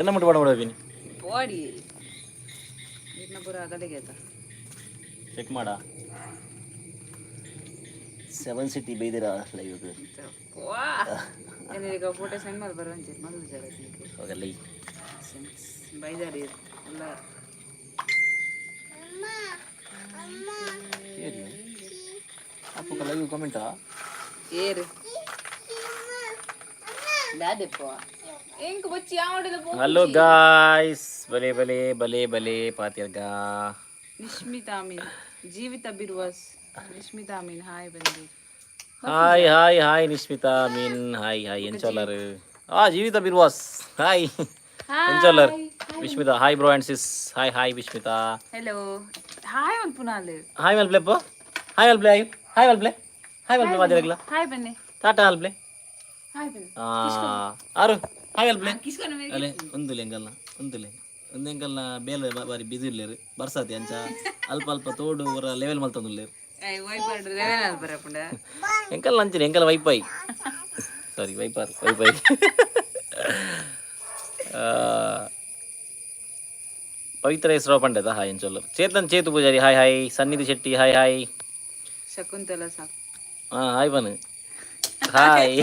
ಎನ್ನ ಮುಟ್ಟು ಬಾಡ ಬಿನಿ. ಪೋಡಿ, ಇರ್ನ ಪೂರ ಗಲಿಗೆ. ಚೆಕ್ ಮಾಡ. ಸೆವೆನ್ ಸಿಟಿ ಬೈದಿರಾ ಲೈವ್? ವಾ, ಈಗ ಫೋಟೋ ಸೆಂಡ್ ಮಾಡಿ ಬರುವಂಚೆ ಮೊದಲು ಜರ. ಹೋಗಲ್ಲ. ಬೈದಾರಿ ಎಲ್ಲ. ಅಪ್ಪು ಲೈವ್ ಕಾಮೆಂಟಾ? ಏರು ದಾದೆಪ್ಪ ಎಂಕ್ ಬಚ್ಚಿ ಯಾವಡಿದ. ಹಲೋ ಗಾಯ್ಸ್, ಬಲೆ ಬಲೆ ಬಲೆ ಬಲೆ ಪಾತಿರ್ಗ. ನಿಶ್ಮಿತಾ ಅಮೀನ್, ಜೀವಿತ ಬಿರ್ವಾಸ್, ನಿಶ್ಮಿತಾ ಅಮೀನ್ ಹಾಯ್ ಬಂದಿ. ಹಾಯ್ ಹಾಯ್ ಹಾಯ್ ನಿಶ್ಮಿತಾ ಮೀನ್, ಹಾಯ್ ಹಾಯ್. ಎಂಚೋಲರ್? ಆ ಜೀವಿತ ಬಿರ್ವಾಸ್, hi. ಎಂಚೋಲರ್ Vishmita? Hi bro and sis, hi hi Vishmitha. Hello, hi ಒಂದು ಪುನಃ ಅಲ್ಲಿ. ಹಾಯ್ ಮಲ್ಪ್ಲೆ, ಹಾಯ್ ಮಲ್ಪ್ಲೆ, ಹಾಯ್ ಹಾಯ್ ಮಲ್ಪ್ಲೆ, ಹಾಯ್ ಮಲ್ಪ್ಲೆ ಮಾತಿರಗ್ಲ. ಹಾಯ್ ಬನ್ನಿ. ಟಾಟಾ ಅಲ್ಪ್ಲೆ. ಹಾಯ್ ಬನ್ನಿ. ಆರು ಹಾಯ್ ಅಲ್ಪ್ಲೆ. ಕಿಸ್ಕೊಂಡು. ಅಲೆ ಒಂದುಲೆ ಎಂಗಲ್ನ ಒಂದುಲೆ ಒಂದು ಎಂಕಲ್ನ ಬೇಲೆ ಬಾರಿ ಬಿಸಿ ಇಲ್ಲೇರು. ಬರ್ಸಾತಿ ಅಂಚ ಅಲ್ಪ ಅಲ್ಪ ತೋಡು ಹೊರ ಲೆವೆಲ್ ಮಲ್ತೊಂದುಲ್ಲೇರು. ವೈಪಾಡ್ ಲೆವೆಲ್ ಆಲ್ ಬರಪುಂಡ. ಎಂಕಲ್ ಅಂಚಿನ ಎಂಕಲ್ ವೈಪೈ, ಸಾರಿ, ವೈಪಾರ್ ವೈಪೈ. ಪವಿತ್ರ ಹೆಸರು ಪಂಡೆದ hi ಅಂಚೊಲ್ಲು. Chetan Chetu Pujari, hi hi. Sannidhi Shetty, hi hi. Shakuntala ಸಾಕ್. ಹಾಂ, ಹಾಯ್ ಬನ್, hi.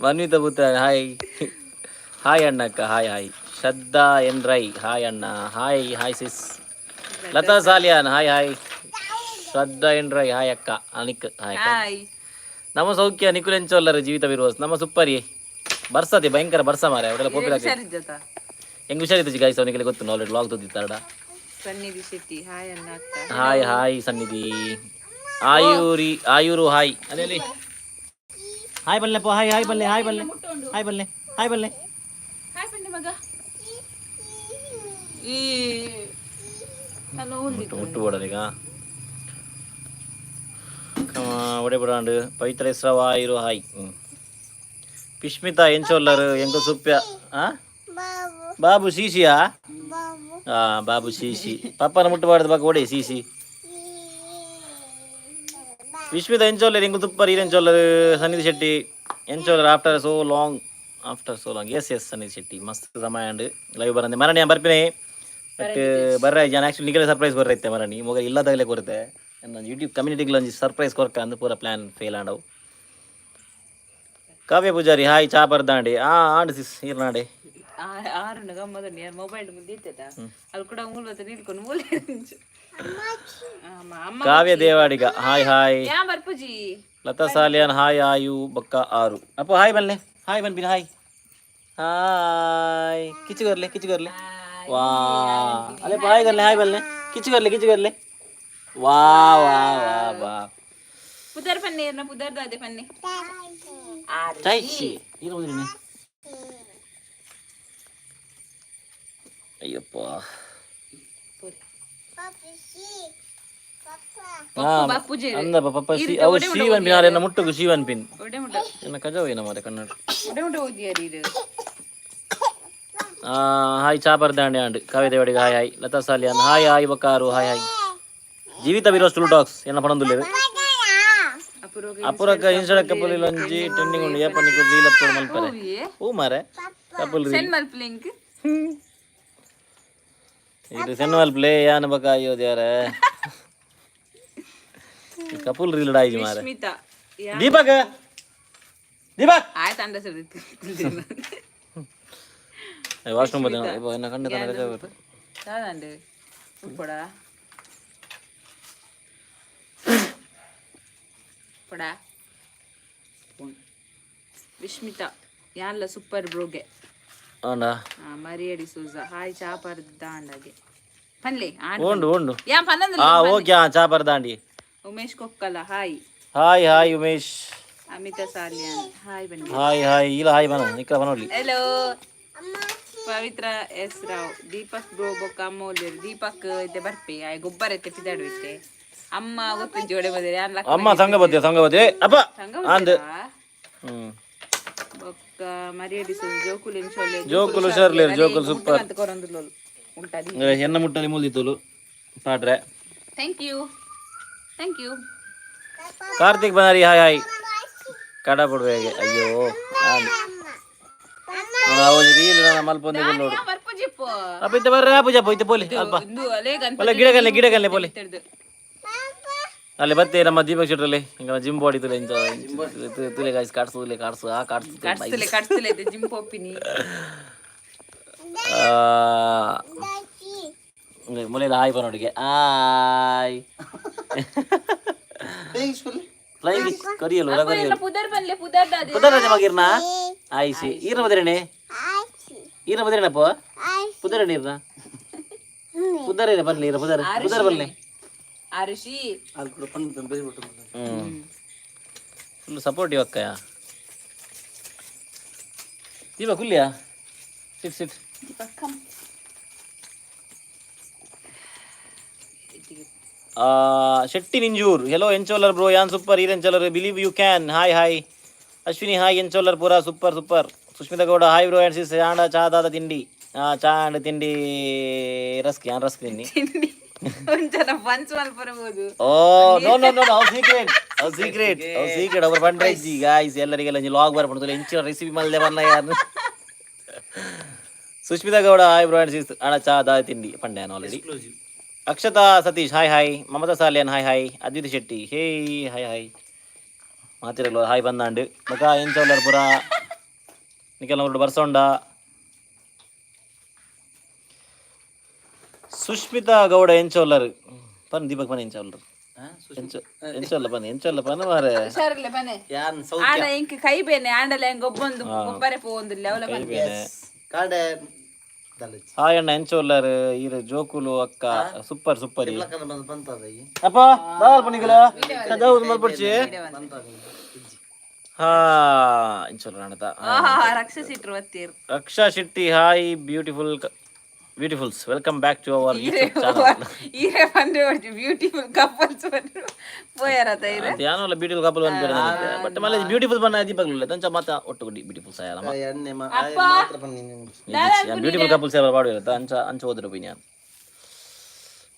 Manvitha Putra, hi hi. ಅಣ್ಣಕ್ಕ, hi hi. Shraddha N Rai, hi ಅಣ್ಣ, hi hi sis. Latha Salian, hi hi. Shraddha N Rai, hi ಅಕ್ಕ. ANIC, hi. Hi. ನಮ್ಮ ಸೌಖ್ಯ ನಿಕುಲೆಂಚೋಲ್ಲರ ಜೀವಿತ ವಿರುವಸ್. ನಮ್ಮ ಸುಪ್ಪರಿ ಬರ್ಸತಿ, ಭಯಂಕರ ಬರ್ಸ ಮಾರೆ ಅವರೆಲ್ಲ ಪೋಪಿಲ. ಹುಷಾರಿದ್ದತ? ಹೆಂಗ್ ಹುಷಾರಿತ್ತು ಗಾಯ್ಸ್? ಅವನಿಗೆ ಗೊತ್ತು, ಆಲ್ರೆಡಿ ಲಾಗ್ ತೋದಿತ್ತಾರಡ. ಸನ್ನಿಧಿ ಶೆಟ್ಟಿ, ಹಾಯ್ ಅಣ್ಣ, ಅಕ್ಕ. ಹಾಯ್ ಹಾಯ್ ಸನ್ನಿಧಿ. ಆಯೂರಿ ಆಯೂರು, ಹಾಯ್. ಅದೇ ಅಲ್ಲಿ ಹಾಯ್ ಬಲ್ಲೆಪ್ಪ, ಹಾಯ್ ಹಾಯ್ ಬಲ್ಲೆ, ಹಾಯ್ ಬಲ್ಲೆ, ಹಾಯ್ ಬಲ್ಲೆ, ಹಾಯ್ ಬಲ್ಲೆ. ಹಾಯ್ ಬನ್ನಿ ಮಗ. ಈ ಹಲೋ. ಮುಟ್ಟು ಮುಟ್ಟು ಬೋಡಲಿಗ ಒಡೆ ಬಿಡಾಂಡು. ಪವಿತ್ರ ಇಸ್ರವ ಆಯೂರು, ಹಾಯ್. ಪಿಷ್ಮಿತಾ ಎಂಚೋಲ್ಲರು? ಎಂಕ ಸುಪ್ಯ. ಆ ಬಾಬು ಶೀಶಿಯಾ? ಆ ಬಾಬು ಶೀಶಿ ಪಪ್ಪನ ಮುಟ್ಟಬಾರ್ದು ಬಾಕ ಓಡೆ ಶೀಶಿ. ವಿಶ್ಮಿತ ಎಂಚೋಲ್ಲರು? ಎಂಕು ತುಪ್ಪರ್ ಎಂಚೋಲ್ಲರು? ಸನ್ನಿಧಿ Shetty ಎಂಚೋಲ್ಲರು? After so long, after so long. Yes yes Sannidhi Shetty, ಮಸ್ತ್ ಸಮಯ ಅಂಡ್ ಲೈವ್ ಬರಂದೆ ಮರಣಿ ಬರ್ಪಿನಿ. ಬಟ್ ಬರ್ರ ಜನ ಆಕ್ಚುಲಿ ನಿಗಲೆ ಸರ್ಪ್ರೈಸ್ ಬರ್ರೈತೆ ಮರಣಿ ಮೊಗಲ್ ಇಲ್ಲದಾಗಲೇ ಕೊರತೆ. ನನ್ನ ಯೂಟ್ಯೂಬ್ ಕಮ್ಯುನಿಟಿಗೆ ಒಂಜಿ ಸರ್ಪ್ರೈಸ್ ಕೊರ್ಕ ಅಂದು ಪೂರ ಪ್ಲಾನ್ ಫೇಲ್ ಆಂಡವು. ಕಾವ್ಯ ಪೂಜಾರಿ, ಹಾಯ್. ಚಾ ಬರ್ದಾಂಡಿ. ಆ ಆಂಡ್ ಸಿಸ್ ಇರ್ನಾಡೆ. ಆರು ಗಮ್ಮದ ಮೊಬೈಲ್ ಮುಂದೆ ಇತ್ತದ ಅಲ್ಲಿ ಕೂಡ ಮೂಲ ನಿಲ್ಕೊಂಡು ಮೂಲೆ ಅಮ್ಮ. ಕಾವ್ಯ ದೇವಾಡಿಗ, ಹಾಯ್ ಹಾಯ್. ಯಾ ಬರ್ಪುಜಿ. ಲತಾ ಸಾಲಿಯಾನ್, ಹಾಯ್. ಆಯು ಬಕ್ಕ ಆರು ಅಪ್ಪ, ಹಾಯ್ ಬಲ್ಲೆ, ಹಾಯ್ ಬನ್ಬಿನ, ಹಾಯ್ ಹಾಯ್. ಕಿಚ್ಚು ಬರ್ಲೆ, ಕಿಚ್ಚು ಬರ್ಲೆ. ವಾ ಅಲ್ಲೇ, ಹಾಯ್ ಬರ್ಲೆ, ಹಾಯ್ ಬಲ್ಲೆ, ಕಿಚ್ಚು ಬರ್ಲೆ, ಕಿಚ್ಚು ಬರ್ಲೆ. ವಾ ವಾ ವಾ ವಾ. ಪುದರ್ ಪನ್ನೆ ಇರ್ನ ಪುದರ್ ದಾದೆ ಪನ್ನೆ. ಚಾಯ್ she ಇರು. ಅಯ್ಯಪ್ಪ. ಬಾಪುಜಿ. ಅಂದಪ್ಪ ಪಪ್ಪ she ಅವು ಶೀವನ್ ಪಿನ್ ಆರೆನ್ನ ಮುಟ್ಟುಗು ಶೀವನ್ ಪಿನ್. ಒಡೆ ಮುಟ್ಟ. ಎನ್ನ ಕಜವು ಏನ ಮಾರೆ ಕನ್ನಡ. ಒಡೆ ಮುಟ್ಟ ಓದಿಯಾರಿ ಇದು. ಹಾಯ್ ಚಾ ಬರ್ದಾಂಡೆ and Kavya Devadiga, hi hi. Latha Salian, hi hi. ಬಕ್ಕಾರು, hi hi. ಜೀವಿತ ವಿರೋ ಸ್ಟುಲ್ ಡಾಗ್ಸ್ ಎನ್ನ ಪಣಂದುಲ್ಲೇರು. ಅಪುರೋಗ. ಅಪುರಕ್ಕ ಇನ್ಸ್ಟಾ ಕಪಲ್ ಒಂಜಿ ಟ್ರೆಂಡಿಂಗ್ ಉಂಡು. ಏಪ ನಿಕು ರೀಲ್ ಅಪ್ಲೋಡ್ ಮಲ್ಪರೆ? ಹೂ ಮಾರೆ, ಕಪಲ್ ರೀಲ್. ಸೆಂಡ್ ಮಲ್ಪು ಲಿಂಕ್. ಇದು ಸೆಂಡ್ ಮಲ್ಪಲೆ ಯಾನ ಬಕ. ಅಯ್ಯೋ ದೇವರೇ, ಕಪಲ್ ರೀಲ್ ಡಾಯ್ಜಿ ಮಾರೆ. ಸ್ಮಿತಾ ಯಾ. ದೀಪಕ್, ದೀಪಕ್. ಆಯ್ತು ಅಂಡ ಸರ್. ವಾಶ್ರೂಮ್ ಬರ್ತೇನೆ ಎನ್ನ ಕಂಡು ತನಕ. ದಾದಂಡು ಉಪ್ಪಡ ಪಡ. ವಿಸ್ಮಿತಾ ಯಾನ್ಲ ಸೂಪರ್ ಬ್ರೋಗೆ. ಆಂಡ. ಮರಿಯಡಿ ಸೂಜಾ, ಹಾಯ್. ಚಾ ಪರ್ದಾಂಡಗೆ ಪನ್ಲೆ. ಉಂಡು ಉಂಡು. ಯಾ ಪನ್ನೊಂದು. ಹಾ ಓಕೆ, ಹಾ ಚಾ ಬರ್ದಾಂಡಿ. Umesh Kokkala, hi. Hi hi Umesh. Amita Salian, hi ಬನ್ನಿ. Hi hi. ಇಲ್ಲ ಹಾಯ್ ಬನ ನಿಕ್ಕ ಬನೋಡ್ಲಿ. Hello Pavitra S Rao. Deepak bro ಬೊಕ್ಕ ಅಮ್ಮ ಒಲ್ಲೆರ್? ದೀಪಕ್ ಇತ್ತೆ ಬರ್ಪೆ ಆಯ್ ಗೊಬ್ಬರ ಇತ್ತೆ ಪಿದಾಡು ಇತ್ತೆ. ಅಮ್ಮ ಗೊತ್ತು ಜೋಡೆ ಬಂದಿರಿ. ಅಮ್ಮ ಸಂಗಬತ್ತಿ ಸಂಗಬತ್ತಿ ಅಪ್ಪ ಆಂದ್. ಬೊಕ್ಕ ಮರಿಯಡಿ ಸು ಜೋಕುಲು ಎಂಚೊಲ್ಲೆ? ಜೋಕುಲು ಹುಷಾರ್ಲೇರು, ಜೋಕುಲು ಸೂಪರ್. ಅಂತ ಕೊರೊಂದುಲ್ಲೋಲು ಉಂಟದಿ. ಎನ್ನ ಮುಟ್ಟಲಿ ಮುಲ್ದಿತ್ತೋಲು ಪಾಡ್ರೆ. Thank you, thank you. Karthik Banari, hi hi. ಕಡ ಬಿಡುವೆ. ಅಯ್ಯೋ. ರೀಲ್ ಮಲ್ಪೊಂದು ನೋಡು. ಬರ್ಪುಜಿಪ್ಪು. ಅಪ್ಪ ಇತ್ತೆ ಬರ್ರ ಪೂಜಾ ಇತ್ತೆ ಪೋಲಿ ಅಲ್ಪ. ಇಂದು ಅಲೆ. ಒಳ್ಳೆ ಗಿಡಗಲ್ಲೆ ಗಿಡಗಲ್ಲೆ ಪೋಲಿ. ಗಣಪತಿ. ಅಲ್ಲಿ ಬತ್ತೆ ನಮ್ಮ ದೀಪಕ್ ಶೆಟ್ಟರಲ್ಲಿ ಹಿಂಗ ಜಿಮ್ ಬಾಡಿ ತುಲೆ ಇಂಚ ತುಲೆ ಗಾಯ್ಸ್ ಕಾಡ್ಸು ತುಲೆ ಕಾಡ್ಸು ಆ ಕಾಡ್ಸು. ಕಟ್ಸ್ತಲೆ ಕಟ್ಸ್ತಲೆ ಇದೆ ಜಿಮ್ ಪೋಪಿನಿ. ಮೊಲೆ ಹಾಯ್ ಬರೋಡಿಗೆ ಆಯ್ ಫ್ಲೈಯಿಂಗ್ ಕರಿಯಲ್ಲ ಹೊರ ಕರಿಯಲ್ಲ. ಪುದರ್ ಬನ್ಲೆ ಪುದರ್ ದಾದೆ. ಪುದರ್ ರಜೆ ಮಗಿರ್ನ ಆಯ್ಸಿ ಈರ್ನ ಬದಿರಣೆ ಈರ್ನ ಬದಿರಣಪ್ಪ ಪುದರಣೆ ಇರ್ನ ಪುದರ್ ಬನ್ಲಿ ಇರ ಪುದರ್ ಪುದರ್ ಬನ್ಲಿ. ಆರುಷಿ. ಫುಲ್ ಸಪೋರ್ಟಿವ್ ಅಕ್ಕಯ ದೀಪ ಕುಲ್ಲಿಯಾ ಸಿಟ್ ಸಿಟ್. ಶೆಟ್ಟಿ ನಿಂಜೂರ್ ಹೆಲೋ ಎಂಚೋಲರ್ ಬ್ರೋ ಯಾನ್ ಸೂಪರ್ ಈರ್ ಎಂಚೋಲರ್ believe you can hi hi Ashwini hi ಎಂಚೋಲರ್ ಪೂರ super super Sushmita Gowda hi bro and sis ಆಂಡ ಚಾ ದಾದ ತಿಂಡಿ ಚಾ ಆಂಡ್ ತಿಂಡಿ ರಸ್ಕ್ ಯಾನ್ ರಸ್ಕ್ ತಿನ್ನಿ. ತಿಂಡಿ ಒಂಜನ ಪಂಚ್ ಮಲ್ಪರಬಹುದು. ಓ no no no ಅವು ಸೀಕ್ರೆಟ್ ಅವು ಸೀಕ್ರೆಟ್ ಅವು ಸೀಕ್ರೆಟ್ ಅವ್ರ ಬಂಡ್ರೆ ಇಜ್ಜಿ ಗಾಯ್ಸ್ ಎಲ್ಲರಿಗೆಲ್ಲ ಒಂಜಿ ಲಾಗ್ ಬರ್ಪುಂಡು ಇಂಚಿನ ರೆಸಿಪಿ ಮಲ್ದೆ ಬನ್ನ ಯಾರು. Sushmita Gowda hi bro and sis ಅಣ್ಣ ಚಾ ದಾ ತಿಂಡಿ ಪಂಡೆ already. Akshata Satish hi hi Mamata Salian hi hi Advaita Shetty hey hi hi ಮಾತಿರಲು hi ಬಂದಾಂಡು ಬೊಕ ಎಂಚ ಪೂರ ನಿಕೆಲ್ಲ ಊರುಡು ಬರ್ಸೋಂಡ. ಸುಷ್ಮಿತಾ ಗೌಡ ಎಂಚೋಲ್ಲರ್ ಪನ್ ದೀಪಕ್ ಪನ್ ಎಂಚೋಲ್ಲರ್ ಎಂಚ ಎಂಚೋಲ್ಲ ಪನ್ ಎಂಚೋಲ್ಲ ಪನ್ ಮಾರೆ. ಹುಷಾರಿಲ್ಲ ಬನ್ನೆ. ಯಾನ್ ಆಂಡ ಇಂಕ್ ಕೈ ಬೇನೆ ಆಂಡಲ ಹೆಂಗ್ ಒಬ್ಬೊಂದು ಒಬ್ಬರೇ ಪೋವೊಂದಿಲ್ಲ ಅವಲ ಬನ್ನೆ. ಕಾಡೆ ದಲಚಿ. ಹಾಯ್ ಅಣ್ಣ ಎಂಚೋಲ್ಲರ್ ಈರ್ ಜೋಕುಲು ಅಕ್ಕ ಸೂಪರ್ ಸೂಪರ್. ಬಂದು ಬಂತದ ಈ. ಅಪ್ಪ ದಾಲ್ ಪನಿಗಲ ಕದವು ಮಲ್ಪಡ್ಚಿ. ಹಾ ಎಂಚೋಲ್ಲ ಅಣ್ಣತ. ಆಹಾ ರಕ್ಷಸ್ ಇಟ್ರು ಒತ್ತೀರ್. Raksha Shetty hi beautiful beautifuls welcome back to our YouTube channel. ಈರೇ ಬಂದ್ರೆ ಬ್ಯೂಟಿಫುಲ್ ಕಪಲ್ಸ್ ಬಂದ್ರು ಪೋಯಾರತ ಇರೆ. ಯಾನಲ್ಲ ಬ್ಯೂಟಿಫುಲ್ ಕಪಲ್ ಬಂದು ಬಟ್ ಮಲ್ಲ ಬ್ಯೂಟಿಫುಲ್ ಬಣ್ಣ ದೀಪಕ್ ತಂಚ ಮಾತ ಒಟ್ಟು ಬ್ಯೂಟಿಫುಲ್ ಸಾಯಲ್ಲ. ಎಣ್ಣೆ ಮಾತ್ರ ಬನ್ನಿ. ಬ್ಯೂಟಿಫುಲ್ ಕಪಲ್ಸ್ ಯಾವ ಪಾಡು ಇರುತ್ತೆ ಅಂಚ ಅಂಚ ಹೋದ್ರು ಒಪಿನಿಯನ್.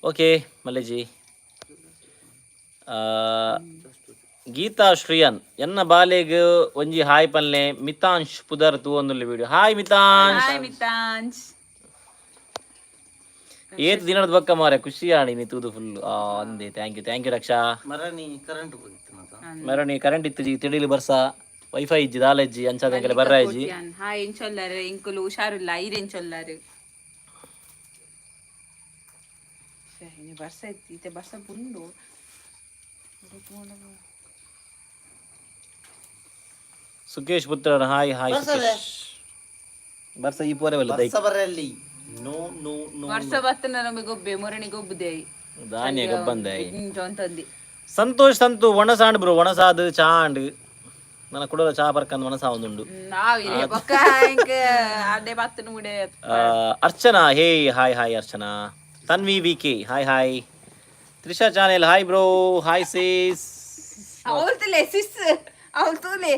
ಓಕೆ ಮಲ್ಲೇಜಿ ಗೀತಾ ಶ್ರೀಯನ್ ಎನ್ನ ಬಾಲೆಗ್ ಒಂಜಿ ಹಾಯ್ ಪಲ್ಲೆ ಮಿತಾಂಶ್ ಪುದರ್ ತೂವೊಂದುಲ್ಲೆ ವಿಡಿಯೋ ಹಾಯ್ ಮಿತಾಂಶ್. ಹಾಯ್ ಮಿತಾಂಶ್. ಏತ್ ದಿನದ ಬಕ್ಕ ಮಾರೆ ಖುಷಿ ಆಣಿ ನೀ ತೂದು ಫುಲ್ ಅಂದೆ thank you thank you Raksha. ಮರಣಿ current ಹೋಗಿತ್ತು ಮಾತ. ಮರಣಿ ಕರೆಂಟ್ ಇತ್ತು ಜಿ ತಿಡಿಲು ಬರ್ಸ ವೈಫೈ ಇಜ್ಜಿ ದಾಲ ಇಜ್ಜಿ ಅಂಚಾದಂಗೆಲ್ಲ ಬರ್ರ ಇಜ್ಜಿ. ಹಾಯ್ ಎಂಚೊಲ್ಲಾರು ಇಂಕುಲು ಹುಷಾರಿಲ್ಲ ಐರ್ ಎಂಚೊಲ್ಲಾರು ಬರ್ಸ ಇತ್ತು ಈತೆ ಬರ್ಸ ಪುಂಡು. ಸುಕೇಶ್ ಪುತ್ರ ಹಾಯ್ ಹಾಯ್ ಸುಕೇಶ್ ಬರ್ಸ ಈ ಪೋರೆ ಬಲ್ಲ ದೈ. ಬರಲ್ಲಿ no no no. ವರ್ಷ ಬತ್ತನ ನಮಗೆ ಗೊಬ್ಬೆ ಮೊರಣಿ ಗೊಬ್ಬುದೆ. ಧಾನ್ಯ ಗಬ್ಬಂದೆ. ಅಂತಂದಿ. ಸಂತೋಷ್ ಸಂತು ಒಣಸಾಂಡ್ ಬ್ರೋ ಒಣಸಾದು ಚಾ ಅಂಡ್ ನನ್ನ ಕುಡಲ ಚಾ ಬರ್ಕಂದ್ ಒಣಸಾ ಒಂದುಂಡು. ನಾವು ಬೊಕ್ಕ ಇಂಕ್ ಅಡೆ ಬತ್ತನ ಮುಡೆ. Archana hey hi hi Archana Tanvi V K hi hi Trisha channel hi bro hi sis. ಅವ್ರು ತುಲೆ ಸಿಸ್ ಅವ್ರು ತುಲೆ.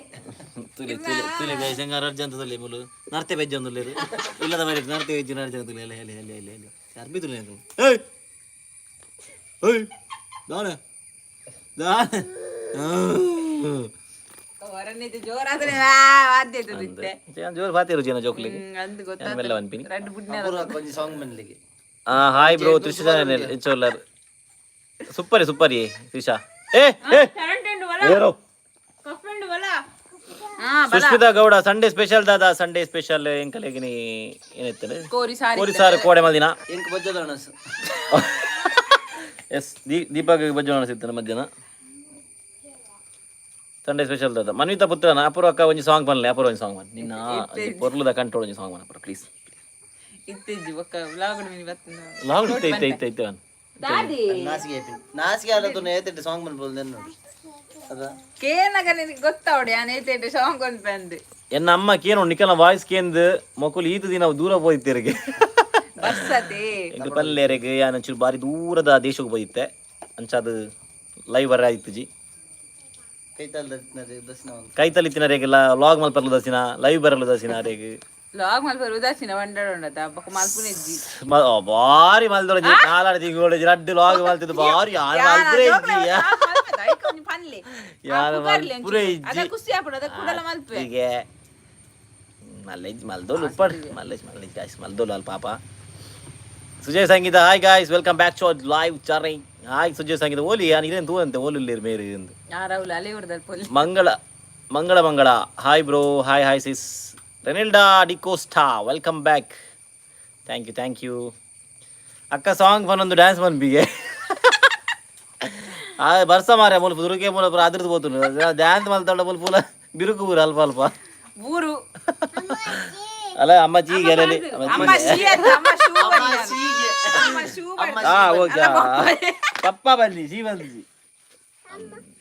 ತುಲೆ ತುಲೆ ತುಲೆ ಗೈಸ್ ಅರ್ಜಂತ ತುಲೆ ಮುಲು ನರ್ತೆ ಬೆಜ್ಜ ಒಂದು ಇಲ್ಲದ ಮರೆ ನರ್ತೆ ಬೆಜ್ಜು ನರ್ಜ ತುಲೆ ಅಲೆ ಅಲೆ ಅಲೆ ಅಲೆ ಅಲೆ ಅರ್ಬಿ ತುಲೆ ಏಯ್ ಏಯ್ ದಾನೆ ದಾನೆ. ಹೊರನಿದ್ದು ಜೋರಾದ್ರೆ ವಾದ್ಯ ಇತ್ತೆ. ಜೋರು ಬಾತಿರು ಜನ ಜೋಕ್ಲಿಗೆ. ಅಂದ್ ಗೊತ್ತಾತ. ಮೆಲ್ಲ ಅನ್ಪಿನಿ. ರಡ್ಡ್ ಬುಡ್ನ. ಒಂಜಿ ಸಾಂಗ್ ಬನ್ಲಿಕ್ಕೆ. ಹಾಯ್ ಬ್ರೋ ತ್ರಿಷಾ ಚಾನೆಲ್ ಚೋಲರ್ ಸೂಪರ್ ಸೂಪರ್ ತ್ರಿಷಾ ಏ ಏ ಏರೋ. ಸುಷ್ಮಿತಾ ಗೌಡ ಸಂಡೇ ಸ್ಪೆಷಲ್ ದಾದಾ ಸಂಡೇ ಸ್ಪೆಷಲ್ ಎಂಕಲೆಗಿನಿ ಏನಿತ್ತಲ್ಲ. ಕೋರಿ ಸಾರಿ. ಕೋರಿ ಸಾರು ಕೋಡೆ ಮಲ್ದಿನ. ಎಂಕ್ ಬಜ್ಜದ ಅಣಸ್. ಎಸ್ ದೀಪಕ್ ಬಜ್ಜೋಣ ಸಿಗ್ತಾನೆ ಮಧ್ಯಾಹ್ನ ಸಂಡೇ ಸ್ಪೆಷಲ್ ದಾದಾ ಮನ್ವಿತಾ ಪುತ್ರನ ಅಪೂರ್ವ ಅಕ್ಕ ಒಂಜಿ ಸಾಂಗ್ ಬನ್ಲೆ ಅಪೂರ್ವ ಒಂಜಿ ಸಾಂಗ್ ಬನ್ ನಿನ್ನ ಪೊರ್ಲುದ ಕಂಟ್ರೋಲ್ ಒಂಜಿ ಸಾಂಗ್ ಬನ್ ಅಪೂರ್ವ ಪ್ಲೀಸ್. ಇತ್ತೆಜ್ಜಿ ಬೊಕ್ಕ ವ್ಲಾಗ್ ಮಿನಿ ಬತ್ತನ. ಲಾಗ್ ಇತ್ತೆ ಇತ್ತೆ ಇತ್ತೆ ಇತ್ತೆ ಬನ್. ದಾದಿ. ನಾಸಿಗೆ ಆಯ್ತು ನಾಸಿಗೆ ಆಡೋದು ಏತಿಟ್ಟು ಸಾಂಗ್ ಬನ್ಬೋದು ನೋಡಿ ಅದ. ಕೇನಗ ನಿನಗೆ ಗೊತ್ತಾವಡೆ ಯಾನ್ ಏತೇಟೆ ಸಾಂಗ್ ಒಂದ್ ಬಂದು. ಎನ್ನ ಅಮ್ಮ ಕೇನು ನಿಕಲ ವಾಯ್ಸ್ ಕೇಂದ್ ಮೊಕುಲು ಈತ ದಿನ ದೂರ ಪೋಯಿತ್ತೆರಿಗೆ. ಬರ್ಸತೆ. ಎಂಕ್ ಪಲ್ಲೇರೆಗ್ ಯಾನ್ ಒಂಚೂರು ಬಾರಿ ದೂರದ ದೇಶಕ್ಕೆ ಪೋಯಿತ್ತೆ ಅಂಚಾದ ಲೈವ್ ಬರ ಆಯ್ತುಜಿ. ಕೈತಾಲ್ ದರ್ಶನ ಒಂದು. ಕೈತಲಿ ತಿನ್ನರೆಗೆಲ್ಲ ಲಾಗ್ ಮಲ್ಪರ್ಲು ದಸಿನ ಲೈವ್ ಬರಲು ದಸಿನ ಅರೆಗ್. ಲಾಗ್ ಮಲ್ಪರು ಉದಾಸೀನ ವಂಡಾಡೋಣದ ಬೊಕ್ಕ ಮಲ್ಪುನೆಜ್ಜಿ. ಬಾರಿ ಮಲ್ದೊಳ ನಾಲಾಡಿ ತಿಂಗಳು ರಡ್ಡು ಲಾಗ್ ಮಲ್ತಿದ್ದು ಬಾರಿ ಯಾರು ಮಲ್ಪುರೆ ಇಜ್ಜಿ. ಪನ್ಲೆ. ಯಾರು ಮಲ್ಪುರೆ ಇಜ್ಜಿ. ಅದ ಖುಷಿ ಆಪುಂಡು ಅದ ಕೂಡಲ ಮಲ್ಪೆ. ಹೀಗೆ ಮಲ್ಲೇಜ್ ಮಲ್ದೋಲು ಉಪ್ಪಡ್ ಮಲ್ಲೇಜ್ ಮಲ್ಲೇಜ್ ಗಾಯ್ಸ್, ಮಲ್ದೋಲು ಅಲ್ ಪಾಪ. Sujay Sangeetha, hi guys, welcome back to live journey. Hi Sujay Sangeetha. ಓಲಿ ಯಾನ್ ಇದೇನು ತೂ ಅಂತೆ ಓಲಿಲ್ಲೇರು ಮೇರು ಎಂದು. ಯಾರವ್ಲು ಅಲೆ ಉರ್ದಲ್ ಪೊಲಿ. ಮಂಗಳ ಮಂಗಳ ಮಂಗಳ, hi bro, hi hi sis. Renilda D'Costa, welcome back, thank you, thank you. ಅಕ್ಕ ಸಾಂಗ್ ಪನ್ನೊಂದು ಡ್ಯಾನ್ಸ್ ಮನ್ಪಿಗೆ ಆ ಬರ್ಸ ಮಾರೆ ಮುಲ್ಪ ದುರುಕೆ ಮೂಲ ಪೂರ ಅದ್ರದ್ದು ಪೋತುಂಡು. ಡ್ಯಾನ್ಸ್ ಮಲ್ತೊಂಡ ಮುಲ್ಪ ಪೂಲ ಬಿರುಕು ಪೂರ ಅಲ್ಪ ಅಲ್ಪ. ಊರು. ಅಲ್ಲ ಅಮ್ಮಜ್ಜಿ ಗೆಲಲಿ. ಅಮ್ಮ ಶೀ ಅಂತ, ಅಮ್ಮ ಶೂ ಬನ್ನಿ. ಅಮ್ಮ ಶೂ ಬನ್ನಿ. ಹಾ ಓಕೆ, ಪಪ್ಪ ಬನ್ನಿ, ಶೀ ಬನ್ನಿ.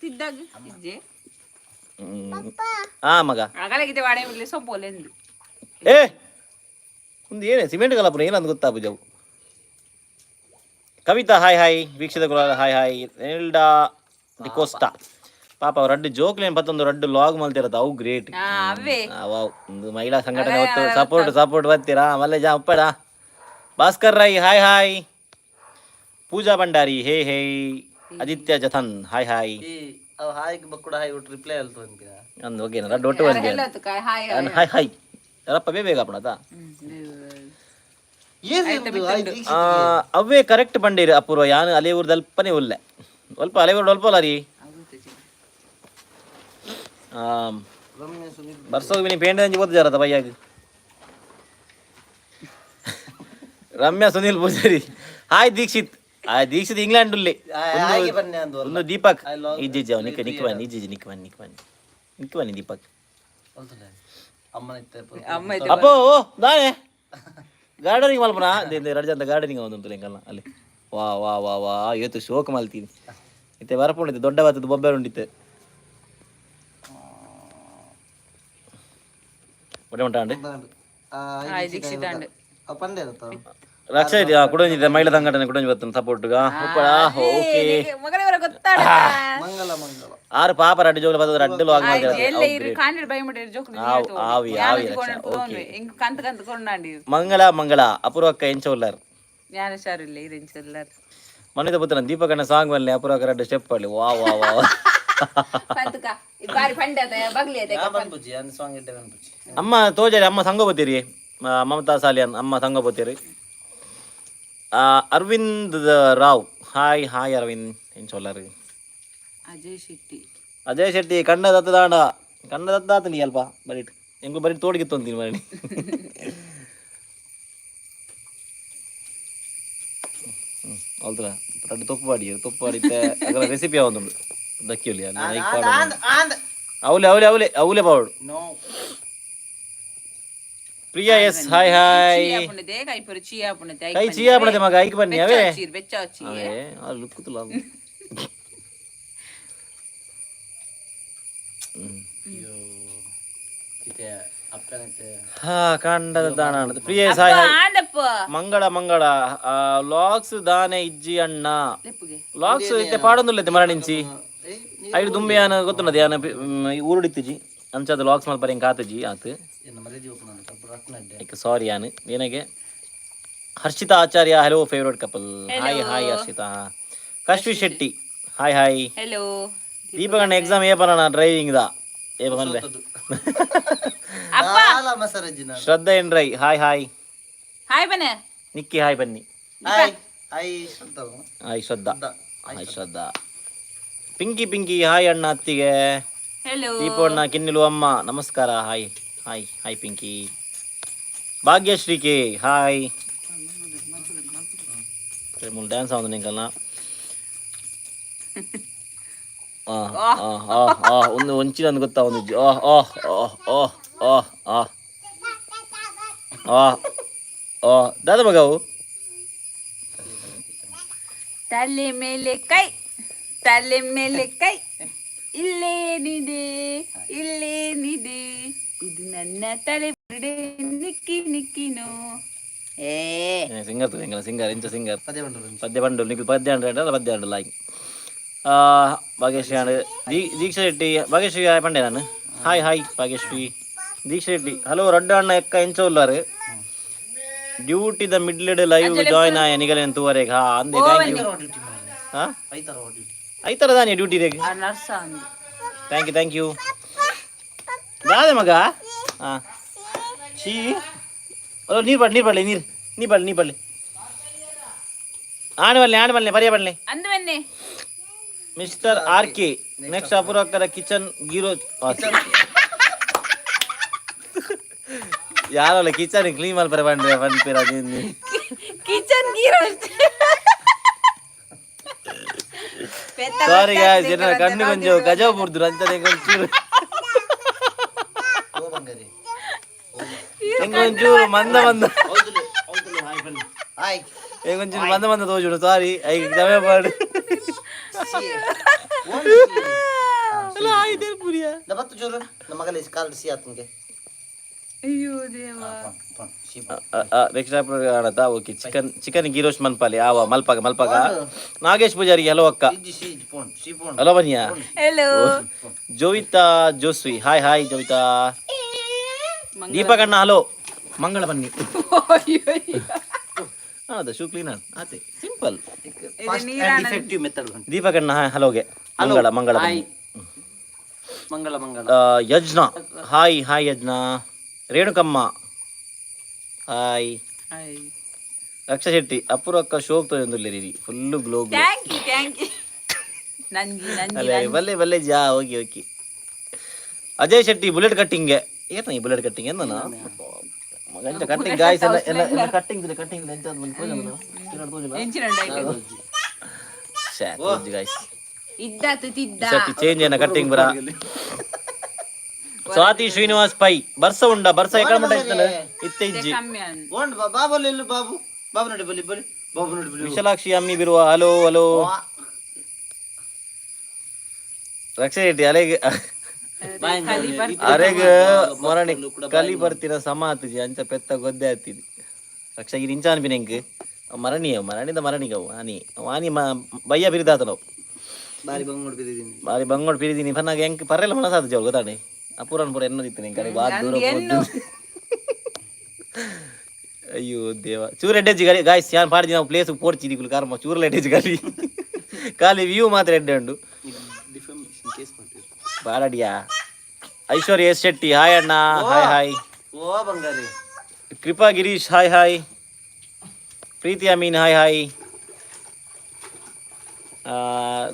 ತಿದ್ದಾಗ ಇಜ್ಜೆ. ಹಾ ಮಗ. ಅಗಲಗಿದೆ ವಾಡೆ ಬಿಡ್ಲಿ ಸೊಪ್ಪೋಲೆಂದು. ಏ ಒಂದು ಏನೇ ಸಿಮೆಂಟ್ ಕಲಪುರ ಏನಂತ ಗೊತ್ತಾ ಪೂಜವು. ಕವಿತಾ ಹಾಯ್ ಹಾಯ್, ವೀಕ್ಷಿತ ಕುಲಾಲ ಹಾಯ್ ಹಾಯ್. ರೆನಿಲ್ಡಾ ಡಿಕೋಸ್ಟಾ ಪಾಪ ಅವ್ರು ರಡ್ಡು ಜೋಕ್ಲೇನ್ ಪತ್ತೊಂದು ರಡ್ಡು ಲಾಗ್ ಮಲ್ತಿರತ್ತ ಅವು ಗ್ರೇಟ್. ಹಾ ಅವೇ. ವಾವ್, ಒಂದು ಮಹಿಳಾ ಸಂಘಟನೆ ಹೊತ್ತು ಸಪೋರ್ಟ್ ಸಪೋರ್ಟ್ ಬರ್ತೀರಾ ಮಲ್ಲೆ ಜಾ ಉಪ್ಪಡ. Bhaskar Rai hi hi. Pooja Bhandari hey hey. Aditya Jathan hi hi. ಈ ಅವ್ ಹಾಯ್ ಬಕ್ಕುಡ ಹಾಯ್ ಒಟ್ಟು ರಿಪ್ಲೈ ಅಲ್ತು ಅನ್ಪಿನ. ಅಂದ್ ಓಕೆ ರಡ್ಡು ಒಟ್ಟು ಬಂದೆ. ಎಲ್ಲ ಹಾಯ್. ಹಾಯ್ ಹಾಯ್ ರಪ್ಪ ಬೇ ಬೇಗ ಅಪ್ಪಣತಾ. ಏನು ಇದು? ಹಾಯ್ ದೀಕ್ಷಿತ್. ಅವೇ ಕರೆಕ್ಟ್ ಬಂಡೀರಿ ಅಪೂರ್ವ. ಯಾನು ಅಲೆ ಊರ್ದ ಅಲ್ಪನೇ ಉಲ್ಲೆ ಅಲ್ಪ ಅಲೆ ಊರ್ದ ಅಲ್ಪ ಅಲ್ಲ ರೀ. ರಮ್ಯ ಸುನೀಲ್. ಬರ್ಸೋಗಿ ನೀ ಪೇಂಟ್ ಅಂಜಿ ಓದ್ ಜಾರತ ಬಯ್ಯಾಗ. ರಮ್ಯಾ ಸುನೀಲ್ ಪೂಜಾರಿ ಹಾಯ್. ದೀಕ್ಷಿತ್ ಆ ದೀಕ್ಷಿತ್ ಇಂಗ್ಲೆಂಡ್ ಉಲ್ಲಿ. ಹಾಗೆ ಬನ್ನಿ ಅಂದು. ಒಂದು ದೀಪಕ್ ಇಜ್ಜಿಜ್ಜಿ ಅವ ನಿಕ್ಕ ನಿಕ್ಕ ಬನ್ನಿ ಇಜ್ಜಿಜ್ಜಿ ನಿಕ್ಕ ಬನ್ನಿ ನಿಕ್ಕ ಬನ್ನಿ ನಿಕ್ಕ ಬನ್ನಿ ದೀಪಕ್. ಅಮ್ಮನ ಇತ್ತೆ. ಅಮ್ಮ ಇತ್ತೆ. ಅಪ್ಪೋ ಓ ದಾನೆ ಗಾರ್ಡನಿಂಗ್ ಮಲ್ಪನ ರಡ್ಜ ಅಂತ ಗಾರ್ಡನಿಂಗ್ ಒಂದು ಎಂಕಲ್ನ ಅಲ್ಲಿ ವಾ ವಾ ವಾ ವಾ ಇವತ್ತು ಶೋಕ್ ಮಲ್ತೀನಿ ಇತ್ತೆ ಬರಪುಂಡಿತ್ತೆ ದೊಡ್ಡ ಬತ್ತದ ಬೊಬ್ಬೆ ಉಂಡಿತ್ತೆ ಒಡೆ ಉಂಟಾಂಡು. ಹಾಯ್ ದೀಕ್ಷಿತ್ ಅಂಡ್. ಪಂಡೆ ಇರುತ್ತ. ರಕ್ಷಾ ಇದೆ ಕುಡಂಜಿದೆ ಮಹಿಳಾ ಸಂಘಟನೆ ಕುಡಂಜಿ ಬರ್ತದೆ ಸಪೋರ್ಟ್ಗ ಉಪ್ಪಳ ಓಕೆ. ಮಗಳವರ ಗೊತ್ತಾಡ. ಮಂಗಲ ಮಂಗಲ. ಆರು ಪಾಪ ರಡ್ಡು ಜೋಗ್ಲ ಬತ್ತದ ರಡ್ಡು ಲಾಗ್ ಮಾಡ್ತಾರೆ. ಎಲ್ಲ ಇರು ಕಾಂಡಿ ಬೈ ಮಾಡಿ ಜೋಕ್ಲು. ಆವಿ ಆವಿ ರಕ್ಷಾ ಓಕೆ. ಹಿಂಗ್ ಕಂತ ಕಂತ ಕೊಂಡಾಂಡಿ. ಮಂಗಳ ಮಂಗಳ ಅಪೂರ್ವಕ್ಕ ಎಂಚ ಉಲ್ಲಾರ್. ಜ್ಞಾನ ಶಾರಿಲ್ಲ ಇರೆಂಚೆಲ್ಲಾರು. ಮನಿದ ಪುತ್ರನ ದೀಪಕಣ್ಣ ಸಾಂಗ್ ಬನ್ನಿ ಅಪೂರ್ವಕ್ಕ ರಡ್ಡು ಸ್ಟೆಪ್ ಅಲ್ಲಿ ವಾ ವಾ ವಾ. ಪಂತಕ ಬಾರಿ ಪಂಡೆ ಅದ ಬಗ್ಲಿ ಅದ. ಯಾ ಬನ್ಪುಜಿ ಅನ್ ಸಾಂಗ್ ಇಡ್ಡೆ ಬನ್ಪುಜಿ. ಅಮ್ಮ ತೋಜಾರಿ ಅಮ್ಮ ಸಂಗೋಪತಿರಿ ಮಮತಾ ಸಾಲಿಯನ್ ಅಮ್ಮ ಸಂಗೋಪತಿರಿ. ಅರವಿಂದ್ ರಾವ್ ಹಾಯ್ ಹಾಯ್ ಅರವಿಂದ್ ಎಂಚ ಉಲ್ಲಾರ್. ಅಜಯ್ ಶೆಟ್ಟಿ. ಅಜಯ್ ಶೆಟ್ಟಿ ಕಣ್ಣ ದತ್ತದಾಂಡ ಕಣ್ಣ ದತ್ತಾತನಿ ಅಲ್ಪ ಬರೀಟ್ ಎಂಕು ಬರೀ ತೋಡಿಗಿತ್ತು ಅಂತೀನಿ ಮರಣಿ. ಅಲ್ದ್ರ ರಡ್ಡು ತೊಪ್ಪು ಮಾಡಿ ತೊಪ್ಪು ಮಾಡಿತ್ತೆ ಅದರ ರೆಸಿಪಿ ಯಾವೊಂದುಂಡು ದಕ್ಕಿಯೊಲಿ ಅಲ್ಲಿ ಲೈಕ್ ಪಾಡು. ಆಂದ್. ಅವಲೆ ಅವಲೆ ಅವಲೆ ಅವಲೆ ಪಾವಡು. No. Priya S hi hi. ಚೀಯಾ ಪುಂಡತೆ ಕೈಪುರ ಚೀಯಾ ಪುಂಡತೆ. ಕೈ ಚೀಯಾ ಪುಂಡತೆ ಮಗ ಐಕ್ ಬನ್ನಿ ಅವೇ. ಬೆಚ್ಚ ಚೀ. ಅವೇ ಆ ಲುಕ್ಕುతుಲ. ಇತ್ತೆ ಅಪ್ಪನೈತೆ. ಹಾ ಕಂಡದ ದಾನ ಪ್ರಿಯ ಎಸ್ ಹಾಯ್ ಹಾಯ್. ಆಂದಪ್ಪ. ಮಂಗಳ ಮಂಗಳ ಲಾಕ್ಸ್ ದಾನೆ ಇಜ್ಜಿ ಅಣ್ಣ. ಲೆಪ್ಪುಗೆ. ಲಾಕ್ಸ್ ಇತ್ತೆ ಪಾಡೊಂದುಲ್ಲೆತ್ತೆ ಮರಣಿಂಚಿ. ಐಡು ದುಂಬೆ ಯಾನ ಗೊತ್ತುನ್ನದು ಯಾನ ಊರುಡಿತ್ತಿಜಿ ಅಂಚಾದ ಲಾಕ್ಸ್ ಮಲ್ಪರೆ ಎಂಕ್ ಆತಜಿ ಆತು. ಎನ್ನ ಮರ್ಯಾದೆ ಓಪನ್ ತಪ್ಪು ರಟ್ನಡ್ಡೆ. ಐಕ್ ಸಾರಿ ಯಾನ್ ಏನಾಗೆ. Harshita Acharya hello favourite couple hi hi Harshita. Kashvi Shetty hi hi. Hello. ದೀಪಕಣ್ಣ exam ಏ ಪನಣ ಡ್ರೈವಿಂಗ್ ದಾ ಏ ಬಂದೆ. ಅಪ್ಪ ಮಸರಜ್ಜಿ ನಾನು. Shraddha N Rai hi hi. Hi ಬನ್ನಿ. ನಿಕ್ಕಿ ಹಾಯ್ ಬನ್ನಿ. Hi hi Shraddha. Hi Shraddha hi Shraddha. Pinky Pinky hi ಅಣ್ಣ ಅತ್ತಿಗೆ. ಹೆಲೋ. ದೀಪು ಅಣ್ಣ ಕಿನ್ನಿಲು ಅಮ್ಮ ನಮಸ್ಕಾರ hi hi hi Pinky. Bhagyashree K hi. ಮೂಲು ಡ್ಯಾನ್ಸ್ ಆವಂದು ನಿಂಕಲ್ನ ಆ ಆ ಆ ಆ ಒಂದು ಒಂಚಿನ ಒಂದು ಗೊತ್ತಾ ಒಂದು ಆ ಆ ಆ ಆ ಆ ಆ ಆ ಆ ದಾದ ಮಗವು. ತಲೆ ಮೇಲೆ ಕೈ ತಲೆ ಮೇಲೆ ಕೈ ಇಲ್ಲೇನಿದೆ ಇಲ್ಲೇನಿದೆ ಇದು ನನ್ನ ತಲೆ ಬುರುಡೆ ನಿಕ್ಕಿ ನಿಕ್ಕಿನೋ ಏ. ಸಿಂಗರ್ ಸಿಂಗರ್ ಸಿಂಗರ್ ಎಂಚ ಸಿಂಗರ್. ಪದೇ ಬಂಡು. ಪದ್ಯ ಬಂಡು ನಿಖಿಲ್ ಪದ್ಯ ಅಂದ್ರೆ ಪದ್ಯ ಅಂಡು ಲೈಕ್ ಭಾಗ್ಯಶ್ರೀ ಅಂಡ್ ದೀಕ್ಷಾ ಶೆಟ್ಟಿ ಭಾಗ್ಯಶ್ರೀ ಹಾಯ್ ಪಂಡೆ ನಾನು hi hi Bhagyashree. Deeksha Shetty hello ರಡ್ಡು ಅಣ್ಣ ಎಕ್ಕ ಎಂಚ ಉಲ್ಲಾರು ಡ್ಯೂಟಿ the ಮಿಡ್ಲ್ಡ್ ಲೈವ್ ಜಾಯ್ನ್ ಆಯ ನಿಗಲೇನು ತೂವರೆಗೆ ಹಾ ಅಂದೆ thank you ಹಾ. ಐತಾರ ಡ್ಯೂಟಿ. ಐತರ ದಾನಿ ಡ್ಯೂಟಿ ದೇಗ್. ಆ ನರ್ಸ ಅಂದು. Thank you thank you ದಾದೆ ಮಗ ಹಾ. ಚೀ, ಅಲ್ಲ, ನೀರು ಪಡ್ಲಿ, ನೀರು ಪಡ್ಲಿ, ನೀರು ನೀ ಪಡ್ಲಿ, ನೀ ಪಡ್ಲಿ. ಆಣೆ ಬಲ್ಲೆ, ಆಣೆ ಬಲ್ಲೆ, ಬರಿಯ ಬಲ್ಲೆ. ಅಂದು ಬನ್ನಿ. ಮಿಸ್ಟರ್ ಆರ್ ಕೆ, ನೆಕ್ಸ್ಟ್ ಅಪೂರ್ವಕ್ಕರ ಕಿಚನ್ ಗೀರೋ. ಯಾರಲ್ಲ ಕಿಚನ್ ಕ್ಲೀನ್ ಮಲ್ಪರೆ ಬಂದ್ರೆ ಪನ್ಪಿರ. ಕಿಚನ್ ಗೀರೋ. ಸಾರಿ ಗಾಯ್ಸ್, ಎನ್ನ ಕಣ್ಣು ಕೊಂಚ ಗಜ ಬುಡ್ದು ಅಂತ ಒಂಚೂರು. ಓ ಬಂಗಾರಿ. ಎಂಕೊಂಚೂರು ಮಂದ ಮಂದ. ಹೌದುಲೆ ಹೌದುಲೆ, ಹಾಯ್ ಬನ್ನಿ, ಹಾಯ್. ಎಂಕೊಂಚೂರು ಮಂದ ಮಂದ ತೋಜುಡು, ಸಾರಿ, ಐಕ್ ಸಮಯ ಪಾಡು. ಅಲ್ಲ, ಆಯ್ತು ಪುರಿಯ. ಬತ್ತು ಚೂರು ನಮ್ಮ ಮಗಲಿ ಕಾಲು ಸಿ ಆತನಿಗೆ. ಅಯ್ಯೋ ದೇವ. ಸಿ. ನೆಕ್ಸ್ಟ್ ಆಡತಾ. ಓಕೆ, ಚಿಕನ್ ಚಿಕನ್ ಗೀರೋಶ್ ಮನ್ಪಾಲಿ ಆವ ಮಲ್ಪಾಗ ಮಲ್ಪಾಗ. ನಾಗೇಶ್ ಪೂಜಾರಿ, ಹಲೋ ಅಕ್ಕ. ಇಜ್ಜಿ ಸಿ ಇಜ್ಜಿ phone C phone. Hello ಬನ್ನಿಯಾ. Hello. Jovita Josvi, hi hi Jovita. Deepak ಅಣ್ಣ ಹಲೋ, ಮಂಗಳ ಬನ್ನಿ. ಹೌದಾ, ಶೂ ಕ್ಲೀನ್ ಆತೆ, simple. Fast and effective method. Deepak ಅಣ್ಣ ಹಲೋಗೆ, ಮಂಗಳ ಮಂಗಳ ಬನ್ನಿ. ಮಂಗಳ ಮಂಗಳ. Yajna, hi hi Yajna. Renukamma, hi. Hi. Raksha Shetty, ಅಪೂರ್ವಕ್ಕ ಶೋಕ್ ತೊಂದುಲ್ಲೇರಿ, full glow glow. Thank you, thank you. ನಂಜಿ ನಂಜಿ. ಅಲ್ಲೇ ಬಲ್ಲೆ ಬಲ್ಲೆ ಜಾ. Okay okay. Ajay Shetty, bullet cutting ಏನ ಈ ಬುಲೆಟ್ ಕಟ್ಟಿಂಗ್ ಎಂದನ ಎಂಚ ಕಟ್ಟಿಂಗ್ ಗಾಯ್ಸ್? ಎಲ್ಲ ಎಲ್ಲ ಎಲ್ಲ ಕಟ್ಟಿಂಗ್ ಕಟ್ಟಿಂಗ್ ಎಂಚ ಎಂಚಿನ ಗಾಯ್ಸ್? ಇದ್ದಾತು ತಿದ್ದ. ಸತಿ ಚೇಂಜ್ ಏನ ಕಟ್ಟಿಂಗ್ ಬರ. ಸ್ವಾತಿ ಶ್ರೀನಿವಾಸ್ ಪೈ, ಬರ್ಸ ಉಂಡ ಬರ್ಸ ಎಕಡ ಮಟ್ಟ ಇತ್ತಲ್ಲ ಇತ್ತೆ ಇಜ್ಜಿ. ಕಮ್ಮಿ ಅನ್. ಓಂಡ್ ಬಾಬು ಇಲ್ಲಿ, ಬಾಬು ಬಾಬು ನೋಡಿ, ಬಲಿ ಬಲಿ ಬಾಬು ನೋಡಿ ಬಲಿ. ವಿಶಾಲಾಕ್ಷಿ ಅಮ್ಮಿ ಬಿರುವ, ಹಲೋ ಹಲೋ. ರಕ್ಷಾ ಶೆಟ್ಟಿ, ಅಲೆಗ್ ಅರೆಗ್ ಮೊರಣಿ ಕಲಿ ಬರ್ತಿನ ಸಮ ಆತುಜಿ ಅಂಚ ಪೆತ್ತ ಗೊದ್ದೆ ಆತಿದಿ. ರಕ್ಷಾ ಈ ಇಂಚ ಅನ್ಪಿನ ಎಂಕ್ ಮರಣಿಯ ಮರಣಿದ ಮರಣಿಗವು ಆನಿ ವಾನಿ ಬಯ್ಯ ಬಿರಿದಾತನವು. ಬಾರಿ ಬಂಗ್ ನೋಡ್ಬಿದ್ದೀನಿ. ಬಾರಿ ಬಂಗೋಡ್ ಪಿರಿದಿನಿ ಪನ್ನಾಗ ಎಂಕ್ ಪರ್ರೆಲ್ಲ ಮನಸಾದ ಜೋಳು ಗೊತ್ತಾಣೆ. ಅಪೂರನ್ ಪೂರ ಎನ್ನದಿತ್ತು ನಿಂಗೆ ಕಡೆ ಬಾ ದೂರ ಪೋದು. ಅಯ್ಯೋ ದೇವ, ಚೂರು ಎಡ್ಡೆಜ್ಜಿ ಗಾಲಿ ಗಾಯ್ಸ್. ಯಾನ್ ಪಾಡ್ದಿ ನಾವು ಪ್ಲೇಸ್ ಪೋಡ್ಚಿ ದಿಗುಲು ಕಾರ್ಮ ಚೂರು ಎಡ್ಡೆಜ್ಜಿ ಗಾಲಿ, ಖಾಲಿ ವ್ಯೂ ಮಾತ್ರ ಎಡ್ಡೆ ಉಂಡು. ಡಿಫಾಮೇಶನ್ ಕೇಸ್ ಮಾಡ್ತೀವಿ. ಬಾರಡಿಯಾ. ಐಶ್ವರ್ಯ ಎಸ್ ಶೆಟ್ಟಿ, ಹಾಯ್ ಅಣ್ಣ, ಹಾಯ್ ಹಾಯ್. ಓ ಬಂಗಾರಿ. ಕೃಪಾ ಗಿರೀಶ್, ಹಾಯ್ ಹಾಯ್. ಪ್ರೀತಿ ಅಮೀನ್, ಹಾಯ್ ಹಾಯ್.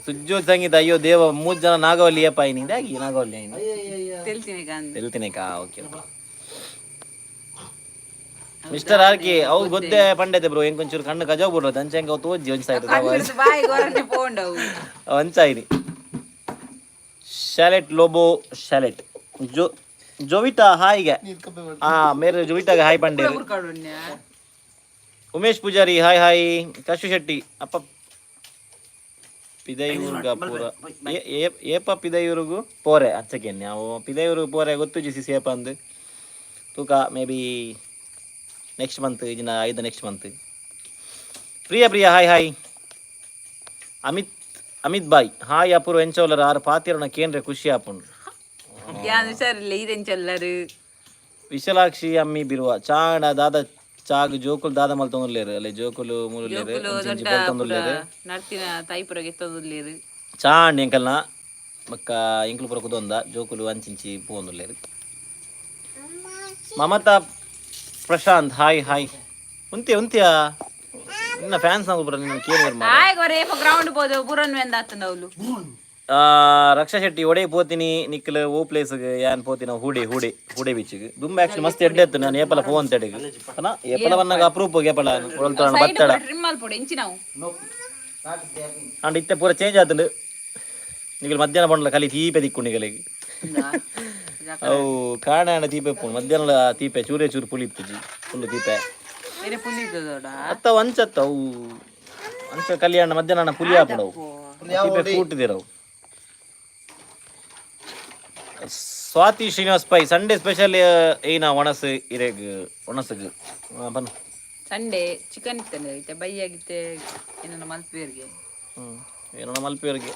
ಸುಜ್ಜೋತ್ ಸಂಗೀತ, ಅಯ್ಯೋ ದೇವ, ಮೂರು ಜನ ನಾಗವಲ್ಲಿ ಏಪ ಐನಿ ಇದಾಗಿ ನಾಗವಲ್ಲಿ ಐನಿ. ತೆಲ್ತೀನಿ ಕಂದು. ತೆಲ್ತಿನೇಕಾ? Okay. Mister R K, ಅವು ಗೊತ್ತೇ ಪಂಡೆತೆ ಬ್ರೋ, ಎಂಕೊಂಚೂರು ಕಣ್ಣು ಕಜಾವ್ ಬಿಡ್ರದು ಅಂಚೆ ಹೆಂಗೆ ಅವು ತೋಜಿ ಒಂಚ ಆಯ್ತು. ಕಣ್ಣು ಬಾಯಿ ಗೊರನೆ ಪೋಂಡವು. ಅಂಚಾಯಿನಿ. Charlotte Lobo, Charlotte Jo, Jovita ಹಾಯ್ಗೆ. ಹಾ ಮೇರೆ ಜೋವಿಟಾಗೆ ಹಾಯ್ ಪಂಡೇರು. ಹುರ್ಕಾಡುನ್ಯ. Umesh Poojary, hi hi. ಕಶು ಶೆಟ್ಟಿ, ಅಪ್ಪ ಪಿದೈಯೂರ್ಗ ಪೂರ ಏಪ ಪಿದೈಯೂರಿಗು ಪೋರೆ ಅಚ್ಚಕೆನ್ನೆ ಅವು ಪಿದೈಯೂರು ಪೋರೆ ಗೊತ್ತು ಜಿಸಿ ಸೇಪ ಅಂದು ತೂಕ ಮೇ ಬಿ ನೆಕ್ಸ್ಟ್ ಮಂತ್ ಇಜಿನ ಐದು next month. Priya Priya, hi hi. Amit Amit bye, hi. Apoorva ಎಂಚೋಲರ ಆರು ಪಾತಿರನ ಕೇಂದ್ರ ಖುಷಿ ಆಪುಂಡು. ಯಾನ್ ಹುಷಾರಿಲ್ಲ, ಈರೆಂಚೊಲ್ಲರು. ವಿಶಾಲಾಕ್ಷಿ ಅಮ್ಮಿ ಬಿರುವ, ಚಾಂಡ ದಾದ ಚಾಗ್ ಜೋಕುಲು ದಾದ ಮಲ್ತೊಂದುಲ್ಲೇರು ಅಲ್ಲೇ ಜೋಕುಲು ಮೂಲುಲ್ಲೇರು. ಜೋಕುಲು ಇಂಚಿ ದೊಡ್ಡ ಬಲ್ತೊಂದುಲ್ಲೇರು. ನಡ್ತಿನ ತಾಯಿಪುರಗೆ ಎತ್ತೊಂದುಲ್ಲೇರು. ಚಾಂಡ್ ಎಂಕಲ್ನ ಬೊಕ್ಕ ಎಂಕುಲು ಪೂರ ಕುದೊಂದ, ಜೋಕುಲು ಅಂಚಿಂಚಿ ಪೋವೊಂದುಲ್ಲೇರು. ಮಮತಾ ಪ್ರಶಾಂತ್, ಹಾಯ್ ಹಾಯ್. ಉಂತಿ ಉಂತಿಯಾ ನಿನ್ನ ಫ್ಯಾನ್ಸ್ ನಾವು ಪೂರ ನಿನ್ನ ಕೇಳಿದ್ರು ಮಾರ್ರೆ. ಆಯ್ ಗೊರೆ ಗ್ರೌಂಡ್ ಪೋದು ಪುರನ್ ವೆಂದಾತಂದ ಅವಳು. ರಕ್ಷಾ ಶೆಟ್ಟಿ, ಒಡೆ ಪೋತಿನಿ ನಿಕ್ಲು ಓ ಪ್ಲೇಸ್ಗೆ ಯಾನ್ ಪೋತಿನ ಹೂಡೆ ಹೂಡೆ ಹೂಡೆ ಬೀಚ್ಗೆ ದುಂಬ. ಆಕ್ಚುಲಿ ಮಸ್ತ್ ಎಡ್ಡೆ ಇತ್ತು, ನಾನು ಏಪಲ ಫೋನ್ ತಡೆಗೆ ಅಣ್ಣ ಏಪಲ ಬನ್ನಾಗ ಅಪರೂಪ ಏಪಲ ಒಳಲ್ತಾಣ ಬತ್ತಡ. ಟ್ರಿಮ್ ಮಲ್ಪೊಡು ಎಂಚಿನವು. ಅಂಡ್ ಇತ್ತೆ ಪೂರ ಚೇಂಜ್ ಆತುಂಡು. ನಿಗಲ್ ಮಧ್ಯಾಹ್ನ ಪಂಡಲ ಕಲಿ ತೀಪೆ ದಿಕ್ಕು ನಿಗಲಿಗೆ ಅವು ಕಾಣಾಣ ತೀಪೆ ಪೂಣ್ ಮಧ್ಯಾಹ್ನ ತೀಪೆ ಚೂರೇ ಚೂರು ಪುಳಿ ಇತ್ತುಜಿ ಫುಲ್ ತೀಪೆ. ಬೇರೆ ಪುಲಿ ಇದ್ದದೋಡ. ಅತ್ತ ಒಂಚತ್ತ ಅವು ಅಂಚ ಕಲ್ಯಾಣ ಮಧ್ಯಾಹ್ನ ಪುಲಿ ಹಾಪುಡವು ತೀಪೆ ಕೂಟಿದಿರವು. ಸ್ವಾತಿ ಶ್ರೀನಿವಾಸ್ ಪೈ, ಸಂಡೇ ಸ್ಪೆಷಲ್ ಏನ ಒಣಸು ಇರೆಗ್ ಒಣಸುಗು ಬನ್ನ? ಸಂಡೇ ಚಿಕನ್ ಇತ್ತಂದ್ರೆ ಐತೆ ಬೈಯಾಗಿತ್ತೆ ಏನನ್ನ ಮಲ್ಪೇರ್ಗೆ. ಹ್ಮ್ ಏನೋ ಮಲ್ಪಿಯವರಿಗೆ.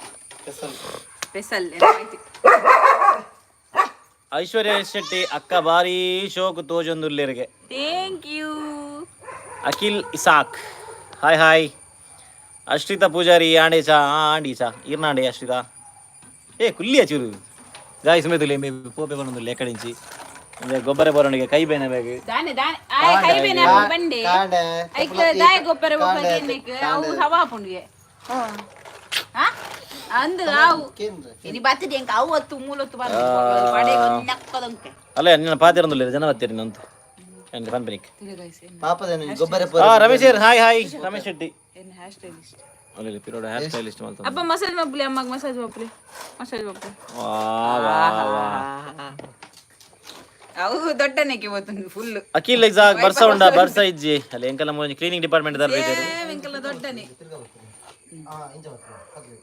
ಸ್ಪೆಷಲ್. ಐಶ್ವರ್ಯ ಎಸ್ ಶೆಟ್ಟಿ, ಅಕ್ಕ ಬಾರಿ ಶೋಕ್ ತೋಜೊಂದುಲ್ಲೇರಿಗೆ. Thank you. Akhil Isaac, hi hi. Ashrita Poojary, ಆಂಡೆ ಚಾ ಆಂಡಿ ಚಾ ಈರ್ನಾಂಡೆ ಅಶ್ರಿತಾ. ಏ ಕುಲ್ಲಿಯ ಚೂರು ಗಾಯ್ ಸುಮೇతులే. మే పోపే పనుంది ఎక్కడి నుంచి ಗೊಬ್ಬರ ಬರೋಣಿಗೆ ಕೈ ಬೇನೆ ಬೇಗ. ದಾನೆ ದಾನೆ ಆಯ್ ಕೈ ಬೇನೆ ಹಾಕು ಬಂಡೆ. ಕಾಂಡೆ. ಐಕ್ ದಾಯ ಗೊಬ್ಬರ ಬೊಕ್ಕ ಅವು ಹವಾ ಪುಂಡಿಗೆ ಹಾ ಅಂದು ಅವು ಕೇಂದ್ರ. ಇನಿ ಬತ್ತಿದೆ ಎಂಕ ಅವು ಹೊತ್ತು ಮೂಲೊತ್ತು ಬಂದು ಪಡೆ ನಕ್ಕದಂಕೆ. ಅಲ್ಲ, ನಿನ್ನ ಪಾತಿರಂದುಲ್ಲ ಜನ ಬತ್ತೀರಿ ನಂತು ಎಂತ ಪನ್ಪನಿಕ್. ಪಾಪದೇನು ಗೊಬ್ಬರ. ಆ ರಮೇಶ್ ಹಾಯ್ ಹಾಯ್ ರಮೇಶ್ ಶೆಟ್ಟಿ. ಏನು ಹೇರ್ ಸ್ಟೈಲಿಸ್ಟ್. ಅಲ್ಲಿ ಪಿರೋಡ ಹೇರ್ ಸ್ಟೈಲಿಸ್ಟ್ ಮಾಡ್ತಾನೆ. ಅಪ್ಪ, ಮಸಾಜ್ ಮಪ್ಲಿ, ಅಮ್ಮಗೆ ಮಸಾಜ್ ಮಪ್ಲಿ, ಮಸಾಜ್ ಮಪ್ಲಿ. ವಾ ವಾ ವಾ. ಅವು ದೊಡ್ಡನೆಗೆ పోతుంది ಫುಲ್. ಅಖಿಲ್ ಎಕ್ಸಾಕ್ ಬರ್ಸ ಉಂಡ ಬರ್ಸ ಇಜ್ಜಿ ಅಲ್ಲಿ ಎಂಕಲ್ಲ ಮೊಂಜಿ ಕ್ಲೀನಿಂಗ್ ಡಿಪಾರ್ಟ್ಮೆಂಟ್ ದಾರ್ ಬೈದೇರು. ಎಂಕಲ್ಲ ದೊಡ್ಡನೆ. ಹಾ, ಇಂಚ ಬರ್ತದೆ.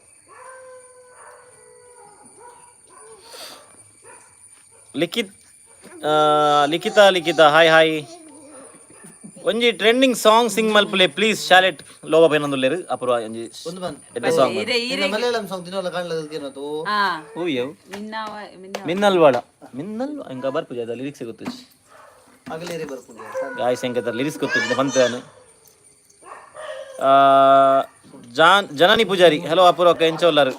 ಲಿಖಿತ್ ಲಿಖಿತಾ ಲಿಖಿತಾ ಹಾಯ್ ಹಾಯ್. ಒಂಜಿ ಟ್ರೆಂಡಿಂಗ್ ಸಾಂಗ್ ಸಿಂಗ್ ಮಲ್ಪುಲೆ ಪ್ಲೀಸ್. ಶಾಲೆಟ್ ಲೋಬ ಪೈನಂದುಲ್ಲೇರು ಅಪೂರ್ವ ಒಂಜಿ ಒಂದು ಬಂದ್ ಎಡ್ಡೆ ಸಾಂಗ್. ಇರೆ ಇರೆ. ಮಲಯಾಳಂ ಸಾಂಗ್ ದಿನವಲ್ಲ ಕಾಣ್ಲದಕ್ಕೇನದು. ಹಾ. ಹೂಯವ್. ಮಿನ್ನಾವ ಮಿನ್ನಾವ. ಮಿನ್ನಲ್ವಾಡ ಮಿನ್ನಲ್ ಇಂಕ ಬರ್ಪುಜ ಅದ ಲಿರಿಕ್ಸ್ ಗೊತ್ತು. ಅಗಲೇರಿ ಬರ್ಪುಂಡು. ಗಾಯ್ ಸಂಕೇತ ಲಿರಿಕ್ಸ್ ಗೊತ್ತು ಪಂತಾನು. ಜಾನ್ ಜನನಿ ಪೂಜಾರಿ ಹಲೋ ಅಪೂರ್ವ ಅಕ್ಕ ಎಂಚೋಲ್ಲರು.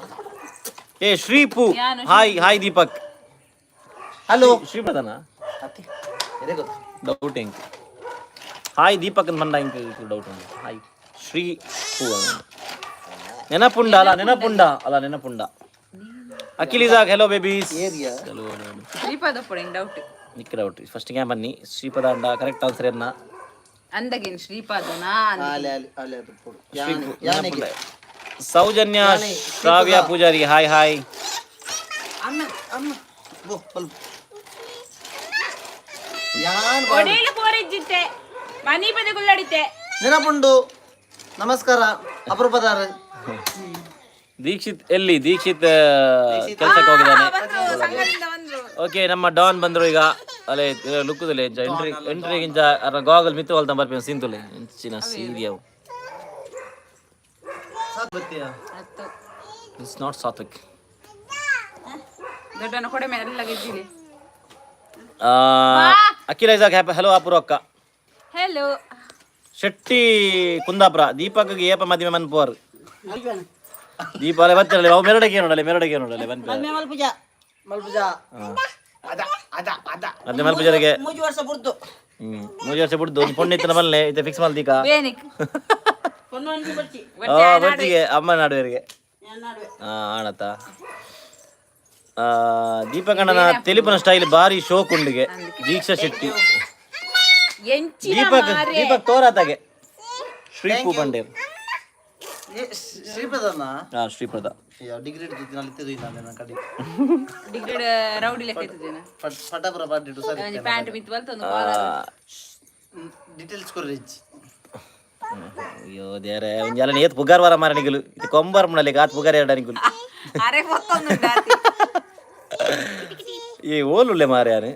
ಏ Shripu hi hi Deepak. Hello. ಶ್ರೀಪದನಾ? ಅತ್ತೆ ಎದೆ ಗೊತ್ತು. ಡೌಟ್ ಎಂಕ್. ಹಾಯ್ ದೀಪಕ್ ಅಂತ ಬಂದ ಇಂಕ್ ಡೌಟ್ ಉಂಟು. ಹಾಯ್ ಶ್ರೀ ಪೂ ನೆನಪುಂಡ ಅಲ್ಲ, ನೆನಪುಂಡ ಅಲ್ಲ, ನೆನಪುಂಡ. Akhil Isaac hello babies. Area. Hello. Shripada ಪೊಡೆ ಡೌಟ್. ನಿಕ್ ಡೌಟ್ ಫಸ್ಟ್ ಗೆ ಬನ್ನಿ ಶ್ರೀಪದ ಅಂಡ ಕರೆಕ್ಟ್ ಆನ್ಸರ್ ಎನ್ನ. ಅಂದಗೇನು ಶ್ರೀಪಾದನಾ? ಆಲೆ ಆಲೆ ಆಲೆ ಅದು ಪೊಡು ಯಾನೆ ಯಾನೆಗೆ. ಸೌಜನ್ಯ ಶ್ರಾವ್ಯ ಪೂಜಾರಿ ಹಾಯ್ ಹಾಯ್. ಅಮ್ಮ ಅಮ್ಮ ಬೋ ಸ್ವಲ್ಪ ಯಾನ್. ಒಡೇಲು ಪೋರಿಜ್ಜಿತ್ತೆ ಮನಿ ಪದ ಗುಳ್ಳಡಿತೆ. ನೆನಪುಂಡು. ನಮಸ್ಕಾರ ಅಪರೂಪದಾರ. ದೀಕ್ಷಿತ್ ಎಲ್ಲಿ? ದೀಕ್ಷಿತ್ ಕೆಲಸಕ್ಕೆ ಹೋಗಿದ್ದಾನೆ. ಬಂದ್ರು, ಸಂಘದಿಂದ ಬಂದ್ರು. ಓಕೆ, ನಮ್ಮ ಡಾನ್ ಬಂದ್ರು ಈಗ. ಅಲ್ಲೇ ಲುಕ್ಕುದಲೆ ಎಂಟ್ರಿ ಎಂಟ್ರಿ ಗಿಂಚ ಅರ ಗಾಗಲ್ ಮಿತ್ತು ಹೊಲ್ತ ಬರ್ಪಿನ ಸಿಂತುಲೆ ಇಂಚಿನ ಸೀರಿಯವು. ಬತ್ತೀಯ. ಅತ್ತು. It's not Satwik. ದೊಡ್ಡನ ಕೊಡೆ ಮೇಲೆ ಎಲ್ಲ ಗೆದ್ದಿಲಿ. ಅಖಿಲ ಇಸಾಕ್ ಹ್ಯಾಪಿ ಹಲೋ ಅಪೂರ್ವ ಅಕ್ಕ. ಹೆಲೋ. ಶೆಟ್ಟಿ ಕುಂದಾಪುರ ದೀಪಕ್ ಏಪ ಮದಿಮೆ ಮನ್ಪುವರು ದೀಪ ಅಲೆ ಬತ್ತಿರಲಿ ಅವು ಮೆರಡಗೆ ನೋಡಲೆ ಮೆರಡಗೆ ನೋಡಲೆ ಬನ್ಪ. ಮಲ್ಪುಜ ಮಲ್ಪುಜ ಅದ ಅದ ಅದ. ಮದ್ಮೆ ಮಲ್ಪುಜರಿಗೆ. ಮೂಜಿ ವರ್ಷ ಬುಡ್ದು. 3 ವರ್ಷ ಬಿಡ್ದು ಒಂಜಿ ಪೊಣ್ಣು ಇತ್ತಿನ ಬಲ್ಲೆ ಇತ್ತೆ ಫಿಕ್ಸ್ ಮಲ್ದೀಕ. ಬೇನಿಕ್. ಆ ಬರ್ತಿಗೆ ಅಮ್ಮ ನಾಡುವರಿಗೆ ಹಾ ಆಣತ. ದೀಪಕಣ್ಣನ ತೆಲಿಪನ ಸ್ಟೈಲ್ ಬಾರಿ ಶೋಕ್ ಉಂಡಿಗೆ ದೀಕ್ಷಾ ಶೆಟ್ಟಿ. ಎಂಚಿನ. ದೀಪಕ್ ದೀಪಕ್ ತೋರಾತಾಗೆ ಶ್ರೀಪು ಪಂಡೇರ್. ಶ್ರೀಪದನ. ಹಾ ಶ್ರೀಪದ. ಡಿಗ್ರಿ ಹಿಡಿದು ಇತ್ತಿದ್ದು ನನ್ನ ಕಡೆ. ಡಿಗ್ರೇಡ್ ರೌಡಿ ಲೆಕ್ಕ ಇತ್ತಿದ್ದೇನೆ. ಪಟಾಪುರ ಪಾಟಿಟ್ಟು ಸರಿ. ಪ್ಯಾಂಟ್ ಮಿತ್ತು ಬಲ್ತೊಂದು. ಡೀಟೇಲ್ಸ್ ಕೊರ್ರಿ. ಅಯ್ಯೋ ದೇರೆ, ಒಂಜಿ ಅಲ್ಲ ಏತ್ ಪುಗಾರ್ ವಾರ ಮಾರಣಿಗಲು ಇದು ಕೊಂಬಾರ್ ಮುಣಲೆ ಆತ್ ಪುಗಾರ್ ಎರಡನಿಗುಲು. ಅರೆ ಪೊತ್ತೊಂದು. ಈ ಓಲುಳ್ಳೆ ಮಾರ್ಯಾನು.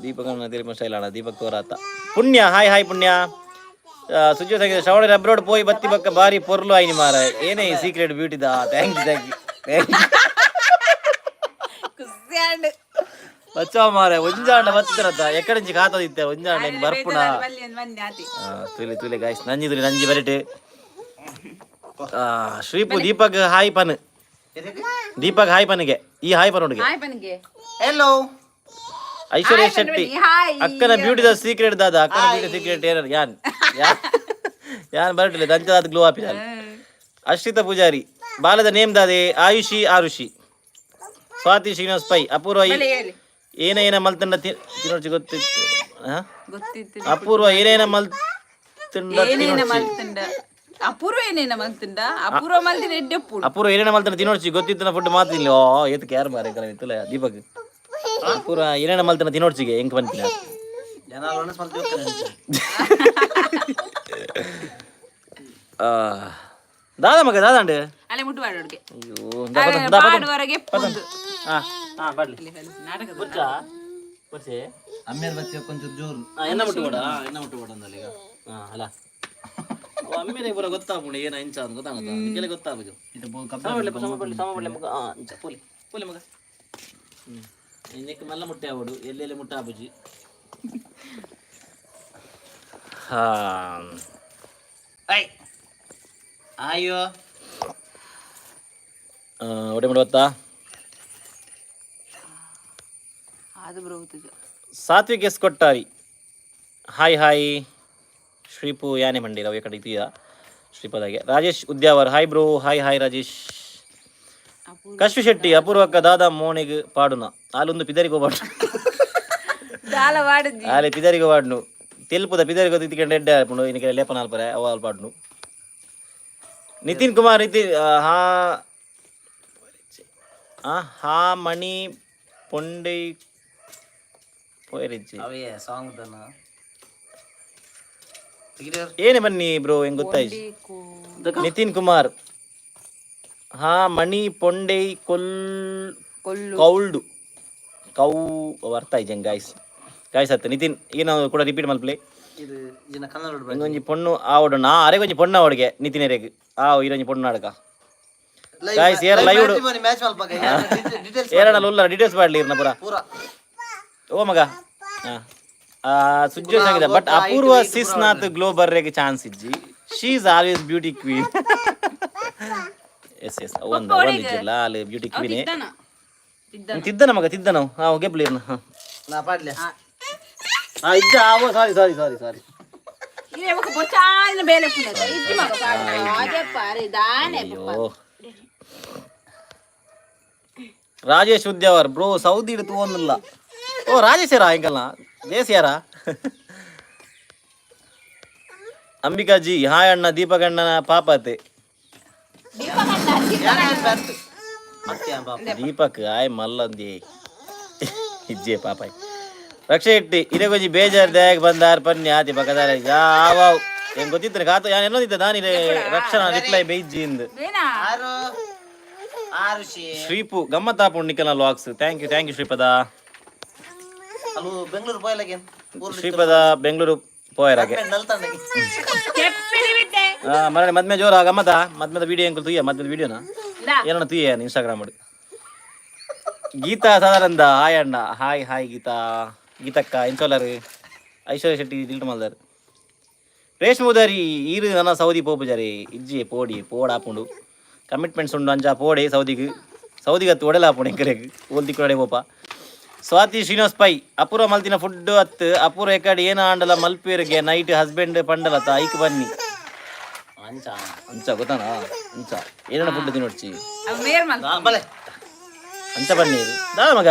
ದೀಪಕಣ್ಣ ತೆಲಿಪನ ಸ್ಟೈಲ್ ಅಣ್ಣ ದೀಪಕ್ ತೋರಾತ. ಪುಣ್ಯ ಹಾಯ್ ಹಾಯ್ ಪುಣ್ಯ. ಸುಜು ಸಂಗೀತ ಶ್ರವಣ ಅಬ್ರೋಡ್ ಪೋಯಿ ಬತ್ತಿ ಬಕ್ಕ ಬಾರಿ ಪೊರ್ಲು ಆಯ್ನಿ ಮಾರ ಏನೇ ಸೀಕ್ರೆಟ್ ಬ್ಯೂಟಿ ದಾ. Thank you thank you thank you. ಖುಷಿ ಆಂಡ್. ಬಚ್ಚ ಮಾರ ಒಂಜಾಂಡ ಬತ್ತಿರತ್ತ ಎಕ್ಕಡಂಚಿ ಕಾತದಿತ್ತೆ ಒಂಜಾಂಡ ಇನ್ ಬರ್ಪುಣ. ಬಲ್ಲಿ ಒಂದು ಮಂದಿ ಆತಿ. ತುಲಿ ತುಲಿ ಗಾಯ್ಸ್ ನಂಜಿ ತುಲಿ ನಂಜಿ ಬರಿಟೆ. ಶ್ರೀಪು ದೀಪಕ್ ಹಾಯ್ ಪನ್. ದೀಪಕ್ ಹಾಯ್ ಪನ್ಗೆ ಈ ಹಾಯ್ ಪನ್ ಹುಡುಗಿ. ಹಾಯ್ ಪನ್ಗೆ. ಹೆಲೋ. ಐಶ್ವರ್ಯ ಶೆಟ್ಟಿ. ಹಾಯ್. ಅಕ್ಕನ ಬ್ಯೂಟಿದ ಸೀಕ್ರೆಟ್ ದಾದ? ಅಕ್ಕನ ಬ್ಯೂಟಿ ಸೀಕ್ರೆಟ್ ಏನ? ಯಾನ್ ಯಾನ್ ಯಾನ್ ಬರಟಿಲ್ಲ ದಂಚದಾದ ಗ್ಲೋ ಆಪಿದ. ಅಶ್ರಿತ ಪೂಜಾರಿ ಬಾಲದ ನೇಮ್ ದಾದೆ? ಆಯುಷಿ ಆರುಷಿ ಸ್ವಾತಿ ಶ್ರೀನಿವಾಸ್ ಪೈ ಅಪೂರ್ವ ಹೇಳಿ. ಏನ ಏನ ಮಲ್ತಂಡ ತಿನ್ನೋಡ್ಚಿ ಗೊತ್ತಿತ್ತು ಹಾ? ಗೊತ್ತಿತ್ತು. ಅಪೂರ್ವ ಏನೇನ ಮಲ್ತಂಡ ಏನೇನ ತಿನ್ನೋಡ್ಚಿ. ಮಲ್ತುಂಡ ಅಪೂರ್ವ? ಏನೇನ ಮಲ್ತುಂಡ ಅಪೂರ್ವ ಮಲ್ತಿನ ಎಡ್ಡೆಪ್ಪುಡು. ಅಪೂರ್ವ ಏನೇನ ಮಲ್ತಂಡ ತಿನ್ನೋಡ್ಚಿ ಗೊತ್ತಿತ್ತು ಫುಡ್ ಮಾತಿಲ್ಲ. ಓ ಏತ್ ಕ್ಯಾರ್ ಮಾರೆ ಕಲ ದೀಪಕ್ ಅಪೂರ್ವ ಏನೇನ ಮಲ್ತಂಡ ತಿನ್ನೋಡ್ಚಿಗೆ ಎಂಕ್ ಬಂತಿನ. ಜನ ಮಲ್ತಿ. ದಾದಾ ಮಗ ದಾದಾಂಡ್. ಅಲ್ಲೇ ಮುಟ್ಟು ಅಡುಗೆ. ಅಯ್ಯೋ ದಾ ಪತನ್, ದಾ ಪತನ್. ಪಾಡುವರೆಗೆ ಪೊಂದು. ಹಾ ಹಾ ಬಾಡ್ಲಿ. ನಾಟಕ. ಬುರ್ಚಾ ಬುರ್ಚೆ. ಅಮ್ಮೇರ್ ಬತ್ತಿ ಕೊಂಚೂರು ಜೋರು. ಎನ್ನ ಮುಟ್ಟು ಕೊಡ ಎನ್ನ ಮುಟ್ಟು ಕೊಡ ಅಂದಲ್ಲ ಈಗ ಹಾ ಅಲ್ಲ ಅಮ್ಮೇಲೆ ಪೂರ ಗೊತ್ತಾಪುಂಡು ಏನ ಇಂಚ ಅಂತ ಗೊತ್ತಾಗತ್ತ ನಿಕ್ಕೆಲ್ಲ ಗೊತ್ತಾಪುಜು. ಸಮ ಬಡ್ಲೆ ಸಮ ಬಡ್ಲೆ ಸಮ ಬಡ್ಲೆ ಮಗ. ಹಾ ಇಂಚ ಪೋಲಿ ಪೋಲಿ ಮಗ. ಇನ್ನಕ್ಕೆ ಮಲ್ಲ ಮುಟ್ಟೆ ಆವಡು ಎಲ್ಲೆಲ್ಲಿ ಮುಟ್ಟ ಆಪುಜಿ. ಹಾ. I ಅಯ್ಯೋ. ಒಡೆ ಮಾಡುವತ್ತಾ. ಅದು ಬರುವುದು. Satvik S Kottari, hi hi. Shripu ಯಾನೆ ಮಂಡಿರ ಅವು ಕಡೆ ಇದೆಯಾ ಶ್ರೀಪದಾಗೆ. Rajesh Udyavar, hi bro. Hi hi Rajesh. Kashvi Shetty, ಅಪೂರ್ವಕ್ಕ ದಾದಾ ಮೋನೆಗ್ ಪಾಡುನ ಆಲೊಂದು ಪಿದರಿಗೋ ಪಾಡು. ದಾಲ ವಾಡುಜಿ. ಆಲೆ ಪಿದರಿಗೋ ಪಾಡ್ನು ತೆಲ್ಪುದ ಪಿದರಿಗೋ ತಿಕ್ಕೊಂಡು ಎಡ್ಡೆ ಆಪುಂಡು. ಇನ್ನಕ್ಕೆ ಲೇಪನ ಆಲ್ಪರೆ ಅವ ಆಲ್ ಪಾಡ್ನು. ನಿತಿನ್ ಕುಮಾರ್, ನಿತಿನ್ ಹಾ ಆ ಹಾ ಮಣಿ ಪೊಂಡೈ ಪೋಯರಿಜ್ಜಿ. ಅವೇ ಸಾಂಗ್ ದನ. ಏನೇ ಬನ್ನಿ ಬ್ರೋ, ಹೆಂಗ್ ಗೊತ್ತಾಯ್ತು? ನಿತಿನ್ ಕುಮಾರ್ ಹಾ ಮಣಿ ಪೊಂಡೈ ಕೊಲ್. ಕೊಲ್ಲು. ಕೌಲ್ಡು ಕೌ ಅರ್ಥ ಆಯ್ತು ಗಾಯ್ಸ್, ಗಾಯ್ಸ್ ಅತ್ತ ನಿತಿನ್ ಏನು ಕೂಡ ರಿಪೀಟ್ ಮಲ್ಪ್ಲೆ. ಇದು ಜಿನ ಕನ್ನಡ. ಇಂಗೊಂಜಿ ಪೊಣ್ಣು ಆವಡು ನಾ ಅರೆ ಒಂಜಿ ಪೊಣ್ಣು ಅವಡಿಗೆ ನಿತಿನ್ ಎರೆಗ್ ಆ ಇರೊಂಜಿ ಪೊಣ್ಣು ನಾಡಕ. Guys, ಏರ್ live match ಮಲ್ಪಾಕ ಡೀಟೇಲ್ಸ್. ಏರಣ ಉಲ್ಲ ಡೀಟೇಲ್ಸ್ ಮಾಡ್ಲಿ ಇರ್ನ ಪೂರ. ಪೂರ. ಓ ಮಗ ಸುಜ್ಜೋ ಸಂಗೀತ ಬಟ್ ಅಪೂರ್ವ ಸಿಸ್ ನಾತ್ ಗ್ಲೋ ಬರ್ರೆಗೆ ಚಾನ್ಸ್ ಇಜ್ಜಿ. She is always beauty queen. Yes yes, ಒಂದು ಒಂದು ಇಜ್ಜಿಲ್ಲ ಅಲ್ಲಿ ಬ್ಯೂಟಿ ಕ್ವೀನ್. ತಿದ್ದನ ತಿದ್ದನ. ತಿದ್ದನ ಮಗ ತಿದ್ದನ ಹಾ ಗೆಬ್ಲಿ ಇರ್ನ ಹಾ. ನಾ ಪಾಡ್ಲೆ ಹಾ ಇದ್ದ ಆವೋ. ಸಾರಿ ಸಾರಿ ಸಾರಿ ಸಾರಿ. ಇರೆ ಬೊಕ ಬೊಚಾಯಿನ ಬೇಲೆ ಪುನದ ಇಜ್ಜಿ ಮಗ ಪಾಡು ಅದೇಪ್ಪ ಅರೆ ದಾನೆ. ಅಯ್ಯೋ, ರಾಜೇಶ್ ಉದ್ಯಾವರ್ ಬ್ರೋ, ಸೌದಿ ಹಿಡಿದು ಒಂದಿಲ್ಲ. ಓ ರಾಜೇಶ್ ಯಾರಾ ಹಿಂಗಲ್ಲ ದೇಶ ಯಾರಾ. ಅಂಬಿಕಾ ಜಿ, ಹಾಯ್ ಅಣ್ಣ. ದೀಪಕ್ ಅಣ್ಣನ ಪಾಪತೆ. ಮತ್ತೆ ಪಾಪ. ದೀಪಕ್ ಆಯ್ ಮಲ್ಲಂದಿ ಇಜ್ಜೆ ಪಾಪ. ರಕ್ಷೆ ಇಟ್ಟಿ ಇರೆಗೊಂಜಿ ಬೇಜಾರ್ ದ್ಯಾಗ್ ಬಂದಾರ್ ಪನ್ನಿ ಆತಿ ಪಕ್ಕದಾರ ಯಾವ ಹೆಂಗ್ ಗೊತ್ತಿತ್ತು ಕಾತು ಯಾನ್ ಎಲ್ಲೊಂದಿದ್ದೆ ದಾನಿರೆ ರಕ್ಷಣಾ ರಿಪ್ಲೈ ಬೇಯ್ಜಿ ಇಂದ್. ಬೇನಾ. ಆರು Arushi. ಶ್ರೀಪು ಗಮ್ಮತ್ತಾಪುಂಡು ನಿಕಲ್ನ vlogs. Thank you, thank you Shripada. ಅಲ್ಲೂ ಬೆಂಗಳೂರು ಪೋಯಲಗೆ. ಶ್ರೀಪದ ಬೆಂಗಳೂರು ಪೋಯರಾಗೆ. ನಲ್ತಂಡಗೆ. ಕೆಪ್ಪಿಲಿ ಬಿಟ್ಟೆ. ಮರಣ ಮದ್ಮೆ ಜೋರ ಗಮ್ಮತ. ಮದ್ಮೆದ ವಿಡಿಯೋ ಎಂಕುಲು ತುಯ್ಯ, ಮದ್ಮೆದ ವಿಡಿಯೋನ ಏನೋ ತುಯ್ಯ ಇನ್ಸ್ಟಾಗ್ರಾಮ್ ಮಾಡಿ. ಗೀತಾ ಸದಾನಂದ, ಹಾಯ್ ಅಣ್ಣ. ಹಾಯ್ ಹಾಯ್ ಗೀತಾ, ಗೀತಕ್ಕ ಎಂಚೋಲರ್. ಐಶ್ವರ್ಯ ಶೆಟ್ಟಿ ದಿಲ್ಟು ಮಲ್ದಾರ್. ರೇಷ್ಮೆ ಉದಾರಿ ಈರು ನನ್ನ ಸೌದಿ ಪೋಪುಜಾರಿ ಇಜ್ಜಿ ಪೋಡಿ ಪೋಡ್ ಆಪುಂಡು. ಕಮಿಟ್ಮೆಂಟ್ಸ್ ಉಂಡು ಅಂಚ ಪೋಡೆ ಸೌದಿಗೆ. ಸೌದಿಗೆ ಅತ್ತು ಒಡೆಲ ಆಪುಂಡು ಎಂಕರೆಗ್ ಓಲ್ ದಿಕ್ಕುನಡೆ ಪೋಪ. ಸ್ವಾತಿ ಶ್ರೀನಿವಾಸ್ ಪೈ, ಅಪೂರ್ವ ಮಲ್ತಿನ ಫುಡ್ ಅತ್ತು ಅಪೂರ್ವ ಎಕಡೆ ಏನ ಆಂಡಲ ಮಲ್ಪೇರಿಗೆ ನೈಟ್ ಹಸ್ಬೆಂಡ್ ಪಂಡಲತ್ತ ಐಕ್ ಬನ್ನಿ. ಅಂಚ. ಅಂಚ ಗೊತ್ತಾನ ಅಂಚ ಏನೇನ ಫುಡ್ ತಿನ್ನೊಡ್ಚಿ. ಅವ್ ಮೇರ್ ಮಲ್ತ. ಬಲೆ. ಅಂಚ ಬನ್ನಿ ದಾ ಮಗ.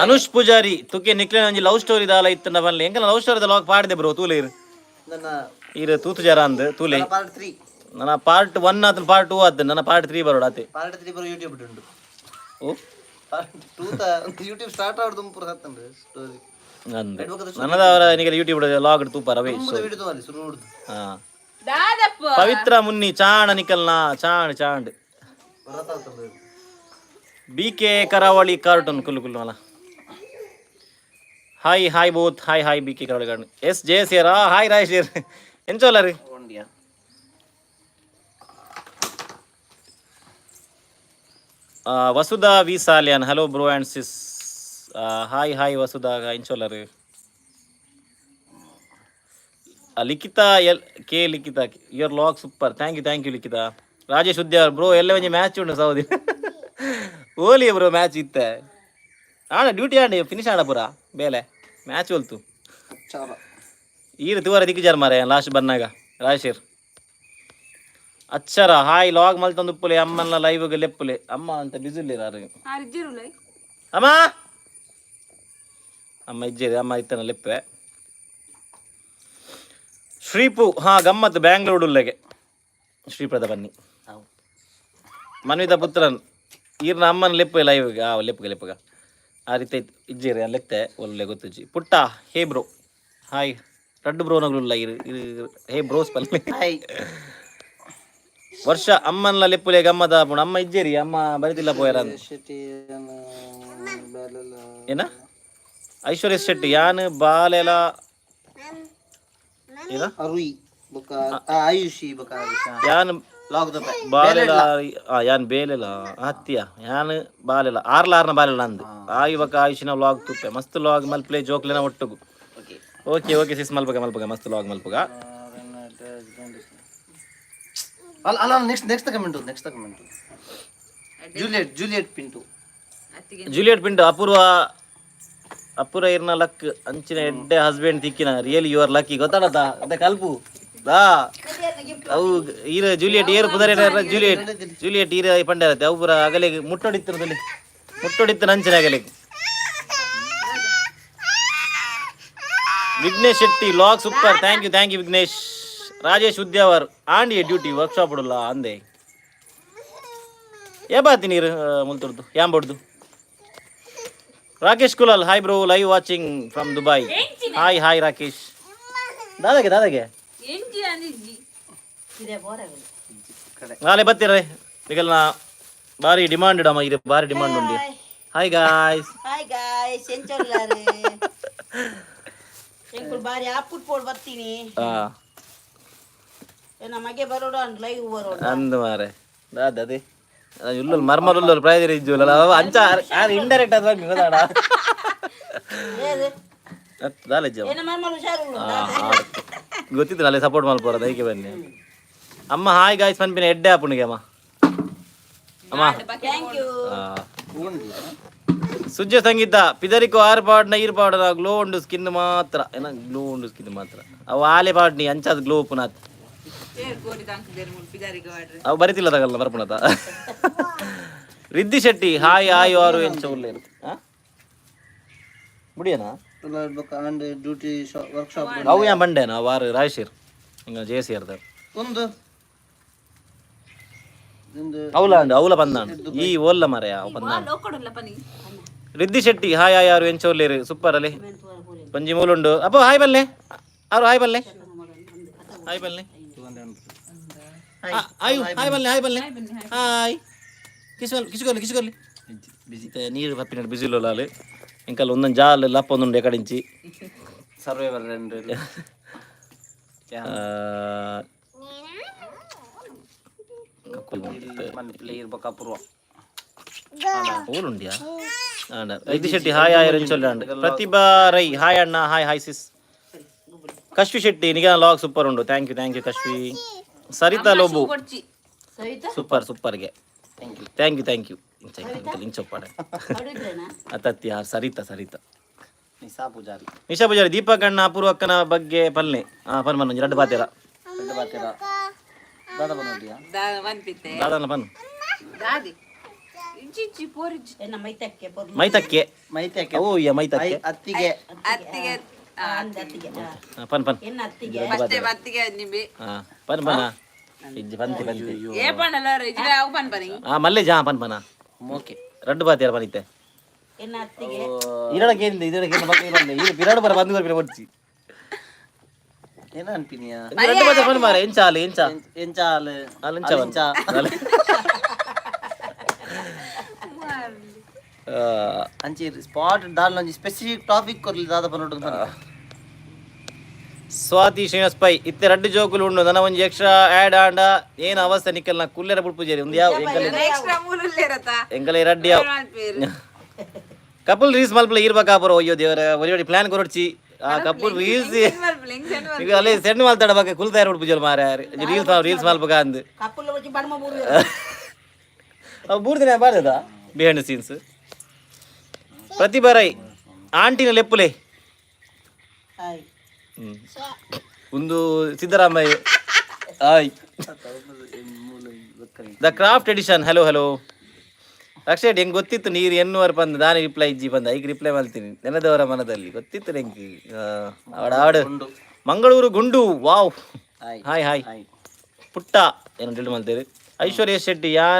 ಅನುಷ್ ಪೂಜಾರಿ ತುಕೆ ನಿಕ್ಲೆ ಒಂಜಿ ಲವ್ ಸ್ಟೋರಿ ದಾಲ ಇತ್ತಂಡ ಬನ್ಲಿ. ಎಂಕಲ ಲವ್ ಸ್ಟೋರಿ ಲಾಗ್ ಪಾಡಿದೆ ಬ್ರೋ ತೂಲೆ ಇರು. ನನ್ನ ಇರು ತೂತು ಜರ ಅಂದ್ ತೂಲೆ. ಪಾರ್ಟ್ 3. ನನ್ನ ಪಾರ್ಟ್ 1 ಆತನ, ಪಾರ್ಟ್ 2 ಆತ, ನನ್ನ ಪಾರ್ಟ್ 3 ಬರೋಡ ಆತೆ. ಪಾರ್ಟ್ 3 ಬರೋ ಯೂಟ್ಯೂಬ್ ಉಂಟು. ಓ. ಪಾರ್ಟ್ 2 ತ ಯೂಟ್ಯೂಬ್ ಸ್ಟಾರ್ಟ್ ಆವಡ್ ಪೂರ ಸತ್ತಂಡು ಸ್ಟೋರಿ. ಅಂದ್ ನನ್ನದ ಅವರ ನಿಗೆ ಯೂಟ್ಯೂಬ್ ಲಾಗ್ ತೂಪಾರ ಅವೇ. ತುಂಬದ ವಿಡಿಯೋ ಅಲ್ಲಿ ಶುರು ಹುಡ್ದು. ಹಾ. ದಾದಪ್ಪ. ಪವಿತ್ರ ಮುನ್ನಿ ಚಾಣ ನಿಕಲ್ನ ಚಾಣ್ ಚಾಂಡ್. ಬರತಾತಂದು. ಬಿ ಕೆ ಕರಾವಳಿ ಕಾರ್ಟೂನ್ ಕುಲ್ಲು ಕುಲ್ಲು ಅಲ್ಲ. Hi hi both, hi hi B K Karavali cartoon. S J ಸೇರಾ, hi Rajesh sir ಎಂಚೋಲ್ಲ ರೀ. ಒಂಡಿಯಾ. Vasudha V Salian, hello bro and sis. Hi hi Vasudha ಎಂಚೋಲ್ಲ ರೀ. Likhita L K, Likhita, your vlog super. Thank you, thank you Likhita. Rajesh Udyavar bro, ಎಲ್ಲ ಒಂಜಿ match ಉಂಡು Saudi ಓಲಿ bro match ಇತ್ತೆ ಆಣ duty Andy finish ಆಡ ಪೂರ ಬೇಲೆ match ಒಲ್ತು. ಚಾರ. ಈರು ತುವರ ದಿಕ್ಕಿಜಾರ್ ಮಾರೆ ಲಾಸ್ಟ್ ಬನ್ನಾಗ ರಾಜೇಶ್ ಅಚ್ಚರ. ಹಾಯ್ ಲಾಗ್ ಮಲ್ತೊಂದು ಉಪ್ಪುಲೆ ಅಮ್ಮನ ಲೈವ್ಗೆ ಲೆಪ್ಪುಲೆ. ಅಮ್ಮ ಅಂತ ಬಿಜುಲ್ಲಿರ. ಆರಿಜ್ಜಿರುಲೈ. ಅಮ್ಮ ಅಮ್ಮ ಇಜ್ಜೇರಿ ಅಮ್ಮ ಇತ್ತನ ಲೆಪ್ಪೆ. ಶ್ರೀಪು ಹಾ ಗಮ್ಮತ್ ಬ್ಯಾಂಗ್ಳೂರ್ ಉಲ್ಲೆಗೆ ಶ್ರೀಪ್ರದ ಬನ್ನಿ. ಮನ್ವಿತ ಪುತ್ರನ್ ಈರ್ನ ಅಮ್ಮನ ಲೆಪ್ಪು ಲೈವ್ಗೆ ಆ ಲೆಪ್ಪುಗೆ ಲೆಪ್ಪುಗ ಆ ರೀತಿ ಇಜ್ಜೇರಿ ಲೆತ್ತೆ ಒಳ್ಳೆ ಗೊತ್ತುಜ್ಜಿ. ಪುಟ್ಟ, ಹೇ ಬ್ರೋ, ಹಾಯ್. ರಡ್ಡು ಬ್ರೋನಗುಲ್ಲ ಇರು ಇರು ಹೇ ಬ್ರೋಸ್ ಪಲ್ಲೆ. ಹಾಯ್. ವರ್ಷ ಅಮ್ಮನ್ಲ ಲೆಪ್ಪುಲೆ ಗಮ್ಮದ ಪುಣ. ಅಮ್ಮ ಇಜ್ಜೇರಿ ಅಮ್ಮ ಬರಿತಿಲ್ಲ ಪೋಯರ ಅಂದ್. ಶೆಟ್ಟಿ ಬಾಲೆಲ. ಏನ ಐಶ್ವರ್ಯ ಶೆಟ್ಟಿ ಯಾನ್ ಬಾಲೆಲ ಏನ. ಅರುಯಿ ಬೊಕ ಆಯುಷಿ ಬೊಕ ಆಯುಷ. ಯಾನ್ ಲಾಗ್ ದೊಪೆ. ಬಾಲೆಲ ಆ, ಯಾನ್ ಬೇಲೆಲ ಹತ್ತಿಯ ಯಾನ್ ಬಾಲೆಲ ಆರ್ಲ ಆರ್ನ ಬಾಲೆಲ ಅಂದ್ ಆಯುವಕ ಆಯುಷಿನ ವ್ಲಾಗ್ ತೂಪೆ ಮಸ್ತ್ ವ್ಲಾಗ್ ಮಲ್ಪ್ಲೆ ಜೋಕ್ಲೆನ ಒಟ್ಟುಗು. ಓಕೆ. ಓಕೆ ಓಕೆ ಸಿಸ್ ಮಲ್ಪಗ ಮಲ್ಪಗ ಮಸ್ತ್ ವ್ಲಾಗ್ ಮಲ್ಪಗ. ಅಲ್ಲ ಅಲ್ಲ, next next comment, next comment. Juliet Juliet Pinto. ಅತ್ತಿಗೆ. ಜೂಲಿಯಟ್ ಪಿಂಟು, ಅಪೂರ್ವ ಅಪೂರ್ವ ಇರ್ನ ಲಕ್ ಅಂಚಿನ ಎಡ್ಡೆ ಹಸ್ಬೆಂಡ್ ತಿಕ್ಕಿನ. ರಿಯಲಿ you are lucky ಗೊತ್ತಾಡತ್ತ ಅದೇ ಕಲ್ಪು ದಾ. ಅವು ಈರ ಜೂಲಿಯಟ್ ಏರು ಪುದರ್ ಜೂಲಿಯಟ್ ಜೂಲಿಯಟ್ ಈರ ಪಂಡರತ್ತೆ. ಅವು ಪೂರ ಅಗಲಿಗೆ ಮುಟ್ಟೊಡಿತ್ತಿರದಲ್ಲಿ ಮುಟ್ಟೊಡಿತ್ತು ನಂಚಿನ ಅಗಲಿಗೆ. Vignesh Shetty, vlog super. Thank you, thank you Vignesh. Rajesh Udyavar, ಆಂಡಿ ಡ್ಯೂಟಿ ವರ್ಕ್ಶಾಪ್ ಉಡಲ್ಲ ಅಂದೆ. ಏ ಬಾತಿ ನೀರು ಮುಲ್ತುರ್ದು ಯಾಂಬೊಡ್ದು. Rakesh Kulal, hi bro, live watching from Dubai. Hi hi Rakesh. ದಾದಾಗೆ ದಾದಾಗೆ. ಎಂಚಿ ಅಂದಿಜ್ಜಿ. ನಾಳೆ ಬರ್ತೀರ ಈಗಲ್ಲ. ಭಾರಿ ಡಿಮಾಂಡ್ ಅಮ್ಮ ಇದು, ಭಾರಿ ಡಿಮಾಂಡ್ ಉಂಡಿ. Hi guys. ಹಾಯ್ ಗಾಯ್ಸ್, ಎಂಚೊಲ್ಲಾರು? ಎಂಕುಲು ಬಾರಿ ಆಪುಟ್ ಪೋಡ್ ಬರ್ತೀನಿ. ನಮಗೆ ಬರೋಡು ಅಂಡ್ ಲೈವ್ ಬರೋಡು. ಅಂದು ಮಾರೆ ದಾದ ಅದೇ ಉಲ್ಲಲ್ ಮರ್ಮಲ್ ಉಲ್ಲಲ್ ಪ್ರಾಯದಿರ ಇಜ್ಜುಲ್ಲ ಅಂಚ ಇಂಡೈರೆಕ್ಟ್ ಅದು ಗೊತ್ತಾಡ. ಏದು? ದಾಲೆಜ್ಜ. ಏನ ಮರ್ಮಲ್ ಹುಷಾರುಳ್ಳು. ಗೊತ್ತಿತ್ತು ಅಲ್ಲೇ ಸಪೋರ್ಟ್ ಮಲ್ಪೋರ ದೈಕೆ ಬನ್ನಿ. ಅಮ್ಮ ಹಾಯ್ ಗಾಯ್ಸ್ ಪನ್ಪಿನ ಎಡ್ಡೆ ಆಪುಣಿಗೆ ಅಮ್ಮ ಅಮ್ಮ. Thank you. ಸುಜ್ಜ ಸಂಗೀತ ಪಿದರಿಕೋ ಆರು ಪಾಡ್ನ ಈರು ಪಾಡ್ನ ಗ್ಲೋ ಉಂಡು ಸ್ಕಿನ್ ಮಾತ್ರ. ಏನ ಗ್ಲೋ ಉಂಡು ಸ್ಕಿನ್ ಮಾತ್ರ. ಅವು ಆಲೆ ಪಾಡ್ನಿ ಅಂಚಾದ ಗ್ಲೋ ಪುನಾತ್. ಏರ್ ಕೋರಿ ತಾಂಕುದೇರು ಮುಲ್ ಪಿದಾರಿಗೆ ವಾಡ್ರೆ. ಅವು ಬರಿತಿಲ್ಲ ತಗಲ್ಲ ಬರ್ಪುಣತ. Riddhi Shetty hi hi. ಆರು ಎಂಚ ಉಲ್ಲೇರು ಮುಡಿಯನಾ? ಅಂಡ್ ಡ್ಯೂಟಿ ವರ್ಕ್ಶಾಪ್. ಅವು ಯಾ ಬಂಡೇನ ವಾರು ರಾಯಶೀರ್ ಹಿಂಗ ಜೆ ಸಿ ಅರ್ಧ. ಒಂದು ಒಂದು. ಅವಲ ಅಂಡ್ ಅವಲ ಬಂದಾಂಡ್ ಈ ಓಲ್ಲ ಮರೆಯ ಅವು ಬಂದಾಂಡ್. ಲೋಕಡುಲ್ಲ ಪನಿ. Riddhi Shetty hi hi. ಯಾರು ಎಂಚ ಉಲ್ಲೇರು? ಸೂಪರ್ ಅಲ್ಲಿ ಒಂಜಿ ಮೂಲುಂಡು. ಅಪ್ಪ ಹಾಯ್ ಬಲ್ಲೆ. ಆರು ಹಾಯ್ ಬಲ್ಲೆ, ಹಾಯ್ ಬಲ್ಲೆ. ಆಯು ಹಾಯ್ ಬಲ್ಲೆ, ಹಾಯ್ ಬಲ್ಲೆ, ಹಾಯ್. ಕಿಸುವಲ್ ಕಿಸುಕೊಲ್ಲಿ ಕಿಸುಕೊಲ್ಲಿ ನೀರು ಪಪ್ಪಿನ ಬಿಸಿಲು ಲಾಲು ಇಂಕಲ್ ಒಂದೊಂದು ಜಾಲ್ ಲಪ್ಪ ಒಂದುಂಡು ಎಕಡಿಂಚಿ. ಸರ್ವೈವರ್ రెండు. మన ಪ್ಲೇಯರ್ ಬೊಕ ಅಪೂರ್ವ. ಊರುಂಡ್ಯಾ ರಿದ್ದಿ ಶೆಟ್ಟಿ ಹಾಯ್ ಹಾಯ್ ರೆಂಚೊಲ್ಲಾಂಡ್. ಪ್ರತಿಭಾ ರೈ ಹಾಯ್ ಅಣ್ಣ, hi hi sis. Kashvi Shetty ನಿಗಾ ಲಾಗ್ ಸೂಪರ್ ಉಂಡು. Thank you, thank you Kashvi. Saritha Lobo. ಕೊಡ್ಚಿ. ಸವಿತಾ. ಸೂಪರ್ ಸೂಪರ್ಗೆ thank you, thank you. ಇಂಚೊಪ್ಪಾಡೆ ಅತ್ತತ್ತಿ ಯಾರು ಸರಿತಾ ಸರಿತಾ. ನಿಸಾ ಪೂಜಾರಿ. ನಿಶಾ ಪೂಜಾರಿ, ದೀಪಕ್ ಅಣ್ಣ ಅಪೂರ್ವಕ್ಕನ ಬಗ್ಗೆ ಪಲ್ನೆ. ಹಾ ಪನ್ ಪನ್ ಎರಡು ಬಾತೀರ. రెండు ಬಾತೀರ ದಾದಾ ಬನ್ನೋಡಿಯಾ? ದಾ ವನ್ಪಿತ್ತೆ. ದಾದನ ಪನ್. ದಾದಿ ಇಜ್ಜಿ ಇಜ್ಜಿ ಪೋರಿಜ್ಜಿ. ಎನ್ನ ಮೈತಕ್ಕೆ ಪೊರ್ಲು. ಮೈತಕ್ಕೆ. ಮೈತಕ್ಕೆ. ಓ ಯ ಮೈತಕ್ಕೆ. ಅತ್ತಿಗೆ. ಅತ್ತಿಗೆ. ಅಂದ್ ಅತ್ತಿಗೆ ಆ. ಹಾ, ಪನ್ ಪನ್. ಎನ್ನ ಅತ್ತಿಗೆ. ಫಸ್ಟ್ ಅತ್ತಿಗೆ ನಿಂಬಿ. ಹಾ ಪನ್ ಪನ ಇಜ್ಜಿ ಪಂತಿ ಪಂತಿ. ಏ ಪಂಡಲ ಇಜ್ಜಿ ಅವು ಪನ್ ಪನಿ. ಹಾ ಮಲ್ಲೆ ಜಾ ಪನ್ ಪನ. ಓಕೆ. ರಡ್ಡು ಬಾತೀರ ಪನಿತ್ತೆ. ಎನ್ನ ಅತ್ತಿಗೆ. ಇರಡಕ್ಕೆ ಏನಿಲ್ಲ ಇದರಕ್ಕೆ ಏನು ಬಗ್ಗೆ ಇಲ್ಲ. ಇದು ಬಿರಾಡು ಬರ ಬಂದು ಬರ್ಪಿನ ಒಡ್ಚಿ. ಏನ ಅನ್ಪಿನಿಯಾ? ರಡ್ಡು ಬಾತೀರ ಪನ್ ಮಾರೆ ಎಂಚ ಆಲು ಎಂಚ. ಎಂಚಾಲ. ಆಲು ಎಂಚ ಎಂಚ. ಅಂಚಿ ಸ್ಪಾಟ್ ದಾಲ್ ಒಂಜಿ ಸ್ಪೆಸಿಫಿಕ್ ಟಾಪಿಕ್ ಕೊರ್ಲಿ ದಾದ ಬನ್ನೋಡು. ಸ್ವಾತಿ ಶ್ರೀನಿವಾಸ್ ಪೈ ಇತ್ತೆ ರಡ್ಡು ಜೋಕುಲು ಉಂಡು ನನ್ನ ಒಂಜಿ ಎಕ್ಸ್ಟ್ರಾ ಆ್ಯಡ್ ಆಂಡ ಏನು ಅವಸ್ಥೆ ನಿಕ್ಕಲ್ನ ಕುಲ್ಲೆರ ಬುಡ್ಪುಜೇರಿ ಒಂದು ಯಾವ ಎಂಕಲೆ. ಎಕ್ಸ್ಟ್ರಾ ಮೂಲುಲ್ಲೇರತ. ಎಂಕಲೆ ರಡ್ಡು ಯಾವ ಕಪಲ್ ರೀಲ್ಸ್ ಮಲ್ಪಲ ಈರ್ಬೇಕಾಪುರ. ಅಯ್ಯೋ ದೇವರ, ಒಲಿ ಪ್ಲಾನ್ ಕೊರಡ್ಚಿ ಆ ಕಪಲ್ ರೀಲ್ಸ್. ಈಗ ಅಲ್ಲಿ ಸೆಂಡ್ ಮಾಲ್ತಾಡ ಬಗ್ಗೆ ಕುಲ್ತಾರ ಬುಡ್ಪುಜಲ್ ಮಾರ ರೀಲ್ಸ್ ರೀಲ್ಸ್ ಮಲ್ಪಕ ಅಂದು. ಕಪ್ಪುಲ್ಲ ಬಚ್ಚಿ ಬಡ್ಮ ಬೂರು. ಅವು ಮೂರು ದಿನ ಬಾರ್ದದ ಬಿಹೈಂಡ್ ಸೀನ್ಸ್. ಪ್ರತಿಭಾ ರೈ ಆಂಟಿನ ಲೆಪ್ಪುಲೆ. ಹಾಯ್. ಹ್ಮ್. ಒಂದು Siddaramaiah hi. The craft edition, hello hello. Akshay ಹೆಂಗೆ ಗೊತ್ತಿತ್ತು ನೀರು ಎನ್ನುವರ್ ಬಂದು ದಾನಿ ರಿಪ್ಲೈ ಇಜ್ಜಿ ಬಂದ ಈಗ ರಿಪ್ಲೈ ಮಾಡ್ತೀನಿ. ನೆನೆದವರ ಮನದಲ್ಲಿ ಗೊತ್ತಿತ್ತು ನೆಂಕಿ ಆಡ ಆಡು. ಮಂಗಳೂರು ಗುಂಡು ವಾವ್. ಹಾಯ್. Hi hi. ಹಾಯ್. ಪುಟ್ಟ ಏನು ಡಿಲ್ಡ್ ಮಾಡ್ತೇವೆ. ಐಶ್ವರ್ಯ ಶೆಟ್ಟಿ ಯಾ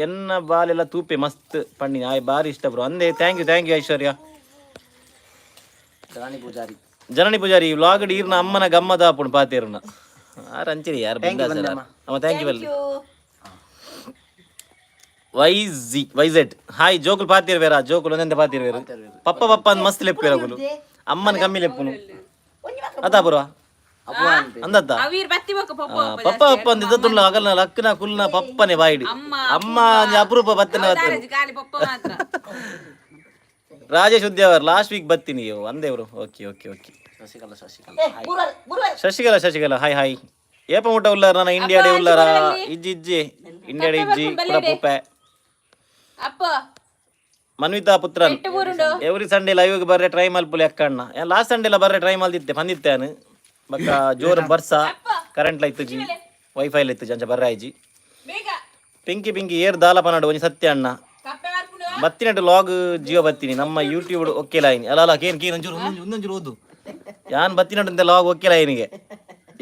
ಎನ್ನ ಬಾಲೆಲ್ಲ ತೂಪೆ ಮಸ್ತ್ ಪಣ್ಣಿ ಆಯ್ ಬಾರಿ ಇಷ್ಟ ಬ್ರೋ ಅಂದೆ. Thank you, thank you Aishwarya. Rani Poojary. Janani Poojary vlog ಈರ್ನ ಅಮ್ಮನ ಗಮ್ಮದ ಪುಣ್ ಪಾತೇರುನ ಆರ್ ಅಂಚಿರಿ ಯಾರು ಬಿಂದಾಸ್ ಯಾರು. ಅಮ್ಮ thank you ಬಲ್ಲಿ. Y G Y Z hi. ಜೋಕುಲು ಪಾತೀರ್ ಬೇರ ಜೋಕುಲು ಒಂದೊಂದೇ ಪಾತೀರ್ ಬೇರು. ಪಪ್ಪ ಪಪ್ಪ ಅಂದ್ ಮಸ್ತ್ ಲೆಪ್ಪು ಅಗುಲು ಅಮ್ಮನ ಕಮ್ಮಿ ಲೆಪ್ಪುನು ಅತಾ ಬರುವ ಅಂದತ್ತ. ಅವೀರ್ ಬತ್ತಿ ಬೊಕ್ಕ ಪಪ್ಪ. ಪಪ್ಪ ಪಪ್ಪ ಅಂದ್ ಇದ್ದತ್ತುಳ್ಳ ಅಗಲ್ನ ಲಕ್ಕನ ಕುಲ್ನ ಪಪ್ಪನೆ ಬಾಯಿಡು. ಅಮ್ಮ. ಅಮ್ಮ ಒಂಜಿ ಅಪರೂಪ ಬತ್ತನೆ ಬತ್ತನೆ. ಖಾಲಿ ಪಪ್ಪ ಮಾತ್ರ. ರಾಜೇಶ್ ಉದ್ಯಾವರ್ ಲಾಸ್ಟ್ ವೀಕ್ ಬತ್ತೀನಿ ಅಂದೇವ್ರು. Okay okay okay. Shashikala Shashikala. ಏ ಗುರುವಾರ ಗುರುವಾರ. Shashikala Shashikala hi hi. ಏಪ ಮುಟ್ಟ ಉಲ್ಲಾರ ನನ್ನ ಇಂಡಿಯಾಡೆ ಉಲ್ಲಾರ ಇಜ್ಜಿ ಇಜ್ಜಿ ಇಂಡಿಯಾಡೆ ಇಜ್ಜಿ ಕುಡ ಪೂಪೆ. ಅಪ್ಪ. Manvitha Puthran, every Sunday live ಬರ್ರೆ ಟ್ರೈ ಮಲ್ಪುಲೆ ಅಕ್ಕಣ್ಣ. ಲಾಸ್ಟ್ ಸಂಡೇ ಎಲ್ಲ ಬರ್ರೆ ಟ್ರೈ ಮಲ್ದಿತ್ತೆ ಬಂದಿತ್ತೆ ಅನು. ಬಕ್ಕ ಜೋರ ಬರ್ಸ, ಕರೆಂಟ್ ಲೈತುಜಿ, ವೈಫೈ ಲೈತುಜಿ, ಅಂಚ ಬರ್ರೆ ಆಯ್ಜಿ. ಬೇಗ. ಪಿಂಕಿ ಪಿಂಕಿ ಏರ್ ದಾಲ ಪನಾಡು ಒಂಜಿ ಸತ್ಯ ಅಣ್ಣ. ಕಪ್ಪೆ ಬರ್ಪುಂಡು. ಬತ್ತಿನಟ್ಟು ಲಾಗ್ ಜಿಯೋ ಬತ್ತೀನಿ ನಮ್ಮ ಯೂಟ್ಯೂಬ್ ಒಕ್ಕೆ ಲೈನ್. ಅಲ್ಲ ಅಲ್ಲ, ಕೇನ್ ಕೇನ್, ಒಂಚೂರು ಒಂದೊಂಚೂರು ಓದು. ಯಾನ್ ಬತ್ತಿನಟ್ಟು ಲಾಗ್ ಒಕ್ಕೆ ಲೈನಿಗೆ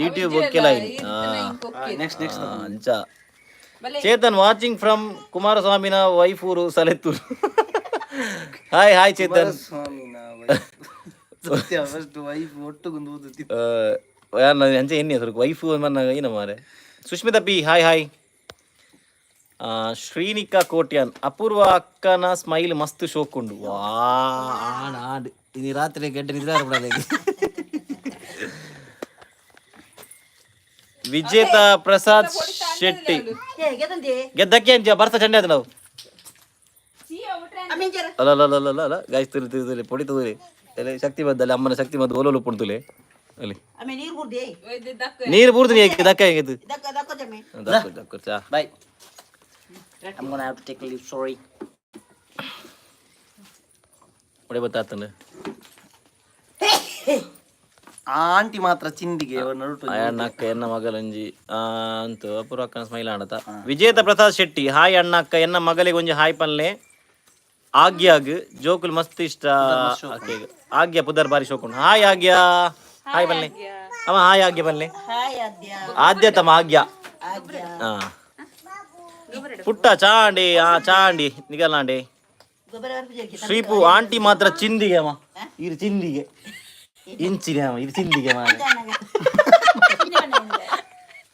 ಯೂಟ್ಯೂಬ್ ಒಕ್ಕೆ ಲೈನ್. Next next. ಅಂಚ ಚೇತನ್ ವಾಚಿಂಗ್ ಫ್ರಮ್ ಕುಮಾರಸ್ವಾಮಿನ ವೈಫೂರು ಸಲೆತ್ತೂರು. Hi hi Chetan. Swamy Sathya first wife ಒಟ್ಟುಗೊಂದು ಓದುತ್ತಿತ್ತು. ಅಂಚೆ ಎನ್ನಿ ಹೆಸರು ವೈಫು ಏನ ಮಾರೆ. Sushmita P hi hi. Shrinika Kotian, Apoorva ಅಕ್ಕನ ಸ್ಮೈಲ್ ಮಸ್ತ್ ಶೋಕುಂಡು. ವಾ, ಆಡ್ ಆಡ್, ಇನಿ ರಾತ್ರಿ ಗೆಡ್ಡೆ ನಿದ್ರೆ ಬಿಡಲ್ಲ. ವಿಜೇತಾ ಪ್ರಸಾದ್ ಶೆಟ್ಟಿ. ಏ ಗೆದಂದಿ. ಗೆದ್ದಕ್ಕೆ ಅಂಚ ಬರ್ಸ ಚಂಡೆ ಅದು ನಾವು. ಅಮ್ಮಿಂಜರ. ಅಲ್ಲ ಅಲ್ಲ ಅಲ್ಲ ಅಲ್ಲ ಅಲ್ಲ ಗಾಯ್ಸ್, ತುಲಿ ತುಲಿ ತುಲಿ, ಪೊಡಿ ತುಲಿ ಅಲ್ಲಿ ಶಕ್ತಿ ಬದ್ದಲ್ಲಿ ಅಮ್ಮನ ಶಕ್ತಿ ಮದ್ದು ಓಲೋಲು ಪುಣ್ತುಲೆ ಅಲ್ಲಿ. ಅಮ್ಮೆ ನೀರು ಕುಡ್ದಿ. ನೀರು ಪೂರ್ತಿ ಹೇಗೆ ದಕ್ಕ ಹೇಗಿದ್ದು? ದಕ್ಕ ದಕ್ಕ ಜಮ್ಮೆ. ದಕ್ಕ ದಕ್ಕ ಚಾ. Bye, I'm gonna have to take leave, sorry. ಒಡೆ ಬತ್ತಾತಂಡು. ಆಂಟಿ ಮಾತ್ರ ಚಿಂದಿಗೆ ನಡುಟು. ಅಯ್ಯಣ್ಣ ಅಕ್ಕ ಎನ್ನ ಮಗಲಂಜಿ ಅಂತು ಅಪೂರ್ವ ಅಕ್ಕನ ಸ್ಮೈಲ್ ಆಡತ. ವಿಜೇತ ಪ್ರಸಾದ್ ಶೆಟ್ಟಿ, ಹಾಯ್ ಅಣ್ಣ ಅಕ್ಕ, ಎನ್ನ ಮಗಳಿಗೆ ಒಂಜಿ ಹಾಯ್ ಪನ್ಲೆ ಆಗ್ಯಾಗ್ ಜೋಕುಲ್ ಮಸ್ತ್ ಇಷ್ಟ ಆಕೆಗ್. ಆಗ್ಯ ಪುದರ್ ಬಾರಿ ಶೋಕುಂಡು. ಹಾಯ್ ಆಗ್ಯ, ಹಾಯ್ ಬನ್ಲೆ ಅಮ್ಮ, ಹಾಯ್ ಆಗ್ಯ ಬನ್ಲೆ. ಹಾಯ್ ಆದ್ಯ. ಆದ್ಯ ತಮ್ಮ ಆಗ್ಯ. ಆದ್ಯ. ಹಾ ಪುಟ್ಟ ಚಾಂಡಿ, ಆ ಚಾಂಡಿ ನಿಗಲಾಂಡಿ. ಗೊಬ್ಬರ ಬರ್ಪು. ಶ್ರೀಪು ಆಂಟಿ ಮಾತ್ರ ಚಿಂದಿಗೆ ಅಮ್ಮ, ಇರು ಚಿಂದಿಗೆ ಇಂಚಿನ ಅಮ್ಮ, ಇರು ಚಿಂದಿಗೆ ಮಾರೆ.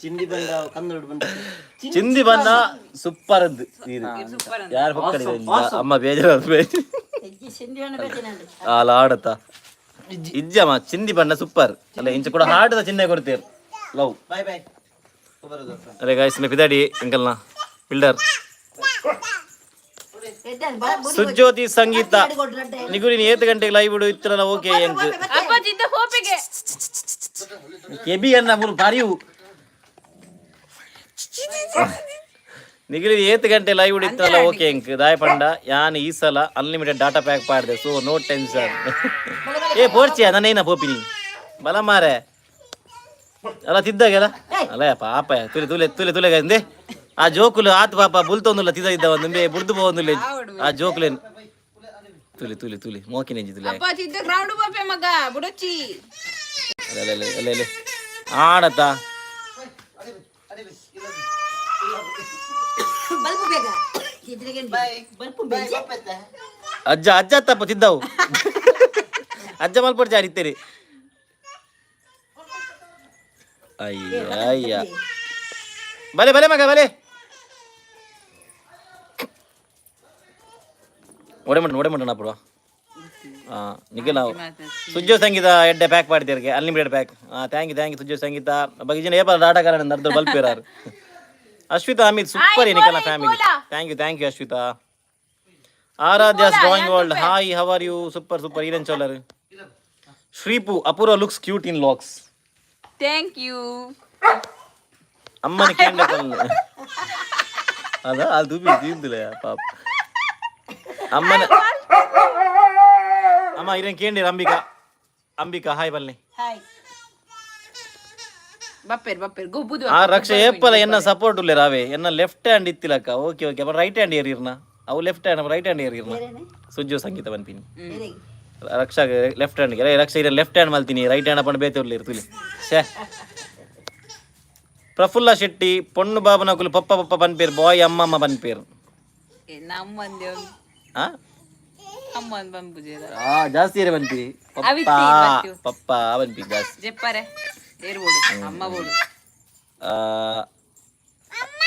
ಚಿಂದಿ ಬಂದ ಕನ್ನಡ ಬಂದ. ಚಿಂದಿ ಬನ್ನ ಸೂಪರ್ ಅದ್ದು ನೀರು ಯಾರು ಪಕ್ಕಡಿ ಅಮ್ಮ ಬೇಜಾರು. ಹೆಜ್ಜೆ ಸಿಂಧಿ ಹಣ್ಣು ಬೇಕಿನಂಡು. ಅಲ್ಲ ಆಡತ್ತ ಇಜ್ಜಮ್ಮ, ಚಿಂದಿ ಬಣ್ಣ ಸೂಪರ್ ಅಲ್ಲ. ಇಂಚ ಕೂಡ ಹಾಡದ ಚಿಹ್ನೆ ಕೊಡ್ತೀರ್ ಲವ್. Bye bye. ಅರೆ ಗಾಯ್ಸ್, ಮೇ ಪಿದಾಡಿ ಅಂಕಲ್ನ ಬಿಲ್ಡರ್. ಸುಜ್ಯೋತಿ ಸಂಗೀತ, ನಿಗುರಿನ ಏತ್ ಗಂಟೆಗೆ ಲೈವ್ ಬಿಡು ಇತ್ತಲ್ಲ? ಓಕೆ ಎಂಕ್. ಅಪ್ಪ ಜಿದ್ದ ಹೋಪಿಗೆ. ಕೆಬಿ ಅನ್ನ ಮೂರು ಬಾರಿಯು. ನಿಗುರಿ ಏತ್ ಗಂಟೆ ಲೈವ್ ಇತ್ತಲ್ಲ? ಓಕೆ ಎಂಕ್ ದಾಯ ಪಂಡ ಯಾನ್ ಈ ಸಲ ಅನ್ಲಿಮಿಟೆಡ್ ಡಾಟಾ ಪ್ಯಾಕ್ ಪಾಡ್ದೆ, ಸೊ ನೋ ಟೆನ್ಷನ್. ಏ ಪೋರ್ಚಿಯ ನಾನೇನ ಪೋಪಿನಿ ಬಲ ಮಾರೆ. ಅಲ್ಲ ತಿದ್ದಾಗೆಲ್ಲ ಅಲ್ಲ ಪಾಪ, ತುಲೆ ತುಲೆ ತುಲೆ ತುಲೆ ಅಂದೆ. ಆ ಜೋಕುಲು ಆತ್ ಪಾಪ ಬುಲ್ತೊಂದುಲ್ಲ, ತಿದ್ದ ಇದ್ದ ಒಂದು ಬುಡ್ದು ಪೋವೊಂದುಲ್ಲ ಆ ಜೋಕುಲೇನು. ತುಲಿ ತುಲಿ ತುಲಿ ಮೋಕಿನೆಂಜಿ ತುಲೆ. ಅಪ್ಪ ಜಿದ್ದ ಗ್ರೌಂಡ್ ಬೋಪೆ ಮಗ ಬುಡಚ್ಚಿ. ಅಲ್ಲ ಅಲ್ಲ ಅಲ್ಲ ಅಲ್ಲ ಆಡತ್ತ. ಬಲ್ಪು ಬೇಗ ಇದ್ರಿಗೆ ಬಲ್ಪು ಬೇಗ. ಅಜ್ಜ ಅಜ್ಜ ತಪ್ಪ ತಿದ್ದವು ಅಜ್ಜ ಮಲ್ಪೊಡ್ ಜಾರಿತ್ತೇರಿ. ಅಯ್ಯ ಅಯ್ಯ, ಬಲೆ ಬಲೆ ಮಗ ಬಲೆ. ಒಡೆ ಮಟನ್ ಒಡೆ ಮಟನ್ ಅಪ್ಪುವ. ಹಾಂ ನಿಖಿಲ್, ನಾವು ಸುಜ್ಜೋ ಸಂಗೀತ ಎಡ್ಡೆ ಪ್ಯಾಕ್ ಮಾಡ್ತೀರಿಗೆ ಅನ್ಲಿಮಿಟೆಡ್ ಪ್ಯಾಕ್. ಹಾಂ, thank you thank you Sujjo Sangeetha. ಬಗ್ಗೆ ಜನ ಏಪ ಆಟಗಾರ ಅರ್ಧ ಬಲ್ಪಿರಾರು. ಅಶ್ವಿತಾ ಅಮಿತ್, ಸೂಪರ್ ನಿಖಿಲ್ನ family. Thank you thank you Ashwitha. Aradhya's drawing world, hi, how are you? Super super. ಈರನ್ ಚೋಲರ್. Shripu, Apoorva looks cute in locks. Thank you. ಅಮ್ಮನ ಕೇಂದ್ರ ಅದ ಅದು ತೀರ್ದಿಲ್ಲ ಪಾಪ ಅಮ್ಮನ. ಅಮ್ಮ ಇರೇನ್ ಕೇಂದ್ರ. ಅಂಬಿಕಾ ಅಂಬಿಕಾ ಹಾಯ್ ಬನ್ನಿ. ಹಾಯ್. ಬಪ್ಪೇರ್ ಬಪ್ಪೇರ್ ಗೊಬ್ಬುದು. ಆ ರಕ್ಷೆ ಏಪಲ ಎನ್ನ ಸಪೋರ್ಟ್ ಉಲ್ಲೆ ರಾವೆ. ಎನ್ನ ಲೆಫ್ಟ್ ಹ್ಯಾಂಡ್ ಇತ್ತಿಲಕ್ಕ. ಓಕೆ ಓಕೆ, ಅಪ್ಪ ರೈಟ್ ಹ್ಯಾಂಡ್ ಏರಿರ್ನ. ಅವು ಲೆಫ್ಟ್ ಹ್ಯಾಂಡ್, ರೈಟ್ ಹ್ಯಾಂಡ್ ಏರಿರ್ನ. ಸುಜ್ಜು ಸಂಗೀತ ಬನ್ಪಿನಿ. ರಕ್ಷಾ ಲೆಫ್ಟ್ ಹ್ಯಾಂಡ್, ರಕ್ಷಾ ಇರ ಲೆಫ್ಟ್ ಹ್ಯಾಂಡ್ ಮಲ್ತೀನಿ, ರೈಟ್ ಹ್ಯಾಂಡ್ ಅಪ್ಪಂಡು ಬೇತೆ ಉರ್ಲಿ ತುಲಿ ಶೇ. ಪ್ರಫುಲ್ಲ ಶೆಟ್ಟಿ, ಪೊಣ್ಣು ಬಾಬನಕುಲು ಪಪ್ಪ ಪಪ್ಪ ಪನ್ಪೇರ್, ಬಾಯ್ ಅಮ್ಮ ಅಮ್ಮ ಪನ್ಪೇರ್. ನಮ್ಮಂದೆ. ಆ. ಅಮ್ಮನ್ ಬಂಪುಜೇರ. ಆ ಜಾಸ್ತಿ ಇರ ಬನ್ಪಿ ಪಪ್ಪ. ಅವಿತಿ ಬತ್ತು. ಪಪ್ಪ ಬನ್ಪಿ ಜಾಸ್ತಿ. ಜೆಪ್ಪರೆ ಏರ್ಬೋಡು ಅಮ್ಮ ಬೋಡು.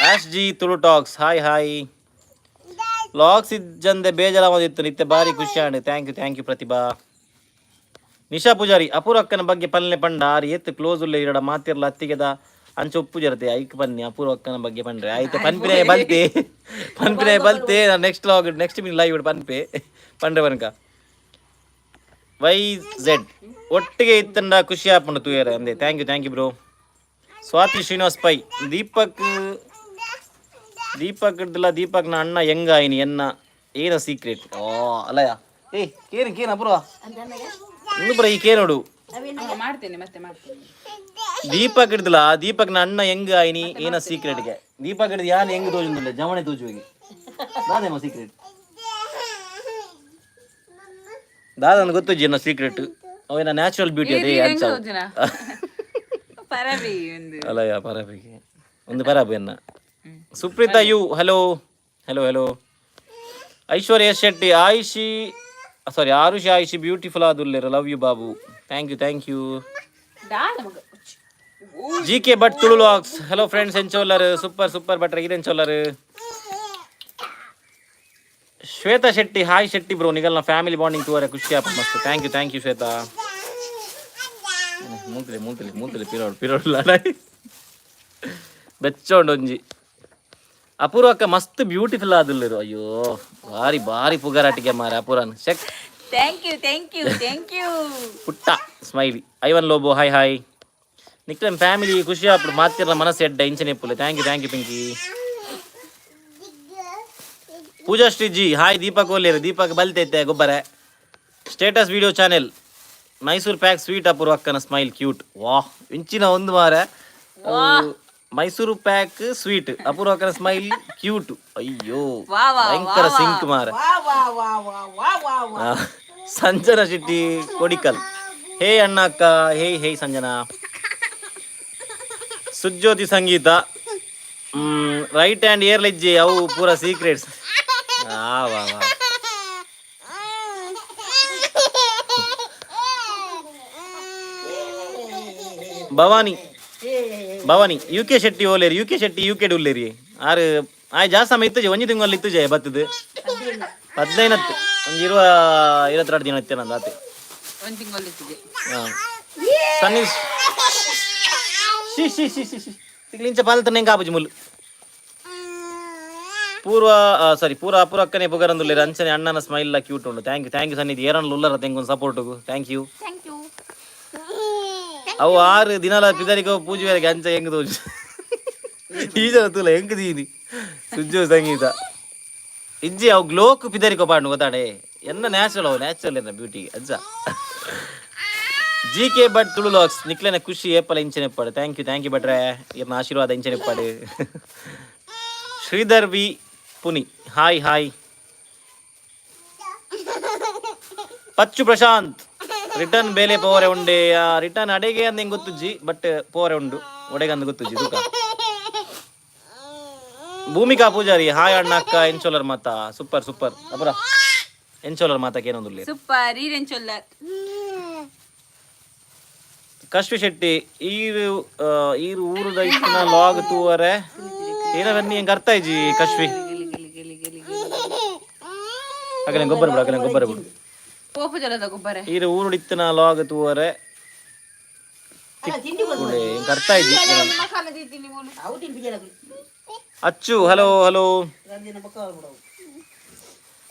Ash G Tulu talks, hi hi. Locks ಇಜ್ಜಂದೆ ಬೇಜಾರ ಇತ್ತು, ನಿತ್ಯ ಬಾರಿ ಖುಷಿ ಆಂಡ್. Thank you thank you Pratibha. Nisha Poojary, ಅಪೂರ್ವ ಅಕ್ಕನ ಬಗ್ಗೆ ಪಲ್ಲೆ ಪಂಡ ಆರ್ ಏತ್ ಕ್ಲೋಸ್ ಉಲ್ಲೆ ಇರಡ ಮಾತಿರ್ಲ ಅತ್ತಿಗೆದ ಅಂಚ ಉಪ್ಪು ಜರತೆ ಐಕ್ ಬನ್ನಿ. ಅಪೂರ್ವ ಅಕ್ಕನ ಬಗ್ಗೆ ಪಂಡ್ರೆ ಆಯ್ತು. ಪನ್ಪಿನೆ ಬಲ್ತೆ ಪನ್ಪಿನೆ ಬಲ್ತೆ. ನೆಕ್ಸ್ಟ್ ಲಾಗ್ ನೆಕ್ಸ್ಟ್ ಮೀನ್ ಲೈವ್ ಪನ್ಪೆ ಪಂಡ್ರೆ ಬನ್ಕ. ವೈ ಝೆಡ್, ಒಟ್ಟಿಗೆ ಇತ್ತಂಡ ಖುಷಿ ಆಪುಂಡು ತೂಯರೆ ಅಂದೆ. Thank you thank you bro. Swathi Srinivas pi, Deepak Deepak ಇಡ್ದಿಲ್ಲ ದೀಪಕ್ನ ಅಣ್ಣ ಹೆಂಗಾಯಿನಿ ಎನ್ನ ಏನೋ ಸೀಕ್ರೆಟ್. ಓ ಅಲ್ಲಯ್ಯ, ಏ ಕೇನು ಕೇನು ಅಪೂರ್ವ ಇನ್ನು ಬರ ಈ ಕೇನೋಡು. ಅಮ್ಮ, ಮಾಡ್ತೇನೆ, ಮತ್ತೆ ಮಾಡ್ತೇನೆ. ದೀಪಕ್ ಹಿಡ್ದಲ್ಲ, ದೀಪಕ್ ನ ಅಣ್ಣ ಹೆಂಗ ಆಯ್ನಿ, ಏನೋ ಸೀಕ್ರೆಟ್ಗೆ. ದೀಪಕ್ ಹಿಡ್ದು ಯಾನ್ ಹೆಂಗ್ ತೋಜುಂದಿಲ್ಲ, ಜಮಣೆ ತೋಜುವಿಗೆ. ದಾದೇಮ ಸೀಕ್ರೆಟ್ ದಾದನ್ ಗೊತ್ತು ಜೀನ ಸೀಕ್ರೆಟ್ ಅವೇನ ನ್ಯಾಚುರಲ್ ಬ್ಯೂಟಿ ಅದೇ ಹೆಂಗ್ ಅಂಚ. ತೋಜುನ? ಪರವಿ ಒಂದು. ಅಲ್ಲಯ್ಯ, ಪರಬಿಗೆ ಒಂದು ಪರಬು ಎನ್ನ. Supreetha you, hello hello hello. Aishwarya Shetty, Ayushi, sorry, Arushi Ayushi beautiful ಆದುಲ್ಲೇರು, love you Babu. Thank you, thank you. ದಾದ ಮಗ. G K Bhat Tulu vlogs, hello friends, ಎಂಚೋಲ್ಲರ್? Super super ಭಟ್ರ, ಈರೆಂಚೋಲ್ಲರ್? ಶ್ವೇತಾ ಶೆಟ್ಟಿ, ಹಾಯ್ ಶೆಟ್ಟಿ ಬ್ರೋ, ನಿಗಲ್ನ ಫ್ಯಾಮಿಲಿ ಬಾಂಡಿಂಗ್ ತೂವರೆ ಖುಷಿ ಆಪ ಮಸ್ತ್. Thank you, thank you Shweta. ಮೂಂತಲೆ ಮೂಂತಲೆ ಮೂಂತಲೆ ಪಿರೋಡ್ ಪಿರೋಡ್ ಲಡಾಯಿ ಬೆಚ್ಚೋಂಡು ಒಂಜಿ. ಅಪೂರ್ವಕ್ಕ ಮಸ್ತ್ ಬ್ಯೂಟಿಫುಲ್ ಆದುಲ್ಲೇರು. ಅಯ್ಯೋ, ಭಾರಿ ಭಾರಿ ಪುಗರಾಟಿಗೆ ಮಾರ ಅಪೂರ್ವನ್ check. Thank you, thank you, thank you. ಪುಟ್ಟ smiley. Ivan Lobo, hi hi. ನಿಕ್ಲನ್ family ಖುಷಿ ಆಪುಡು, ಮಾತಿರ್ನ ಮನಸ್ಸು ಎಡ್ಡ ಇಂಚನೆ Phule. Thank you, thank you Pinky. Pooja Shri G, hi. Deepak ಓಲೇರು, Deepak ಬಲ್ತೈತೆ ಗೊಬ್ಬರ. Status video channel, Mysore pak sweet, ಅಪೂರ್ವ ಅಕ್ಕನ ಸ್ಮೈಲ್ ಕ್ಯೂಟ್. ವಾಹ್, ಇಂಚಿನ ಒಂದು ಮಾರ. ಮೈಸೂರು ಪ್ಯಾಕ್ ಸ್ವೀಟ್, ಅಪೂರ್ವ ಅಕ್ಕನ ಸ್ಮೈಲ್ ಕ್ಯೂಟ್. ಅಯ್ಯೋ. ವಾ ವಾ. ಭಯಂಕರ ಸಿಂಕ್ ಮಾರ. ವಾ ವಾ ವಾ ವಾ ವಾ ವಾ ವಾ. ಸಂಜನಾ ಶೆಟ್ಟಿ ಕೊಡಿಕಲ್, ಹೇ ಅಣ್ಣ ಅಕ್ಕ, ಹೇ ಹೇ ಸಂಜನಾ. ಸುಜ್ಯೋತಿ ಸಂಗೀತ, ರೈಟ್ ಹ್ಯಾಂಡ್ ಏರ್ಲೆಜ್ಜಿ, ಅವು ಪೂರ ಸೀಕ್ರೆಟ್ಸ್. ಆ ವಾ ವಾ. ಭವಾನಿ ಭವಾನಿ ಯು ಕೆ ಶೆಟ್ಟಿ ಓಲೇರಿ, U K Shetty U K ಉಲ್ಲೇರಿ. ಆರು ಆಯ್ ಜಾಸ್ತಿ ಸಮಯ ಇತ್ತುಜೆ, ಒಂಜಿ ತಿಂಗಳಲ್ಲಿ ಇತ್ತುಜೆ ಬತ್ತದು. 15ತ್ತು ಒಂಜಿ ಇರುವ 22 ದಿನ ಇತ್ತೆ ನಂದು ಆತೆ. ಒಂದ್ ತಿಂಗಳು ಇತ್ತಿದೆ. ಹಾ. ಸನ್ನಿ she she she she she ತಿಂಗ್ಳಿಂಚ ಪಾಲ್ತನೆ ಕಾಪುಜಿ ಮುಲ್ಲು. ಪೂರ್ವ, ಸಾರಿ, ಪೂರ ಅಪೂರ್ವ ಅಕ್ಕನೆ ಪುಗರಂದುಲ್ಲೇರು, ಅಂಚನೆ ಅಣ್ಣನ ಸ್ಮೈಲ್ ಕ್ಯೂಟ್ ಉಂಡು. Thank you, thank you ಸನ್ನಿಧಿ. Aaron ಉಲ್ಲರ ತೆಂಗೊಂದು ಸಪೋರ್ಟ್ಗು thank you. Thank you. ಅವು 6 ದಿನಲ ಪಿದರಿಗೋ ಪೂಜೆ ಅಂಚ ಹೆಂಗ್ ತೋಜು ಈ ಜನ ತೂಲ ಹೆಂಗ್ ದೀನಿ. ಸುಜ್ಜು ಸಂಗೀತ ಇಜ್ಜಿ, ಅವು ಗ್ಲೋಕ್ ಪಿದರಿಕೋ ಪಾಡು ಗೊತ್ತಾಡೆ ಎನ್ನ ನ್ಯಾಚುರಲ್, ಅವು ನ್ಯಾಚುರಲ್ ಎನ್ನ ಬ್ಯೂಟಿ ಅಜ್ಜ. G K Bhat Tulu vlogs, ನಿಕ್ಲೆನ ಖುಷಿ ಏಪಲ ಇಂಚನೆಪ್ಪಾಡು. Thank you, thank you ಭಟ್ರೆ, ಇರ್ನ ಆಶೀರ್ವಾದ ಇಂಚನೆಪ್ಪಾಡು. Sridhar V Puni, hi hi. ಪಚ್ಚು ಪ್ರಶಾಂತ್, return ಬೇಲೆ ಪೋರೆ ಉಂಡೆ. ರಿಟರ್ನ್ ಅಡೆಗೆ ಅಂದ ಹೆಂಗ್ ಗೊತ್ತುಜ್ಜಿ, ಬಟ್ ಪೋರೆ ಉಂಡು, ಒಡೆಗೆ ಅಂದ ಗೊತ್ತುಜ್ಜಿ ತೂಕ. ಭೂಮಿಕಾ ಪೂಜಾರಿ, ಹಾಯ್ ಅಣ್ಣ ಅಕ್ಕ, ಎಂಚೋಲರ್ ಮಾತಾ? ಸೂಪರ್ ಸೂಪರ್ ಅಪುರ, ಎಂಚೋಲರ್ ಮಾತಾಕ ಏನೊಂದುಲ್ಲೆ? ಸೂಪರ್, ಈರೆಂಚೊಲ್ಲರ್? ಕಶ್ವಿ ಶೆಟ್ಟಿ, ಈರು ಈರು ಊರುದ ಇತ್ತಿನ ಲಾಗ್ ತೂವರೆ ಏನವನ್ನಿ ಹೆಂಗ್ ಅರ್ಥ ಇಜ್ಜಿ ಕಶ್ವಿ. ಗಿಲಿ ಗಿಲಿ ಗಿಲಿ ಗಿಲಿ ಗಿಲಿ. ಅಗಲೆ ಗೊಬ್ಬರ ಬಿಡು, ಅಗಲೆ ಗೊಬ್ಬರ ಬಿಡು. ಪೋಪು ಜಲದ ಗೊಬ್ಬರ. ಈರು ಊರು ಇತ್ತಿನ ಲಾಗ್ ತೂವರೆ. ಅಲ್ಲ, ತಿಂಡಿ ಕೊಡು. ಹೆಂಗ್ ಅರ್ಥ ಇಜ್ಜಿ. ಮಸಾಲೆ ತಿಂತೀನಿ ಮೂಲು. ಅವು ತಿಂಡಿ ಜನಗಳು. ಅಚ್ಚು, ಹಲೋ ಹಲೋ. ದಿನ ಪಕ್ಕ ಬಿಡವು.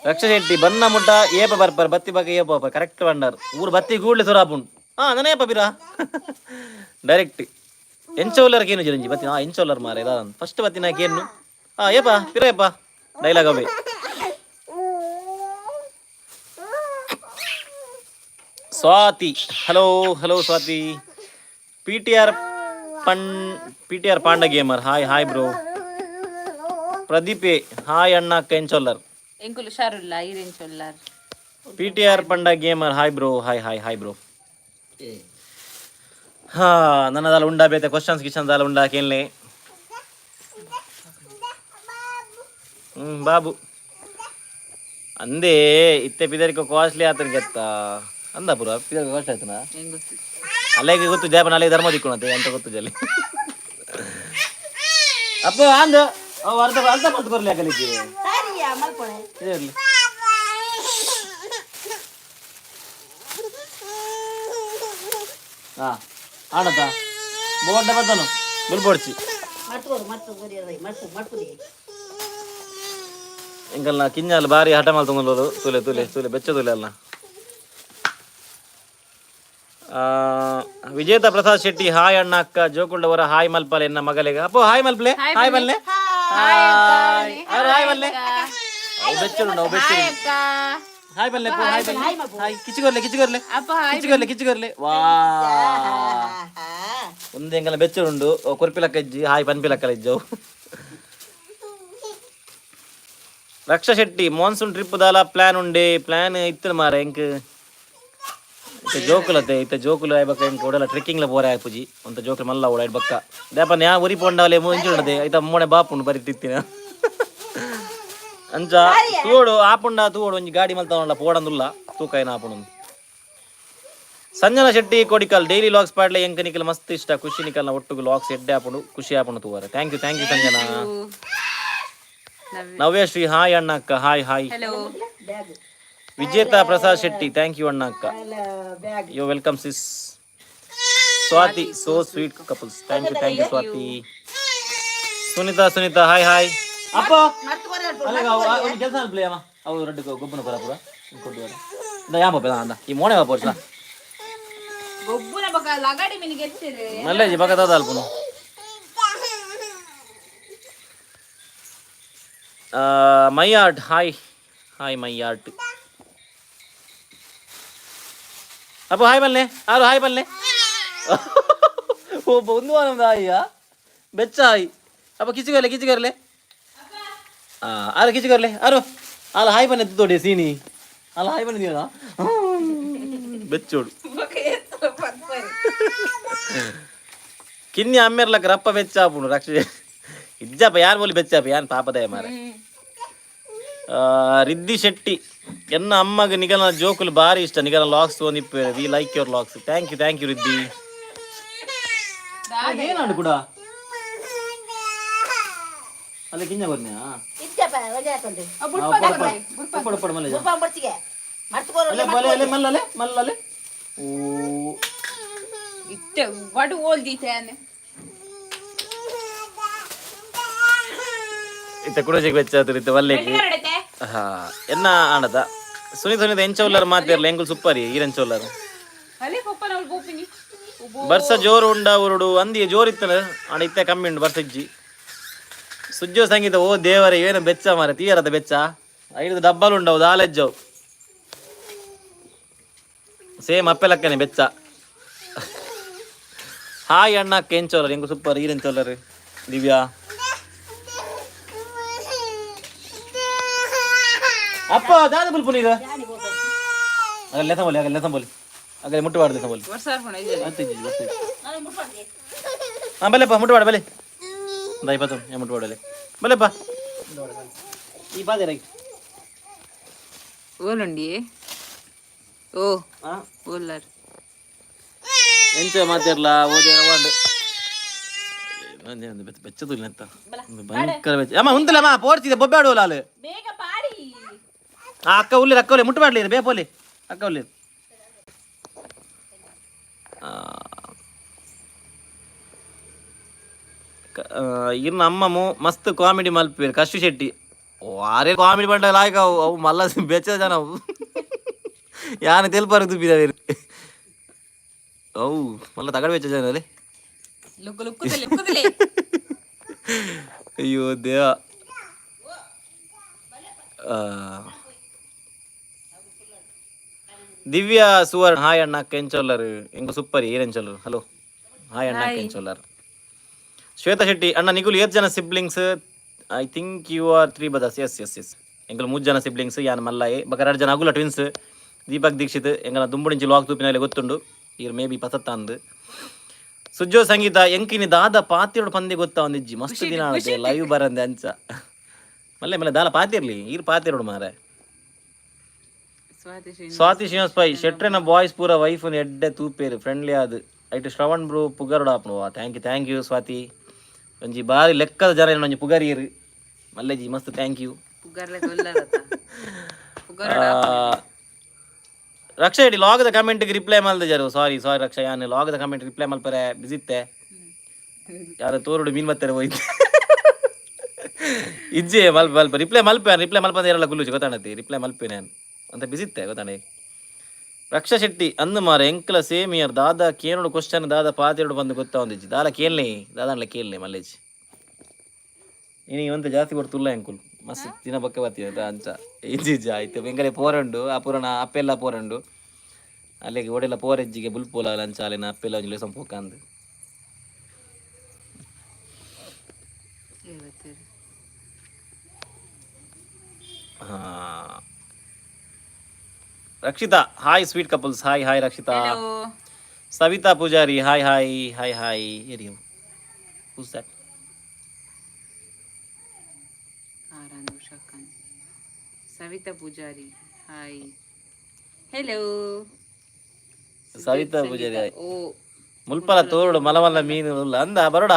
ರಕ್ಷ ಶೆಟ್ಟಿ, ಬನ್ನ ಮುಟ್ಟ ಏಪ ಬರ್ಪರ್, ಬತ್ತಿ ಬಗ್ಗೆ ಏಪ ಬರ್ಪರ್? ಕರೆಕ್ಟ್ ಬಂಡಾರ್ ಊರು ಬತ್ತಿ ಕೂಡ್ಲೆ ಸುರಾಪುಂಡು. ಹಾ, ನಾನೇ ಏಪ ಬಿರಾ ಡೈರೆಕ್ಟ್ ಎಂಚೋಲರ್ ಕೇನು ಜಿರಂಜಿ ಬತ್ತಿ. ಹಾ, ಎಂಚೋಲರ್ ಮಾರೆ? ಫಸ್ಟ್ ಬತ್ತಿನ ಕೇನು. ಹಾ, ಏಪ ಪಿರ ಏಪ ಡೈಲಾಗ್ ಅವೇ. Swathi, hello hello Swati. P T R ಪಣ್ P T R panda gamer, hi hi bro. ಪ್ರದೀಪೆ, hi ಅಣ್ಣ ಅಕ್ಕ, ಎಂಚೋಲ್ಲರ್? ಎಂಕುಲು ಹುಷಾರುಲ್ಲ, ಈರೆಂಚೊಲ್ಲರ್? P T R panda gamer, hi bro, hi hi hi bro. ಹಾ, ನನ್ನದಲ್ಲ ಉಂಡಾ ಬೇತೆ ಕ್ವಶನ್ಸ್ ಗಿಶನ್ಸ್ ದಾಲ ಉಂಡಾ ಕೇಳಲೆ. ಬಾಬು ಅಂದೇ ಇತ್ತೆ ಪಿದರಿಕ ಕಾಸ್ಟ್ಲಿ ಆತನ ಗೆತ್ತ ಅಂದ ಪುರ ಪಿದರಿಕ ಕಾಸ್ಟ್ಲಿ ಆತನ. ಹೆಂಗ್ ಗೊತ್ತು? ಅಲ್ಲೇಗೆ ಗೊತ್ತು ಜಾಪನ, ಅಲ್ಲಿಗೆ ಧರ್ಮ ದಿಕ್ಕೊಣತೆ ಅಂತ ಗೊತ್ತು ಜಲ್ಲಿ ಅಪ್ಪ ಅಂದ ಅವ ಅರ್ಧ ಅರ್ಧ ಮಲ್ತು ಬರ್ಲಿ ಆಗಲಿಕ್ಕೆ. ಸರಿಯಾ ಮಲ್ಪೊಳೆ. ಇರ್ಲಿ. ಹಾ ಆಣತ ಬೋರ್ಡ ಬತ್ತನು ಬುಲ್ಪೊಡ್ಚಿ. ಮರ್ತುಕೋರು ಮರ್ತು ಮರ್ತು ಮರ್ಪುದಿ. ಎಂಕಲ್ನ ಕಿಂಜಾಲ್ ಬಾರಿ ಹಠ ಮಲ್ತೊಂದು. ತೂಲೆ ತೂಲೆ ತೂಲೆ, ಬೆಚ್ಚ ತೂಲೆ ಅಲ್ಲ. ವಿಜೇತ ಪ್ರಸಾದ್ ಶೆಟ್ಟಿ, ಹಾಯ್ ಅಣ್ಣ ಅಕ್ಕ, ಜೋಕುಂಡವರ ಹಾಯ್ ಮಲ್ಪಲೆ ಎನ್ನ ಮಗಲಿಗೆ. ಅಪ್ಪೋ, ಹಾಯ್ ಮಲ್ಪಲೆ, ಹಾಯ್ ಮಲ್ಲೆ, ಹಾಯ್ ಹಾಯ್ ಮಲ್ಲೆ. ಬೆಚ್ಚುಂಡು ಅವು ಬೆಚ್ಚುಂಡು. ಹಾಯ್ ಅಕ್ಕ. ಹಾಯ್ ಬಲ್ಲೆ, ಹಾಯ್ ಬಲ್ಲೆ, ಹಾಯ್. ಕಿಚ್ಚಿಗೊರ್ಲೆ, ಕಿಚ್ಚಿಗೊರ್ಲೆ. ಅಪ್ಪ ಹಾಯ್. ಕಿಚ್ಚಿಗೊರ್ಲೆ, ಕಿಚ್ಚಿಗೊರ್ಲೆ. ವಾ, ಒಂದು ಎಂಗಲ ಬೆಚ್ಚುಂಡು. ಕೊರ್ಪಿಲಕ್ಕ ಇಜ್ಜಿ, ಹಾಯ್ ಪನ್ಪಿಲಕ್ಕಲ ಇಜ್ಜವು. ರಕ್ಷಾ ಶೆಟ್ಟಿ, ಮಾನ್ಸೂನ್ ಟ್ರಿಪ್ ದಾಲ ಪ್ಲಾನ್ ಉಂಡೆ? ಪ್ಲಾನ್ ಇತ್ತು ಮಾರ ಎಂಕ್. ಇತ್ತೆ ಜೋಕುಲತೆ, ಇತ್ತೆ ಜೋಕುಲು ಆಯ್ಬಕ್ಕ ಎಂಕ್ ಓಡಲ ಟ್ರೆಕ್ಕಿಂಗ್ ಲ ಪೋರೆ ಆಯ್ಪುಜಿ. ಒಂತ ಜೋಕುಲು ಮಲ್ಲ ಓಡ ಬಕ್ಕ ದೇಪ ನ್ಯಾ ಉರಿ ಪೋಂಡಾಲೆ ಮುಂಚುಂಡದೆ. ಐತ ಮೊಣೆ ಬಾಪುಂಡು ಬರಿತಿತ್ತಿನ ಅಂಚ ತೂಡು ಆಪುಂಡ ತೂಡು. ಒಂಜಿ ಗಾಡಿ ಮಲ್ತಾವಲ್ಲ ಪೋಡಂದುಲ್ಲ, ತೂಕಾಯಿನ ಆಪುಂಡು. ಸಂಜನಾ ಶೆಟ್ಟಿ ಕೋಡಿಕಲ್, ಡೈಲಿ ಲಾಗ್ಸ್ ಪಾಡ್ಲೆ, ಎಂಕ ನಿಕಲ್ ಮಸ್ತ್ ಇಷ್ಟ, ಖುಷಿ. ನಿಕಲ್ನ ಒಟ್ಟುಗು ಲಾಗ್ಸ್ ಎಡ್ಡೆ ಆಪುಂಡು, ಖುಷಿ ಆಪುಂಡು ತೂವರೆ. Thank you, thank you Sanjana. Navyashree, hi ಅಣ್ಣ ಅಕ್ಕ. Hi, hi. Hello. Bag. Vijetha Prasad Shetty, thank you ಅಣ್ಣ ಅಕ್ಕ. Bag. You welcome sis. Swathi, so sweet couples. Thank you, thank you Swathi. Sunitha, Sunitha, hi, hi. ಅಪ್ಪ ಒಂದು ಕೆಲಸ ಅಲ್ಪ್ಲೆ ಅಮ್ಮ, ಅವು ರಡ್ಡು ಗೊಬ್ಬನ ಪರ ಪೂರ ಕೊಟ್ಟು ಇಂದ ಯಾಮ ಅಂದ ಈ ಮೋಣೆ ಬಾಪೋರ್ಸ್ಲ. ಗೊಬ್ಬುನ ಬಕ ಲಗಾಡಿ ಮಿನಿಗೆ ಎತ್ತಿರಿ. ಮಲ್ಲೇಜಿ ಬಕ ದಾದ ಅಲ್ಪುನು. My art, hi, hi my art. ಅಪ್ಪ ಹಾಯ್ ಬಲ್ಲೆ, ಆರು ಹಾಯ್ ಬಲ್ಲೆ. ಒಬ್ಬ ಒಂದು ಆನಂದ ಹಾಯ್ಯ ಬೆಚ್ಚ ಹಾಯ್. ಅಪ್ಪ ಕಿಚಿಗರ್ಲೆ, ಕಿಚಿಗರ್ಲೆ. ಆರು ಕಿಚಿಗರ್ಲೆ, ಆರು ಅಲ್ಲ. ಹಾಯ್ ಬನ್ನಿ ತೋಡಿ ಸೀನಿ ಅಲ್ಲ. ಹಾಯ್ ಬನ್ನಿ ಬೆಚ್ಚೋಡು. ಬಕ ಎತ್ತು ಪರ್ಪರಿ. ಕಿನ್ನಿ ಅಮ್ಮೆರ್ಲಕ್ಕ ರಪ್ಪ ಬೆಚ್ಚ ಆಪುಂಡು. ರಕ್ಷ ಇಜ್ಜಪ್ಪ, ಯಾರು ಬೋಲಿ ಬೆಚ್ಚಾಪ ಯಾನ್ ಪಾಪದಯ ಮಾರೆ. ರಿದ್ದಿ ಶೆಟ್ಟಿ, ಎನ್ನ ಅಮ್ಮಗ ನಿಗಲ ಜೋಕುಲು ಬಾರಿ ಇಷ್ಟ, ನಿಗಲ ಲಾಕ್ಸ್ ನಿಪ್ಪೆ. We like your vlogs. Thank you, thank you Riddhi. ಏನಾಡು ಕೂಡ ಅಲ್ಲಿ ಕಿಂಜ ಬರ್ನ್ಯಾ? ಇಜ್ಜಪ್ಪ ಒಂಜೆ ಹಾಕೊಂಡು. ಉಪ್ಪಡು ಉಪ್ಪಡು ಮಲ್ಲೆ. ಉಪ್ಪ ಬಡ್ಚಿಗೆ ಮರ್ತ್ಕೋರು. ಅಲೆ ಬಲೆ ಅಲೆ ಮಲ್ಲಲೆ ಮಲ್ಲಲೆ ಓ. ಇತ್ತೆ ಬಡು ಓಲ್ದೀತೆ. ಇತ್ತೆ ಕುಡೋಜಿಗೆ ಬೆಚ್ಚ ಆತು ಇತ್ತೆ ವಲ್ಲೆಗೆ. ಹಾ, ಎನ್ನ ಆಣದ ಸುನಿತ, ಸುನಿತ, ಎಂಚ ಉಲ್ಲರ್ ಮಾತಿರ್ಲ? ಎಂಗುಲ್ ಸುಪ್ಪರಿ, ಈರೆಂಚ ಉಲ್ಲರ್? ಅಲೆ ಪಪ್ಪನ ಅವ್ಳು ಬೋಪಿನಿ. ಬರ್ಸ ಜೋರು ಉಂಡ ಉರುಡು ಅಂದಿ ಜೋರು ಇತ್ತನ ಅಣ್ಣ, ಇತ್ತೆ ಕಮ್ಮಿ ಉಂಡು ಬರ್ಸ ಇಜ್ಜಿ. ಸುಜ್ಜೋ ಸಂಗೀತ, ಓ ದೇವರೇ, ಏನು ಬೆಚ್ಚ ಮಾರ ತೀರದ ಬೆಚ್ಚ. ಐದು ಡಬ್ಬಲು ಉಂಡವು ದಾಲೆಜ್ಜವು. ಸೇಮ್ ಅಪ್ಪೆಲಕ್ಕನೆ ಬೆಚ್ಚ. ಹಾಯ್ ಅಣ್ಣ, ಕೆಂಚೋಲರ್ ಎಂಗು ಸೂಪರ್, ಈರೆಂಚೋಲರ್? ದಿವ್ಯಾ ಅಪ್ಪ ದಾದ ಬುಲ್ಪುನಿ ಈಗ ಆಗಲ್ಲ ಲೆತ್ತಂಬೋಲಿ, ಆಗಲ್ಲ ಲೆತ್ತಂಬೋಲಿ, ಆಗಲೇ ಮುಟ್ಟುಬಾರ್ದು ಲೆತ್ತಂಬೋಲಿ. ವರ್ಷ ಆರ್ಪಣ. ಆತು ಇಜ್ಜಿ, ಗೊತ್ತು. ಹಾ ಬಲ್ಲೆಪ್ಪ, ಮುಟ್ಟುಬಾಡ ಬಲೆ. ದಯ ಪತ್ತು ಮುಟ್ಟುಬಾಡಲೆ ಬಲ್ಲೆಪ್ಪ ಈ ಬಾದೆ ರೈ. ಓಲುಂಡಿ ಓ. ಹಾ. ಓಲ್ಲರ್. ಎಂಚ ಮಾತಿರ್ಲ? ಓದಿ ಅವಾಂಡ್ ಬೆಚ್ಚದಿಲ್ಲ ಅಂತ ಭಯಂಕರ ಬೆಚ್ಚ. ಅಮ್ಮ ಉಂತಲ್ಲ ಅಮ್ಮ, ಪೋಡ್ತಿದೆ ಬೊಬ್ಬೆ ಆಡುವಲ್ಲ ಅಲ್ಲಿ. ಬೇಗ ಪಾಡಿ. ಆ ಅಕ್ಕ ಉಲ್ಲಿ, ಅಕ್ಕ ಉಲ್ಲಿ, ಮುಟ್ಟು ಮಾಡಲಿ ಬೇಪೋಲಿ ಅಕ್ಕ ಉಲ್ಲಿ. ಇರ್ನ ಅಮ್ಮಮು ಮಸ್ತ್ ಕಾಮಿಡಿ ಮಲ್ಪೇರು. ಕಶು ಶೆಟ್ಟಿ, ಓ ಆರೇ ಕಾಮಿಡಿ ಬಂಡ ಲಾಯ್ಕ ಅವು ಅವು ಮಲ್ಲ ಬೆಚ್ಚ ಜನ ಅವು. ಯಾನ ತೆಲ್ಪಾರ ತುಪ್ಪಿದವೇರು ಅವು ಮಲ್ಲ ತಗಡು ಬೆಚ್ಚ ಜನ ಅಲ್ಲಿ. ಲುಕ್ಕು ಲುಕ್ಕುದಲೆ ಲುಕ್ಕುದಲೆ. ಅಯ್ಯೋ ದೇವ. ದಿವ್ಯಾ ಸುವರ್ಣ, ಹಾಯ್ ಅಣ್ಣ, ಕೆಂಚೊಲ್ಲರ್? ಎಂಗ ಸೂಪರ್, ಏರೆಂಚೊಲ್ಲರ್? ಹಲೋ, ಹಾಯ್ ಅಣ್ಣ, ಕೆಂಚೊಲ್ಲರ್? ಶ್ವೇತಾ ಶೆಟ್ಟಿ, ಅಣ್ಣ ನಿಗುಲು ಏತ್ ಜನ siblings? I think you are three brothers. Yes yes yes ಎಂಕಲ್ ಮೂರು ಜನ ಸಿಬ್ಲಿಂಗ್ಸ್. ಯಾನ್ ಮಲ್ಲಾಯೆ, ಬಕ ಎರಡು ಜನ ಅಗುಲ ಟ್ವಿನ್ಸ್. ದೀಪಕ್ ದೀಕ್ಷಿತ್, ಎಂಗಲ ದುಂಬುಡಿಂಚಿ ಲಾಗ್ ತೂಪಿನಲ್ಲಿ ಗೊತ್ತುಂಡು, ಈರ್ ಮೇ ಬಿ ಪಸತ್ತಾಂದು. ಸುಜ್ಜೋ ಸಂಗೀತ, ಎಂಕಿನಿ ದಾದ ಪಾತಿರೋಡು ಪಂದಿ ಗೊತ್ತಾ ಒಂದಿಜ್ಜಿ, ಮಸ್ತ್ ದಿನ ಆಗುತ್ತೆ ಲೈವ್ ಬರಂದೆ ಅಂಚ. ಮಲ್ಲೆ ಮಲ್ಲೆ ದಾಲ ಪಾತಿರ್ಲಿ, ಈರ್ ಪಾತಿರೋಡು ಮಾರೆ. ಸ್ವಾತಿ ಶ್ರೀ ಸ್ವಾತಿ ಶ್ರೀನಿವಾಸ್ ಪೈ, ಶೆಟ್ರೆನ ಬಾಯ್ಸ್ ಪೂರ ವೈಫ್ ಎಡ್ಡೆ ತೂಪೇರು, ಫ್ರೆಂಡ್ಲಿ ಆದ್. ಐಟ್ ಶ್ರವಣ್ ಬ್ರೋ ಪುಗರುಡ ಆಪುಂಡು. Thank you, thank you Swathi. ಒಂಜಿ ಬಾರಿ ಲೆಕ್ಕದ ಜನ ಒಂಜಿ ಪುಗರಿಯರು ಮಲ್ಲೆಜಿ, ಮಸ್ತ್ thank you. ಪುಗರ್ಲೆ ಕೊಲ್ಲರತ್ತ ಪುಗರ. ರಕ್ಷಾ ಇಡಿ ಲಾಗದ ಕಮೆಂಟ್ಗೆ ರಿಪ್ಲೈ ಮಲ್ದ ಜರು. ಸಾರಿ ಸಾರಿ ರಕ್ಷಾ, ಯಾನ್ ಲಾಗದ ಕಮೆಂಟ್ ರಿಪ್ಲೈ ಮಲ್ಪರೆ ಬಿಸಿತ್ತೆ. ಯಾರ ತೋರುಡು ಮೀನ್ ಮತ್ತಾರೆ ಹೋಯ್ತು ಇಜ್ಜೆ. ಮಲ್ಪ ಮಲ್ಪ ರಿಪ್ಲೈ ಮಲ್ಪ ರಿಪ್ಲೈ ಮಲ್ಪ ಇರಲ್ಲ ಗುಲ್ಲುಜಿ ಗೊತ್ತಾಣತಿ. ರಿಪ್ಲೈ ಮಲ್ಪೆ ನಾನು ಅಂತ ಬಿಸಿತ್ತೆ ಗೊತ್ತಾಣೆ. ರಕ್ಷಾ ಶೆಟ್ಟಿ ಅಂದು ಮಾರ, ಎಂಕ್ಲ ಸೇಮ್ ಇಯರ್. ದಾದಾ ಕೇನೋಡು ಕ್ವಶನ್, ದಾದಾ ಪಾತಿರೋಡು ಬಂದು ಗೊತ್ತಾ ಒಂದಿಜ್ಜಿ. ದಾಲ ಕೇಳ್ನೆ, ದಾದಾನ್ಲ ಕೇಳ್ನೆ ಮಲ್ಲೇಜ್. ಇನಿ ಒಂತ ಜಾಸ್ತಿ ಬರ್ತುಲ್ಲ ಎಂಕುಲು. ಮಸ್ತ್ ದಿನ ಬೊಕ್ಕ ಬತ್ತೀನಿ ಅಂಚ ಇಜ್ಜಿ ಇಜ್ಜಿ ಆಯ್ತು. ಬೆಂಗಲೆ ಪೋರಂಡು ಅಪುರಣ ಅಪ್ಪೆಲ್ಲ ಪೋರಂಡು ಅಲ್ಲಿಗೆ ಓಡೆಲ್ಲ ಪೋರೆಜ್ಜಿಗೆ ಬುಲ್ಪೋಲ ಅಂಚ ಅಲ್ಲಿನ ಅಪ್ಪೆಲ್ಲ ಒಂಜಿ ಲೆಸಂ ಪೋಕಂದು. ಹಾ. Rakshita, hi sweet couples. Hi hi Rakshita. Hello. Savita Pujari, hi hi hi hi. ಏರಿ, who's that? ಆರಾನ್ ಉಷಾಖಾನ್. Savita Pujari, hi, hello. Savita Pujari, hi. ಓ. ಮುಲ್ಪಲ ತೋರುಡು ಮಲಮಲ್ಲ ಮೀನು ಉಲ್ಲ ಅಂದ ಬರೋಡ.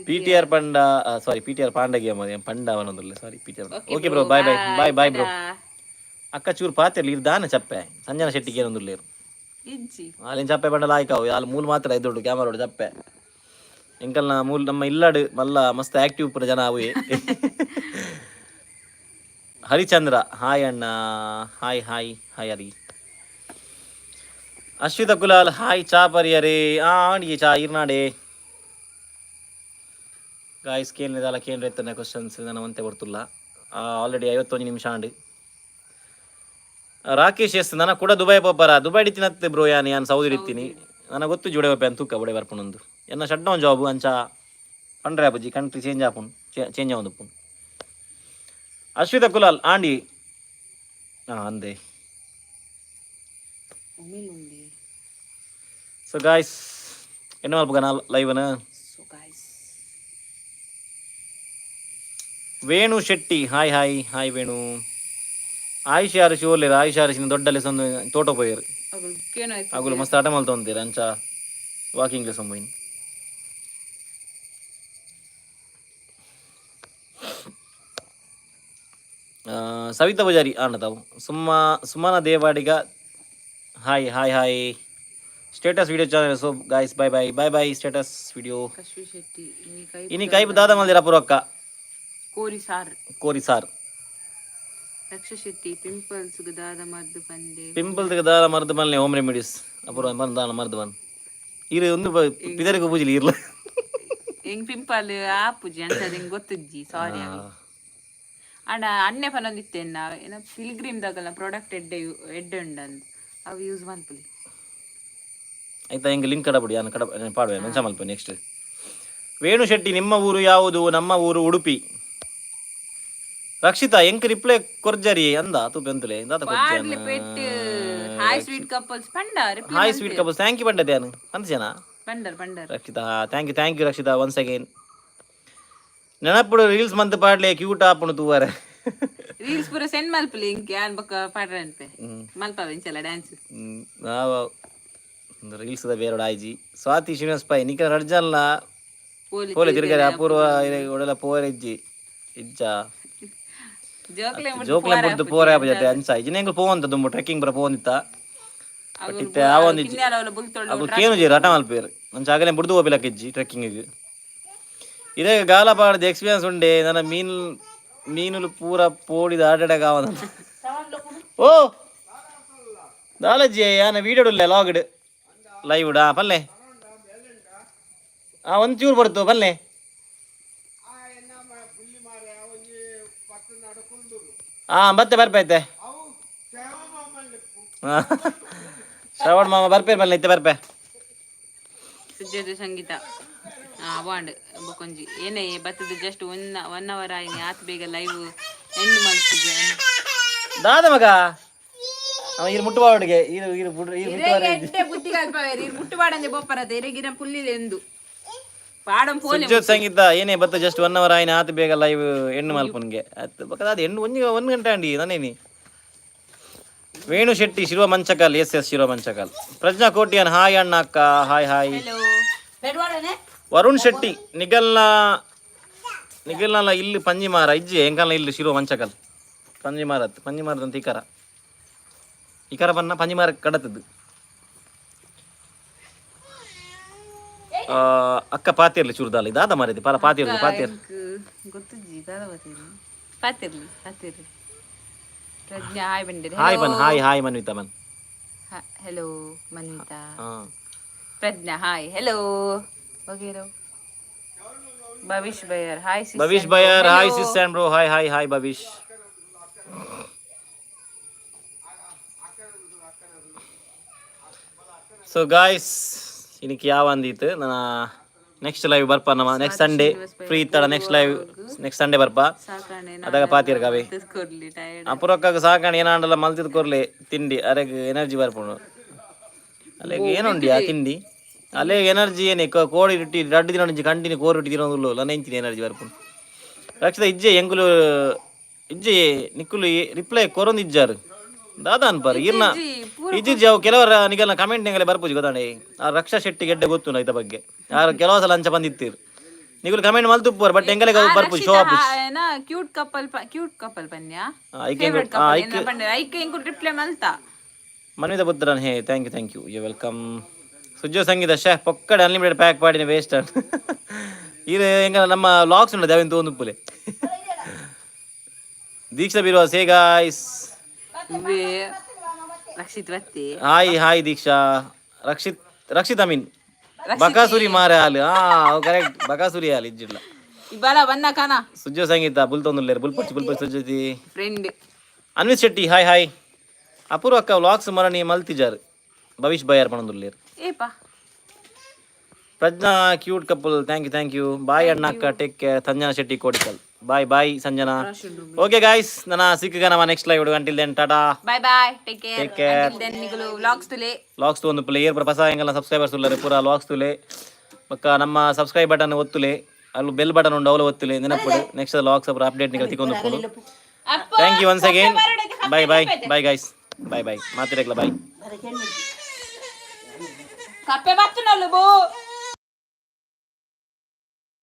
ಪಿ ಟಿ ಆರ್ ಪಂಡ, ಸಾರಿ, ಪಿ ಟಿ ಆರ್ ಪಾಂಡಗೆ ಪಂಡ ಅವನೊಂದುಲ್ಲ. Sorry P T R. Okay bro, bye bye bye bye bro. ಅಕ್ಕ ಚೂರು ಪಾತಿರ್ಲಿ ಇರ್ ದಾನ ಚಪ್ಪೆ ಸಂಜನಾ ಶೆಟ್ಟಿಗೆ ಏನೊಂದುಲ್ಲೇರು. ಇಜ್ಜಿ. ಅಲ್ಲಿನ ಚಪ್ಪೆ ಬಂಡಲ ಆಯ್ಕಾವು ಅಲ್ಲಿ ಮೂಲ ಮಾತ್ರ ಇದ್ದೊಡ್ಡು ಕ್ಯಾಮರಾ ಚಪ್ಪೆ ಎಂಕಲ್ನ ಮೂಲ ನಮ್ಮ ಇಲ್ಲಾಡು ಮಲ್ಲ ಮಸ್ತ್ ಆಕ್ಟಿವ್ ಪುರ ಜನ ಅವು. ಹರಿಚಂದ್ರ, ಹಾಯ್ ಅಣ್ಣ. Hi hi hi Hari. Ashwitha Kulal, hi. ಚಾ ಪರಿಯರೇ ಆ ಆಂಡಿಗೆ ಚಾ ಇರ್ನಾಡೆ. ಗಾಯ್ಸ್, ಕೇಳಿದಾಲ ಕೇಂದ್ರ ಎತ್ತನ ಕ್ವಶನ್ಸ್ ನನ್ನ ಒಂತೆ ಬರ್ತುಲ್ಲ. ಆಲ್ರೆಡಿ 51 ನಿಮಿಷ ಆಂಡ್. ರಾಕೇಶ್ ಎಸ್, ನನ್ನ ಕೂಡ ದುಬೈ ಪೋಪರ? ದುಬೈ ಇತ್ತಿನತ್ತೆ ಬ್ರೋ. ಯಾನ್ ಯಾನ್ ಸೌದಿ ಇರ್ತೀನಿ. ನನಗೆ ಗೊತ್ತು ಜೋಡೆ ಪೋಪೆ ಅಂತ ತೂಕ ಬಡೆ ಬರ್ಪುನೊಂದು ಎನ್ನ ಶಟ್ ಡೌನ್ ಜಾಬ್ ಅಂಚ ಪಂಡ್ರೆ ಆಪುಜಿ. ಕಂಟ್ರಿ ಚೇಂಜ್ ಆಪುನ್, ಚೇಂಜ್ ಆವೊಂದುಪ್ಪುನು. ಅಶ್ವಿತ ಕುಲಾಲ್, ಆಂಡಿ ಹಾಂ ಅಂದೆ. ಉಮಿಲುಂಡಿ. ಸೊ ಗಾಯ್ಸ್, ಎನ್ನ ಮಲ್ಪುಗ ಲೈವ್ನ? So guys. Venu Shetty, hi hi hi Venu. Ayush ಯಾರು ಶಿವಲ್ಲೇರು? ಆಯುಷ್ ಯಾರು ದೊಡ್ಡಲ್ಲಿ ಸೊಂದು ತೋಟ ಪೋಯರು. ಅಗುಲು ಕೇನೋ. ಅಗುಲು ಮಸ್ತ್ ಆಟ ಮಲ್ತೊಂತೀರ ಅಂಚ ವಾಕಿಂಗ್ ಲೆಸೊಂದು ಪೋಯಿನಿ. ಸವಿತಾ ಪೂಜಾರಿ ಆಂಡ ತಾವು. ಸುಮ್ಮ Sumana Devadiga, hi hi hi. Status video channel. So guys, bye bye bye bye status video. Kashvi Shetty, ಇನಿ ಕೈ ಇನಿ ಕೈಪು ದಾದ ಮಲ್ದಿರ ಪುರಕ್ಕ? ಕೋರಿ ಸಾರ್. ಕೋರಿ ಸಾರ್. ರಕ್ಷ ಶೆಟ್ಟಿ, ಪಿಂಪಲ್ಸ್ ದಾದ ಮದ್ದು ಪಂದೆ. ಪಿಂಪಲ್ ದಾದ ಮರ್ದು ಮಲ್ನೆ ಹೋಮ್ ರೆಮಿಡೀಸ್ ಅಪುರ ದಾದ ಮರ್ದು ಬನ್ ಇರು ಒಂದು ಪಿದರಿಗೆ ಪೂಜಿಲಿ ಇರ್ಲ. ಹೆಂಗ್ ಪಿಂಪಲ್ ಆಪುಜಿ ಅಂತ ಹೆಂಗ್ ಗೊತ್ತುಜ್ಜಿ, ಸಾರಿ. ಅಣ್ಣ ಅಣ್ಣೆ ಪನೊಂದಿತ್ತೇನ ಏನ ಪಿಲ್ಗ್ರಿಮ್ ದಾಗಲ್ಲ ಪ್ರಾಡಕ್ಟ್ ಎಡ್ಡೆ ಎಡ್ಡೆ ಉಂಡಂದು ಅವು ಯೂಸ್ ಮಲ್ಪುಲಿ. ಆಯ್ತಾ, ಹಿಂಗೆ ಲಿಂಕ್ ಕಡಬುಡಿ ಯಾನು ಕಡ ಪಾಡುವೆ ಮೆನ್ಷನ್ ಮಲ್ಪ ನೆಕ್ಸ್ಟ್. ವೇಣು ಶೆಟ್ಟಿ, ನಿಮ್ಮ ಊರು ಯಾವುದು? ನಮ್ಮ ಊರು ಉಡುಪಿ. ರಕ್ಷಿತಾ, ಎಂಕ್ ರಿಪ್ಲೈ ಕೊರ್ಜರಿ ಅಂದ ತೂ ಬೆಂತಲೆ ದಾತ. ಪಾಡ್ಲೆ ಪೆಟ್. ಹಾಯ್ ಸ್ವೀಟ್ ಕಪಲ್ಸ್ ಪಂಡ reply. Hi sweet couples, thank you ಪಂಡದೆ ಯಾನು ಅಂದ್ಜನ. ಪಂಡರ್ ಪಂಡರ್. Rakshita, thank you thank you Rakshita once again. ನೆನಪುಡು ರೀಲ್ಸ್ ಮಂತ್ ಪಾಡ್ಲೆ ಕ್ಯೂಟ್ ಆಪುಣು ತೂವರೆ. ರೀಲ್ಸ್ ಪೂರ ಸೆಂಡ್ ಮಲ್ಪುಲಿ ಇಂಕ್ ಯಾನ್ ಬೊಕ್ಕ ಪಾಡ್ರೆ ಅನ್ಪೆ ಮಲ್ಪವೆ ಇಂಚಲ ಡ್ಯಾನ್ಸ್. ನಾವು ರೀಲ್ಸ್ the ಬೇರೋಡ ಆಯ್ಜಿ. ಸ್ವಾತಿ ಶ್ರೀನಿವಾಸ್ ಪೈ, ನಿಕ ರಡ್ಜಲ್ನ ಪೋಲಿ. ಪೋಲೆ ತಿರುಗರೆ ಅಪೂರ್ವ ಒಡೆಲ ಪೋರೆ ಇಜ್ಜಿ ಇಜ್ಜ. ಜೋಕ್ಲೆ. ಜೋಕ್ಲೆ ಬುಡ್ದು ಪೋರೆ ಆಪುಜತೆ ಅಂಚ ಇಜಿನ ಎಂಕುಲು ಪೋವಂತ ದುಂಬು ಟ್ರೆಕ್ಕಿಂಗ್ ಪೂರ ಪೋವಂದಿತ್ತ. ಬಟ್ ಇತ್ತೆ ಆವೊಂದಿಜ್ಜಿ. ಅಕುಲು ಕೇನು ಜೀರು ಹಠ ಮಲ್ಪೇರು ಅಂಚ ಆಗಲೇ ಬುಡ್ದು ಹೋಪಿಲಕ್ಕ ಇಜ್ಜಿ ಟ್ರೆಕ್ಕಿಂಗ್. ಇದೇ ಗಾಲ ಪಾಡ್ದು ಎಕ್ಸ್ಪೀರಿಯನ್ಸ್ ಉಂಡೆ ನನ್ನ ಮೀನು ಮೀನುಲು ಪೂರ ಪೋಡಿದ ಆಟಾಡಕ ಆವದಂತ. ಓ ದಾಲಜ್ಜಿ, ಯಾನ ವೀಡಿಯೋ ಉಲ್ಲೆ ಲಾಗ್ಡ್ ಲೈವ್ ಡಾ ಪಲ್ಲೆ. ಆ ಒಂಚೂರು ಬರ್ತೋ ಪಲ್ಲೆ. ಹಾ ಬತ್ತೆ ಬರ್ಪೈತೆ. ಶ್ರವಣ್ ಮಾಮ ಬರ್ಪೆ ಬಲ್ಲೆ ಇತ್ತೆ ಬರ್ಪೆ. ಸುಜ್ಜದ ಸಂಗೀತ ವಾಂಡ್ ಬೊಕೊಂಜಿ ಏನೇ ಬತ್ತದ ಜಸ್ಟ್ ಒನ್ ಒನ್ ಅವರ್ ಆಯ್ನಿ ಆತ್ ಬೇಗ ಲೈವ್ ಎಂಡ್ ಮಲ್ತಿದ್ದೆ. ದಾದ ಮಗ ಅವ ಇರು ಮುಟ್ಟುಬಾವಡಿಗೆ ಇರು ಇರು ಬುಡ್ರು ಇರು ಮುಟ್ಟುಬಾರ. ಎಡ್ಡೆ ಬುದ್ಧಿ ಕಲ್ಪವೇರಿ ಮುಟ್ಟು ಬಾಡಂದೆ ಬೊಪ್ಪರತೆ ಎರೆಗಿನ ಪುಲ್ಲಿದೆ ಎಂದು ಪಾಡಂ ಪೋಲೆ. ಸುಜ್ಜೋತ್ ಸಂಗೀತ, ಏನೇ ಬತ್ತ ಜಸ್ಟ್ ಒನ್ ಅವರ್ ಆಯ್ನ ಆತು ಬೇಗ ಲೈವ್ ಎಣ್ಣು ಮಲ್ಪುನ್ಗೆ ಅತ್ತು ಬೊಕ್ಕ ಅದು ಎಣ್ಣು ಒಂಜಿ ಒಂದು ಗಂಟೆ ಅಂಡಿ ನಾನೇನಿ. Venu Shetty, Shirva Manchakal. Yes yes, Shirva Manchakal. Prajna Kotian, hi ಅಣ್ಣ ಅಕ್ಕ, ಹಾಯ್ ಹಾಯ್. ಹಲೋ. ಬೆಡ್ವಾಡನೆ. ವರುಣ್ ಶೆಟ್ಟಿ, ನಿಗಲ್ನ ನಿಗಲ್ನಲ್ಲ ಇಲ್ಲಿ ಪಂಜಿಮಾರ ಇಜ್ಜಿ ಎಂಕಲ್ನ ಇಲ್ಲಿ ಶಿರುವ ಮಂಚಕಲ್ ಪಂಜಿಮಾರತ್ ಪಂಜಿಮಾರದಂತ ಇಕರ ಇಕರ ಬನ್ನ ಪಂಜಿಮಾರ ಕಡತದ್ದು. ಆ, ಅಕ್ಕ ಪಾತಿರ್ಲಿ ಚೂರ್ದಾಲ ಇದಾದ ಮಾರಿದೆ ಪಾಲ ಪಾತಿರ್ಲಿ ಪಾತಿರ್. ಗೊತ್ತುಜ್ಜಿ ದಾದ ಬತ್ತೀರಿ ಪಾತಿರ್ಲಿ ಪಾತಿರ್ಲಿ. ಪ್ರಜ್ಞಾ ಹಾಯ್ ಬಂದಿರಿ. ಹಾಯ್ ಬನ್, ಹಾಯ್ ಹಾಯ್ ಮನ್ವಿತಾ ಬನ್. ಹಲೋ ಮನ್ವಿತಾ. ಹಾ. ಪ್ರಜ್ಞಾ ಹಾಯ್ ಹೆಲೋ ವಗೇರೋ. Bhavish Bayar, hi. Bhavish Bayar, hi sis and bro, hi hi hi Bhavish. So guys, ಇನಿಕ್ ಯಾವ ಅಂದಿತ್ತು ನನ್ನ ನೆಕ್ಸ್ಟ್ ಲೈವ್ ಬರ್ಪ ನಮ್ಮ ನೆಕ್ಸ್ಟ್ ಸಂಡೇ ಫ್ರೀ ಇತ್ತಡ ನೆಕ್ಸ್ಟ್ ಲೈವ್ ನೆಕ್ಸ್ಟ್ ಸಂಡೇ ಬರ್ಪ. ಸಾಕಣೆ. ಅದಾಗ ಪಾತಿರ್ ಕಾವೆ. ಕೊರ್ಲಿ ಟೈರ್ಡ್. ಅಪುರಕ್ಕಾಗ ಸಾಕಣೆ ಏನಾಂಡಲ್ಲ ಮಲ್ತಿದ್ ಕೊರ್ಲೆ ತಿಂಡಿ ಅರೆಗ್ ಎನರ್ಜಿ ಬರ್ಪುಂಡು. ಅಲ್ಲೆಗ್ ಏನುಂಡಿ ಆ ತಿಂಡಿ ಅಲ್ಲೇ ಎನರ್ಜಿ ಏನೇ ಕೋಡಿ ರೊಟ್ಟಿ ರಡ್ಡು ದಿನ ಒಂಜಿ ಕಂಟಿನ್ಯೂ ಕೋರಿ ರೊಟ್ಟಿ ತಿನ್ನೋದು ನೆಂಚಿನ ಎನರ್ಜಿ ಬರ್ಪುಂಡು. ರಕ್ಷಿತ ಇಜ್ಜೆ ಎಂಕುಲು ಇಜ್ಜೆ ನಿಕ್ಕುಲು ರಿಪ್ಲೈ ಕೊರೊಂದು ಇಜ್ಜಾರು ದಾದಾ ಅನ್ಪಾರು ಈರ್ನ ಇಜ್ಜಿ ಅವು ಕೆಲವರ ನಿಗಲ್ನ ಕಮೆಂಟ್ ನಿಗಲೆ ಬರ್ಪುಜಿ ಗೊತ್ತಾಂಡೆ. ಆ ರಕ್ಷಾ ಶೆಟ್ಟಿ ಗೆಡ್ಡೆ ಗೊತ್ತು ಐತ ಬಗ್ಗೆ ಯಾರು ಕೆಲವು ಸಲ ಅಂಚ ಬಂದಿತ್ತೀರು ನಿಗುಲು ಕಮೆಂಟ್ ಮಲ್ತುಪ್ಪುವರು ಬಟ್ ಎಂಗಲೆಗ್ ಅವು ಬರ್ಪುಜಿ ಶೋ ಆಪುಜಿ. ಕ್ಯೂಟ್ ಕಪಲ್, ಕ್ಯೂಟ್ ಕಪಲ್ ಪನ್ಯ. ಐಕೆ ಫೇವರೆಟ್ ಕಪಲ್ ಪಂಡ ಐಕೆ ಇಂಕು ರಿಪ್ಲೈ ಮಲ್ತಾ. Manvitha Puthran, hey, thank you, thank you, you welcome. Sujjo Sangeetha ಶೇ ಪೊಕ್ಕಡೆ ಅನ್ಲಿಮಿಟೆಡ್ ಪ್ಯಾಕ್ ಪಾಡಿನ ವೇಸ್ಟ್. ಇದು ಹೆಂಗ ನಮ್ಮ ಲಾಕ್ಸ್ ಉಂಟು ಅವೇನು ತೋಂದುಪ್ಪುಲೆ. ದೀಕ್ಷಾ ಬಿರುವ, ಸೇ ಗಾಯ್ಸ್. ಇವೆ ರಕ್ಷಿತ್ ಬತ್ತಿ. ಹಾಯ್ ಹಾಯ್ ದೀಕ್ಷಾ. ರಕ್ಷಿತ್ ರಕ್ಷಿತ್ ಅಮೀನ್ ಬಕಾಸುರಿ ಮಾರೆ ಹಾಲು. ಹಾ ಕರೆಕ್ಟ್, ಬಕಾಸುರಿ ಹಾಲು ಇಜ್ಜಿಲ್ಲ. ಇಬಲ ಬನ್ನ ಕಾನ. ಸುಜ್ಜೋ ಸಂಗೀತ ಬುಲ್ ತೊಂದುಲ್ಲೇರು ಬುಲ್ಪಚ್ಚಿ ಬುಲ್ಪಚ್ಚಿ ಸುಜ್ಜೋತಿ. Friend. Anvith Shetty, hi hi. Apoorva ಅಕ್ಕ ವ್ಲಾಗ್ಸ್ ಮರಣಿ ಮಲ್ತಿಜಾರ್ ಭವಿಷ್ ಬಯ್ಯಾರ್ ಪಣಂದುಲ್ಲೇರು. ಏಪಾ. Prajna cute couple, thank you, thank you. Bye ಅಣ್ಣ ಅಕ್ಕ, take care. Sanjana Shetty Kodikal, bye bye Sanjana. Okay guys, ನನ್ನ ಸಿಕ್ಕ ನಮ್ಮ next live. Until then, tata. Bye bye, take care. Take care. Then ನಿಗುಲು ವ್ಲಾಗ್ಸ್ ತುಲೆ. ಲಾಕ್ಸ್ ಒಂದು ಪ್ಲೇಯರ್ ಪುರ ಪಸ ಎಂಗಲ್ಲ ಸಬ್ಸ್ಕ್ರೈಬರ್ಸ್ ಉಲ್ಲರು ಪೂರ ಲಾಕ್ಸ್ ತುಲೆ ಬೊಕ್ಕ ನಮ್ಮ ಸಬ್ಸ್ಕ್ರೈಬ್ ಬಟನ್ ಒತ್ತುಲೆ. ಅಲ್ಲಿ ಬೆಲ್ ಬಟನ್ ಉಂಡು ಅವಳು ಒತ್ತುಲೆ ನೆನಪುಡು. ನೆಕ್ಸ್ಟ್ ಲಾಕ್ಸ್ ಪೂರ update ನಿಗಲ್ ತಿಕ್ಕೊಂದು. Thank you once again. Bye bye bye guys, bye bye. ಮಾತಿರಕ್ಲ ಬಾಯ್. ಕಪ್ಪೆ ಬತ್ತು ನಲ್ಲು ಬೋ.